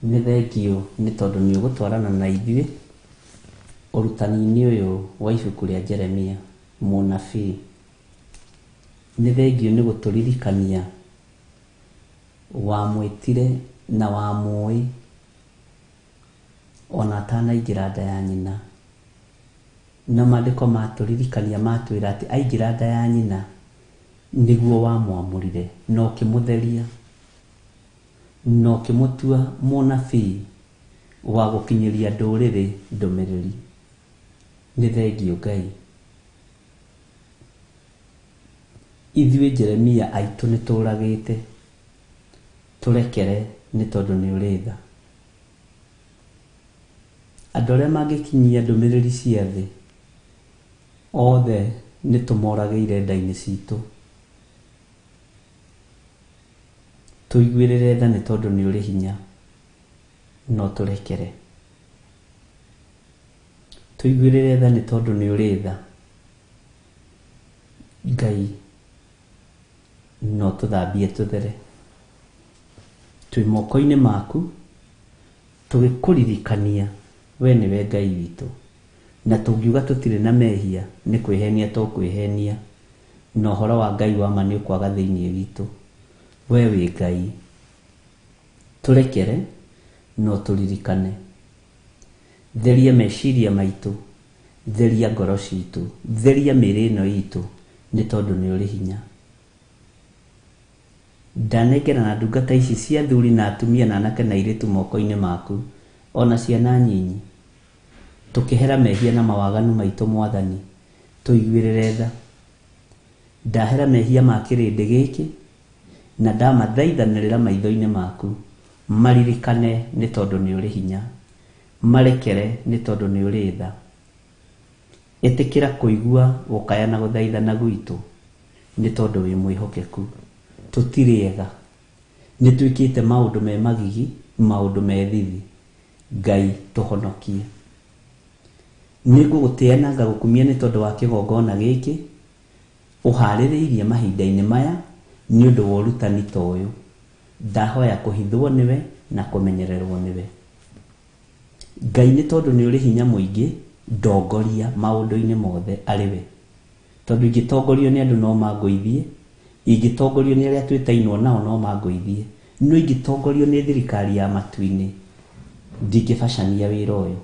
Nĩ thengiũ nĩ tondũ nĩ ũgũtwarana na ithuĩ ũrutani-inĩ ũyũ wa ibuku rĩa Jeremia mũnabii. Nĩ thengiũ nĩ gũtũririkania wamwĩtire na wamũĩ ona atanaingĩra nda ya nyina. Na maandĩko matũririkania matwĩra atĩ aingĩra nda ya nyina nĩguo wamwamũrire na ũkĩmũtheria na ũkĩmũtua mũnabii wa gũkinyĩria ndũrĩrĩ ndũmĩrĩri. Nĩ thengiũ Ngai. Ithuĩ Jeremia aitũ nĩ tũragĩte, tũrekere nĩ tondũ nĩ ũrĩ tha. Andũ arĩa mangĩkinyia ndũmĩrĩri cia thĩ othe nĩ tũmoragĩire nda-inĩ citũ. Tũiguĩrĩre tha nĩ tondũ nĩ ũrĩ hinya, no tũrekere. Tũiguĩrĩre tha nĩ tondũ nĩ ũrĩ tha. Ngai no tũthambie tũthere. Twĩ moko-inĩ maku tũgĩkũririkania we nĩwe Ngai witũ. Na tũngiuga tũtirĩ na mehia nĩ kwĩhenia tũkwĩhenia, na ũhoro wa Ngai wa ma nĩ ũkwaga thĩinĩ witũ. We wĩ Ngai, tũrekere no tũririkane. Theria meciria maitũ, theria ngoro citũ, theria mĩĩrĩ ĩno itũ nĩ tondũ nĩ ũrĩ hinya. Ndanengerana ndungata ici cia athuri na atumia na anake na airĩtu moko-inĩ maku, ona ciana nyinyi. Tũkĩhera mehia na mawaganu maitũ Mwathani, tũiguĩrĩre tha. Ndahera mehia ma kĩrĩndĩ gĩkĩ na ndamathaithanĩrĩra maitho-inĩ maku, maririkane nĩ tondũ nĩ ũrĩ hinya, marekere nĩ tondũ nĩ ũrĩ tha. Ĩtĩkĩra kũigua gũkaya na gũthaithana gwitũ nĩ tondũ wĩ mwĩhokeku. Tũtirĩ ega, nĩ twĩkĩte maũndũ me magigi, maũndũ me thithi. Ngai tũhonokie. Nĩ ngũgũtĩa na ngagũkumia nĩ tondũ wa kĩgongona gĩkĩ ũharĩrĩirie mahinda-inĩ maya nĩ ũndũ wa ũrutani ta ũyũ. Ndahoya kũhithwo nĩwe na kũmenyererwo nĩwe. Ngai nĩ tondũ nĩ ũrĩ hinya mũingĩ, ndongoria maũndũ-inĩ mothe arĩ we. Tondũ ingĩtongorio nĩ andũ no mangũithie, ingĩtongorio nĩ arĩa twĩtainwo nao no mangũithie, no ingĩtongorio nĩ thirikari ya matu-inĩ ndingĩbacania wĩra ũyũ.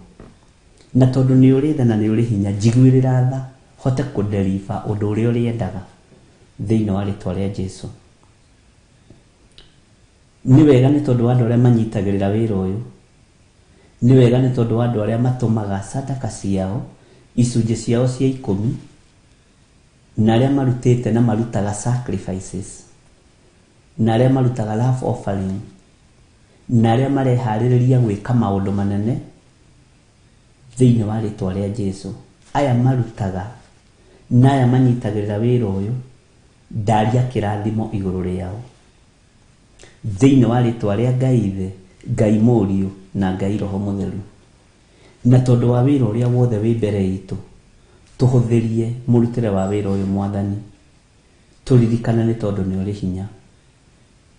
Na tondũ nĩ ũrĩ tha na nĩ ũrĩ hinya, njiguĩrĩra tha hote kũdeliver ũndũ ũrĩa ũrĩendaga thĩinĩ wa rĩtwa rĩa Jesu. Nĩ wega nĩ tondũ wa andũ arĩa manyitagĩrĩra wĩra ũyũ. Nĩ wega nĩ tondũ wa andũ arĩa matũmaga sadaka ciao, icunjĩ ciao cia 10, na arĩa marutĩte na marutaga sacrifices, na arĩa marutaga love offering, na arĩa mareharĩrĩria gwĩka maũndũ manene thĩinĩ wa rĩtwa rĩa Jesu. Aya marutaga na aya manyitagĩrĩra wĩra ũyũ, ndaria kĩrathimo igũrũ rĩao thĩinĩ wa rĩtwa rĩa Ngai Ithe, Ngai Mũriũ na Ngai Roho Mũtheru. Na tondũ wa wĩra ũrĩa wothe wĩ mbere itũ, tũhũthĩrie mũrutĩre wa wĩra ũyũ Mwathani. Tũririkane nĩ tondũ nĩ ũrĩ hinya.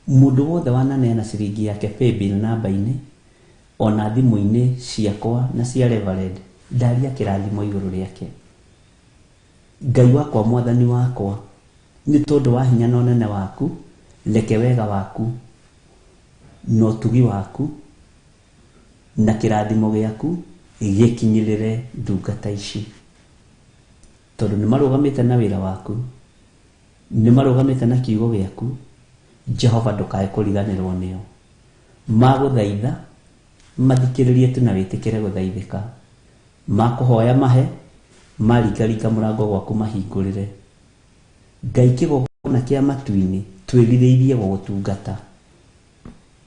Mũndũ wothe wananeana ciringi yake paybill namba-inĩ ona thimũ-inĩ ciakwa na cia Reverend, ndaria kĩrathimo igũrũ rĩake. Ngai wakwa, Mwathani wakwa, nĩ tondũ wa hinya na ũnene waku, reke wega waku na ũtugi waku na kĩrathimo gĩaku gĩkinyĩrĩre ndungata ici. Tondũ nĩ marũgamĩte na wĩra waku, nĩ marũgamĩte na kiugo gĩaku, Jehova ndũkae kũriganĩrwo nĩo. Magũthaitha mathikĩrĩrie tu na wĩtĩkĩre gũthaithĩka. Makũhoya mahe, maringaringa mũrango gwaku mahingũrĩre. Ngai kĩgongona kĩa matu-inĩ twĩrirĩirie gũgũtungata.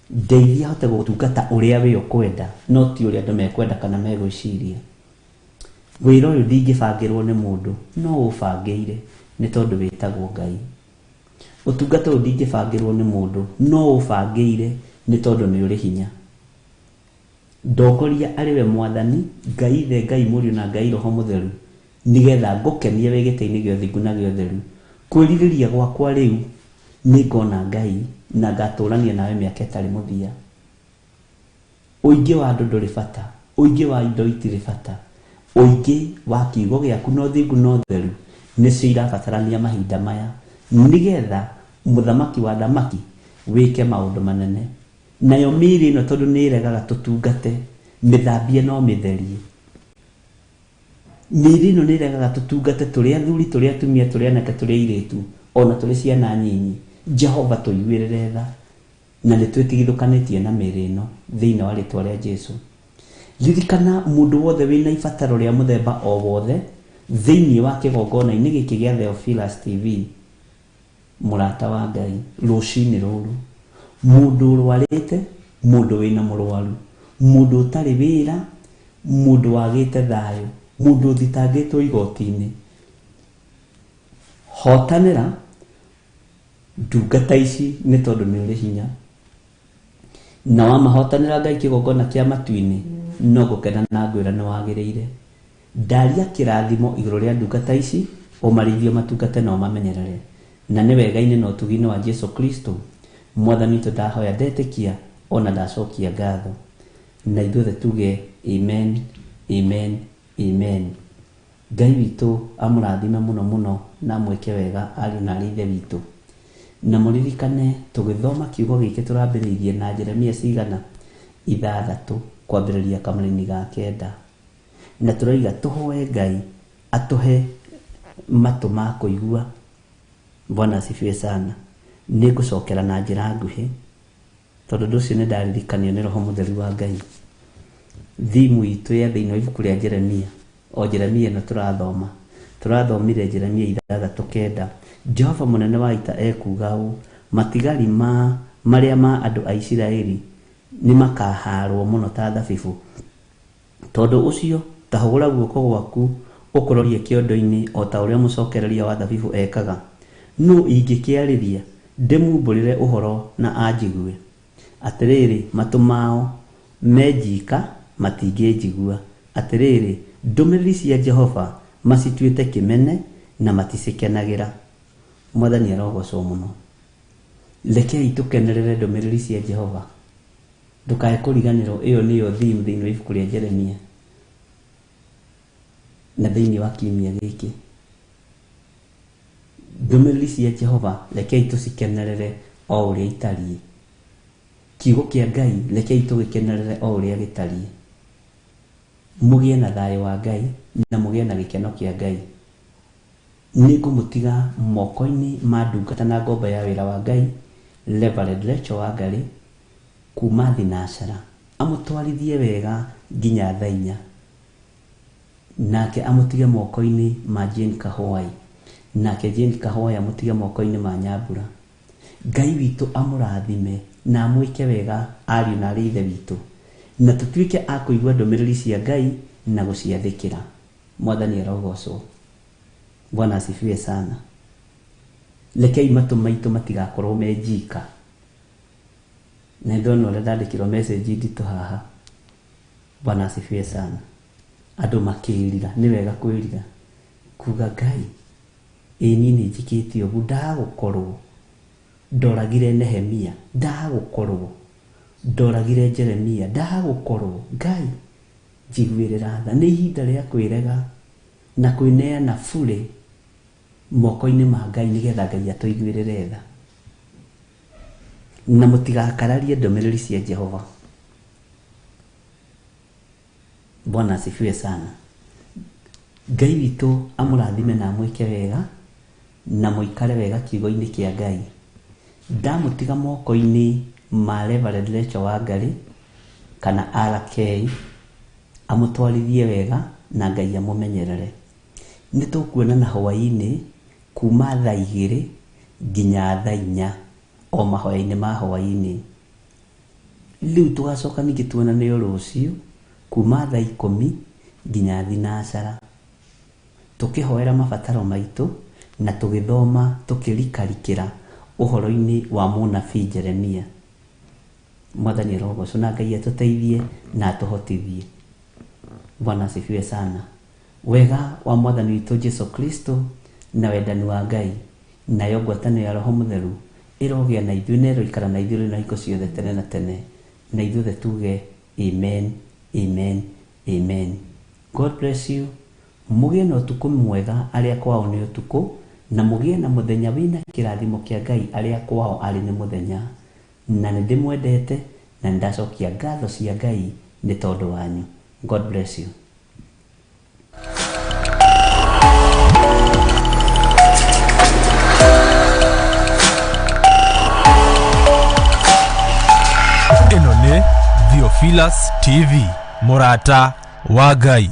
Ndeithia hote gũgũtungata ũrĩa we ũkwenda, no ti ũrĩa andũ mekwenda kana megwĩciria. Wĩra ũyũ ndingĩbangĩrwo nĩ mũndũ, no ũbangĩire nĩ tondũ wĩtagwo Ngai. Ũtungata ũyũ ndingĩbangĩrwo nĩ mũndũ, no ũbangĩire nĩ tondũ nĩ ũrĩ hinya. Ndongoria arĩ we Mwathani, Ngai Ithe, Ngai Mũriũ na Ngai Roho Mũtheru, nĩgetha ngũkenie wĩ gĩtĩ-inĩ gĩa ũthingu na gĩa ũtheru. Kwĩrirĩria gwakwa rĩu nĩ ngona Ngai na ngatũrania nawe mĩaka ĩtarĩ mũthia. Ũingĩ wa andũ ndũrĩ bata, ũingĩ wa indo itirĩ bata, ũingĩ wa kiugo gĩaku na ũthingu na ũtheru nĩcio irabatarania mahinda maya, nĩgetha mũthamaki wa thamaki wĩke maũndũ manene. Nayo mĩĩrĩ ĩno tondũ nĩ ĩregaga tũtungate, mĩthambie no mĩtherie. Mĩĩrĩ ĩno nĩ ĩregaga tũtungate tũrĩ athuri, tũrĩ atumia, tũrĩ anake, tũrĩ airĩtu, ona tũrĩ ciana nyinyi. Jehova tũiguĩrĩre tha, na nĩ twĩtigithũkanĩtie na mĩĩrĩ ĩno thĩinĩ wa rĩtwa rĩa Jesu. Ririkana mũndũ wothe wĩna ibataro rĩa mũthemba o wothe thĩinĩ wa kĩgongona-inĩ gĩkĩ gĩa Theophilus TV. Mũrata wa Ngai, rũcinĩ rũrũ, mũndũ ũrwarĩte, mũndũ wĩna mũrwaru, mũndũ ũtarĩ wĩra, mũndũ wagĩte thayũ, mũndũ ũthitangĩtwo igoti-inĩ, hotanĩra ndungata ici nĩ tondũ nĩ ũrĩ hinya. Na wamahotanĩra Ngai kĩgongona kĩa matu-inĩ, no gũkena na ngwĩra nĩ wagĩrĩire. Ndaria kĩrathimo igũrũ rĩa ndungata ici, ũmarĩithie, matungate na ũmamenyerere. Na nĩ wega-inĩ na ũtugi-inĩ wa Jesu Kristo Mwathani witũ ndahoya, ndetĩkia ona ndacokia ngatho. Na ithuothe tuge amen, amen, amen. Ngai witũ amũrathime mũno mũno na amwĩke wega ariũ na arĩ ithe witũ. Na mũririkane tũgĩthoma kiugo gĩkĩ tũrambĩrĩirie na Jeremia cigana 6 kwambĩrĩria kamũraini ga 9. Na tũroiga tũhoe Ngai atũhe matũ ma kũigua. Bwana asifiwe sana. Nĩngũcokera na njĩra nguhĩ tondũ ũndũ ũcio nĩ ndaririkanio nĩ Roho Mũtheru wa Ngai. Thimu itũ ya thĩinĩ wa ibuku rĩa Jeremia, o Jeremia ĩno tũrathoma, tũrathomire Jeremia 6:9. Jehova mũnene wa ita ekuuga ũũ, matigari ma marĩa ma andũ a Isiraeli nĩ makahaarwo mũno ta thabibũ. Tondũ ũcio ta hũgũra guoko gwaku ũkũrorie kĩondo-inĩ o ta ũrĩa mũcokereria wa thabibũ ekaga. Nũ ingĩkĩarĩria ndĩmumbũrĩre ũhoro na anjigue? Atĩrĩrĩ, matũ mao menjika matingĩnjigua. Atĩrĩrĩ, ndũmĩrĩri cia Jehova macituĩte kĩmene na maticikenagĩra. Mwathani arogocwo mũno. Rekei tũkenerere ndũmĩrĩri cia Jehova. Ndũkae kũriganĩrwo ĩyo nĩyo theme thĩinĩ wa ibuku rĩa Jeremia na thĩinĩ wa kiumia gĩkĩ. Ndũmĩrĩri cia Jehova rekei tũcikenerere o ũrĩa itariĩ. Kiugo kĩa Ngai rekei tũgĩkenerere o ũrĩa gĩtariĩ. Mũgĩe na thayũ wa Ngai na mũgĩe na gĩkeno kĩa Ngai. Nĩngũmũtiga moko-inĩ ma ndungata na ngombo ya wĩra wa Ngai, Reverend Rachel Wangari, kuma Thinashara, amũtwarithie wega nginya thaa 4. Nake amũtige moko-inĩ ma Jane Kahwai, nake Jane Kahwai amũtige moko-inĩ ma Nyambura. Ngai witũ amũrathime na amwĩke wega ariũ na arĩ ithe witũ, na tũtuĩke a kũigua ndũmĩrĩri cia Ngai na gũciathĩkĩra. Mwathani arogocwo. Bwana asifiwe sana. Rekei matũ maitũ matigakorwo me njika. Nĩ ndona ũrĩa ndandĩkĩrwo message nditũ haha. Bwana asifiwe sana. Andũ makĩrira, nĩ wega kwĩrira, kuga Ngai, ĩ niĩ nĩ njĩkĩte ũguo, ndagũkorwo ndoragire Nehemia, ndagũkorwo ndoragire Jeremia, ndagũkorwo Ngai njiguĩrĩra tha. Nĩ ihinda rĩa kwĩrega na kwĩneana bure moko-inĩ ma Ngai nĩgetha Ngai atũiguĩrĩre tha. Na mũtigakararie ndũmĩrĩri cia Jehova. Bwana asifiwe sana. Ngai witũ amũrathime na amwĩke wega na mũikare wega kiugo-inĩ kĩa Ngai. Ndamũtiga moko-inĩ ma Reverend Rachel Wangari kana RK, amũtwarithie wega na Ngai amũmenyerere. Nĩ tũkuonana hwaĩ-inĩ kuma thaa 2 nginya thaa 4 o mahoya-inĩ ma hwaĩ-inĩ. Rĩu tũgacoka ningĩ tuonane o rũciũ kuma thaa 10 nginya thinashara, tũkĩhoera mabataro maitũ na tũgĩthoma tũkĩrikarikĩra ũhoro-inĩ wa mũnabii Jeremia. Mwathani arogocwo na Ngai atũteithie na atũhotithie. Bwana asifiwe sana. Wega wa Mwathani witũ Jesu Kristo na wendani wa Ngai nayo ngwatanĩro ya Roho Mũtheru ĩrogĩa na ithuĩ na ĩroikara na ithuĩ na hingo ciothe tene na tene. Na ithuothe tuge amen, amen, amen. God bless you. Mũgĩe na ũtukũ mwega arĩa kwao nĩ ũtukũ, na mũgĩe na mũthenya wĩna kĩrathimo kĩa Ngai arĩa kwao arĩ nĩ mũthenya. Na nĩ ndĩmwendete na nĩ ndacokia ngatho cia Ngai nĩ tondũ wanyu. God bless you. Ĩno nĩ Theophilus TV, mũrata wa Ngai.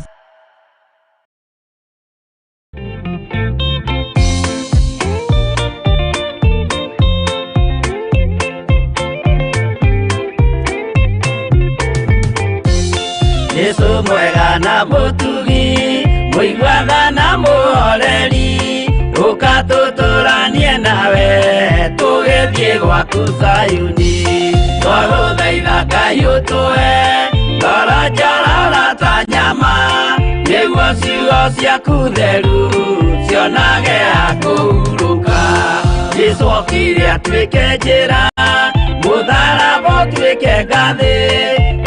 Mũtugi mũiguatha na mũhoreri ũka tũtũranie nawe tũgĩthiĩ gwaku Zayuni. Twagũthaitha Ngai ũtũhe ngoro njororo ta nyama nĩguo ciugo ciaku theru cionage ha kũhurũka. Jesũ okire atuĩke njĩra mũtharaba ũtuĩke ngathĩ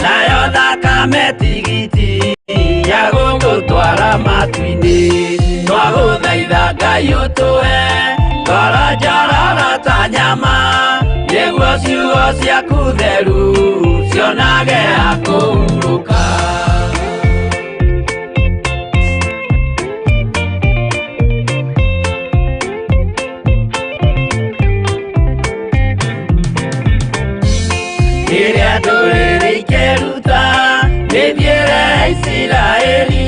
nayo thakame tigiti ya gũgũtwara matu-inĩ. Twagũthaitha Ngai ũtũhe ngoro njororo ta nyama nĩguo ciugo ciaku theru cionage ha kũhurũka. Rĩrĩa ndũrĩrĩ ikeruta mĩthiĩre ya Isiraeli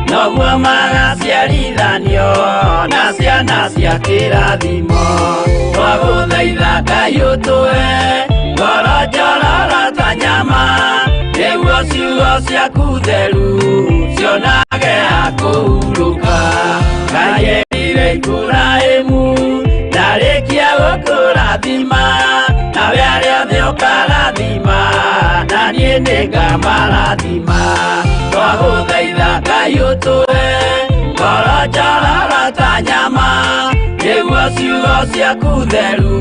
noguo magaciarithanio na ciana cia kĩrathimo. Twagũthaitha Ngai ũtũhe ngoro njororo ta nyama nĩguo ciugo ciaku theru cionage ha kũhurũka. Ngai erire Iburahĩmu ndarĩkia gũkũrathima nawe arĩa othe ũkarathima na niĩ nĩngamarathima. Twagũthaitha Ngai ũtũhe ngoro njororo ta nyama nĩguo ciugo ciaku theru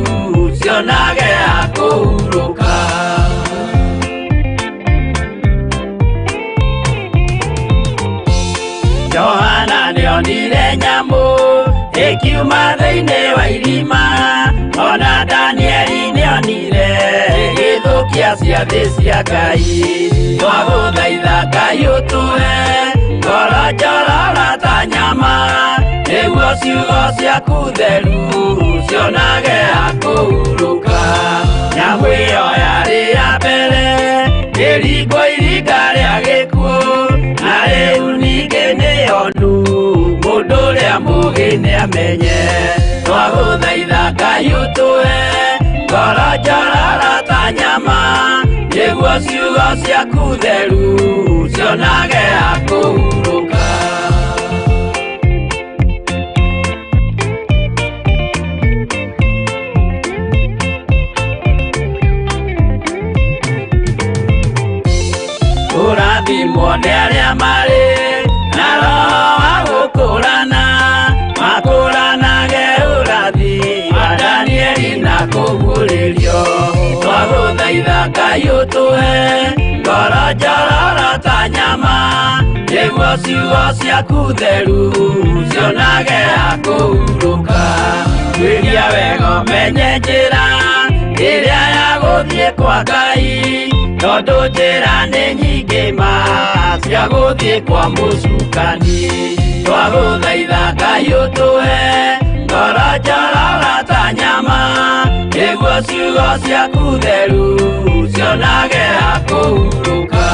cionage ha kũhurũka. Johana nĩonire nyamũ ĩkiuma thĩinĩ wa irima ona Danieli nĩonire ĩgĩthũkia ciathĩ cia Ngai. Twagũthaitha Ngai ũtũhe ngoro njororo ta nyama nĩguo ciugo ciaku theru cionage ha kũhurũka. Nyamũ ĩyo yarĩ ya mbere ĩringwo iringa rĩa gĩkuũ na rĩu ningĩ nĩyonu mũndũ ũrĩa mũũgĩ nĩamenye. Twagũthaitha Ngai ũtũhe ngoro njororo ta nyama nĩguo ciugo ciaku theru cionage ha kũhurũka. Kũrathimwo nĩ arĩa marĩ na roho wa gũkũrana makũranage ũrathi wa Danieli na kũguũrĩrio. Twagũthaitha Ngai ũtũhe ngoro njororo ta nyama nĩguo ciugo ciaku theru cionage ha kũhurũka. Tuĩria wega ũmenye njĩra ĩrĩa ya gũthiĩ kwa Ngai tondũ njĩra nĩ nyingĩ ma cia gũthiĩ kwa mũcukani. Twagũthaitha Ngai ũtũhe ngoro njororo ta nyama nĩguo ciugo ciaku theru cionage ha kũhurũka.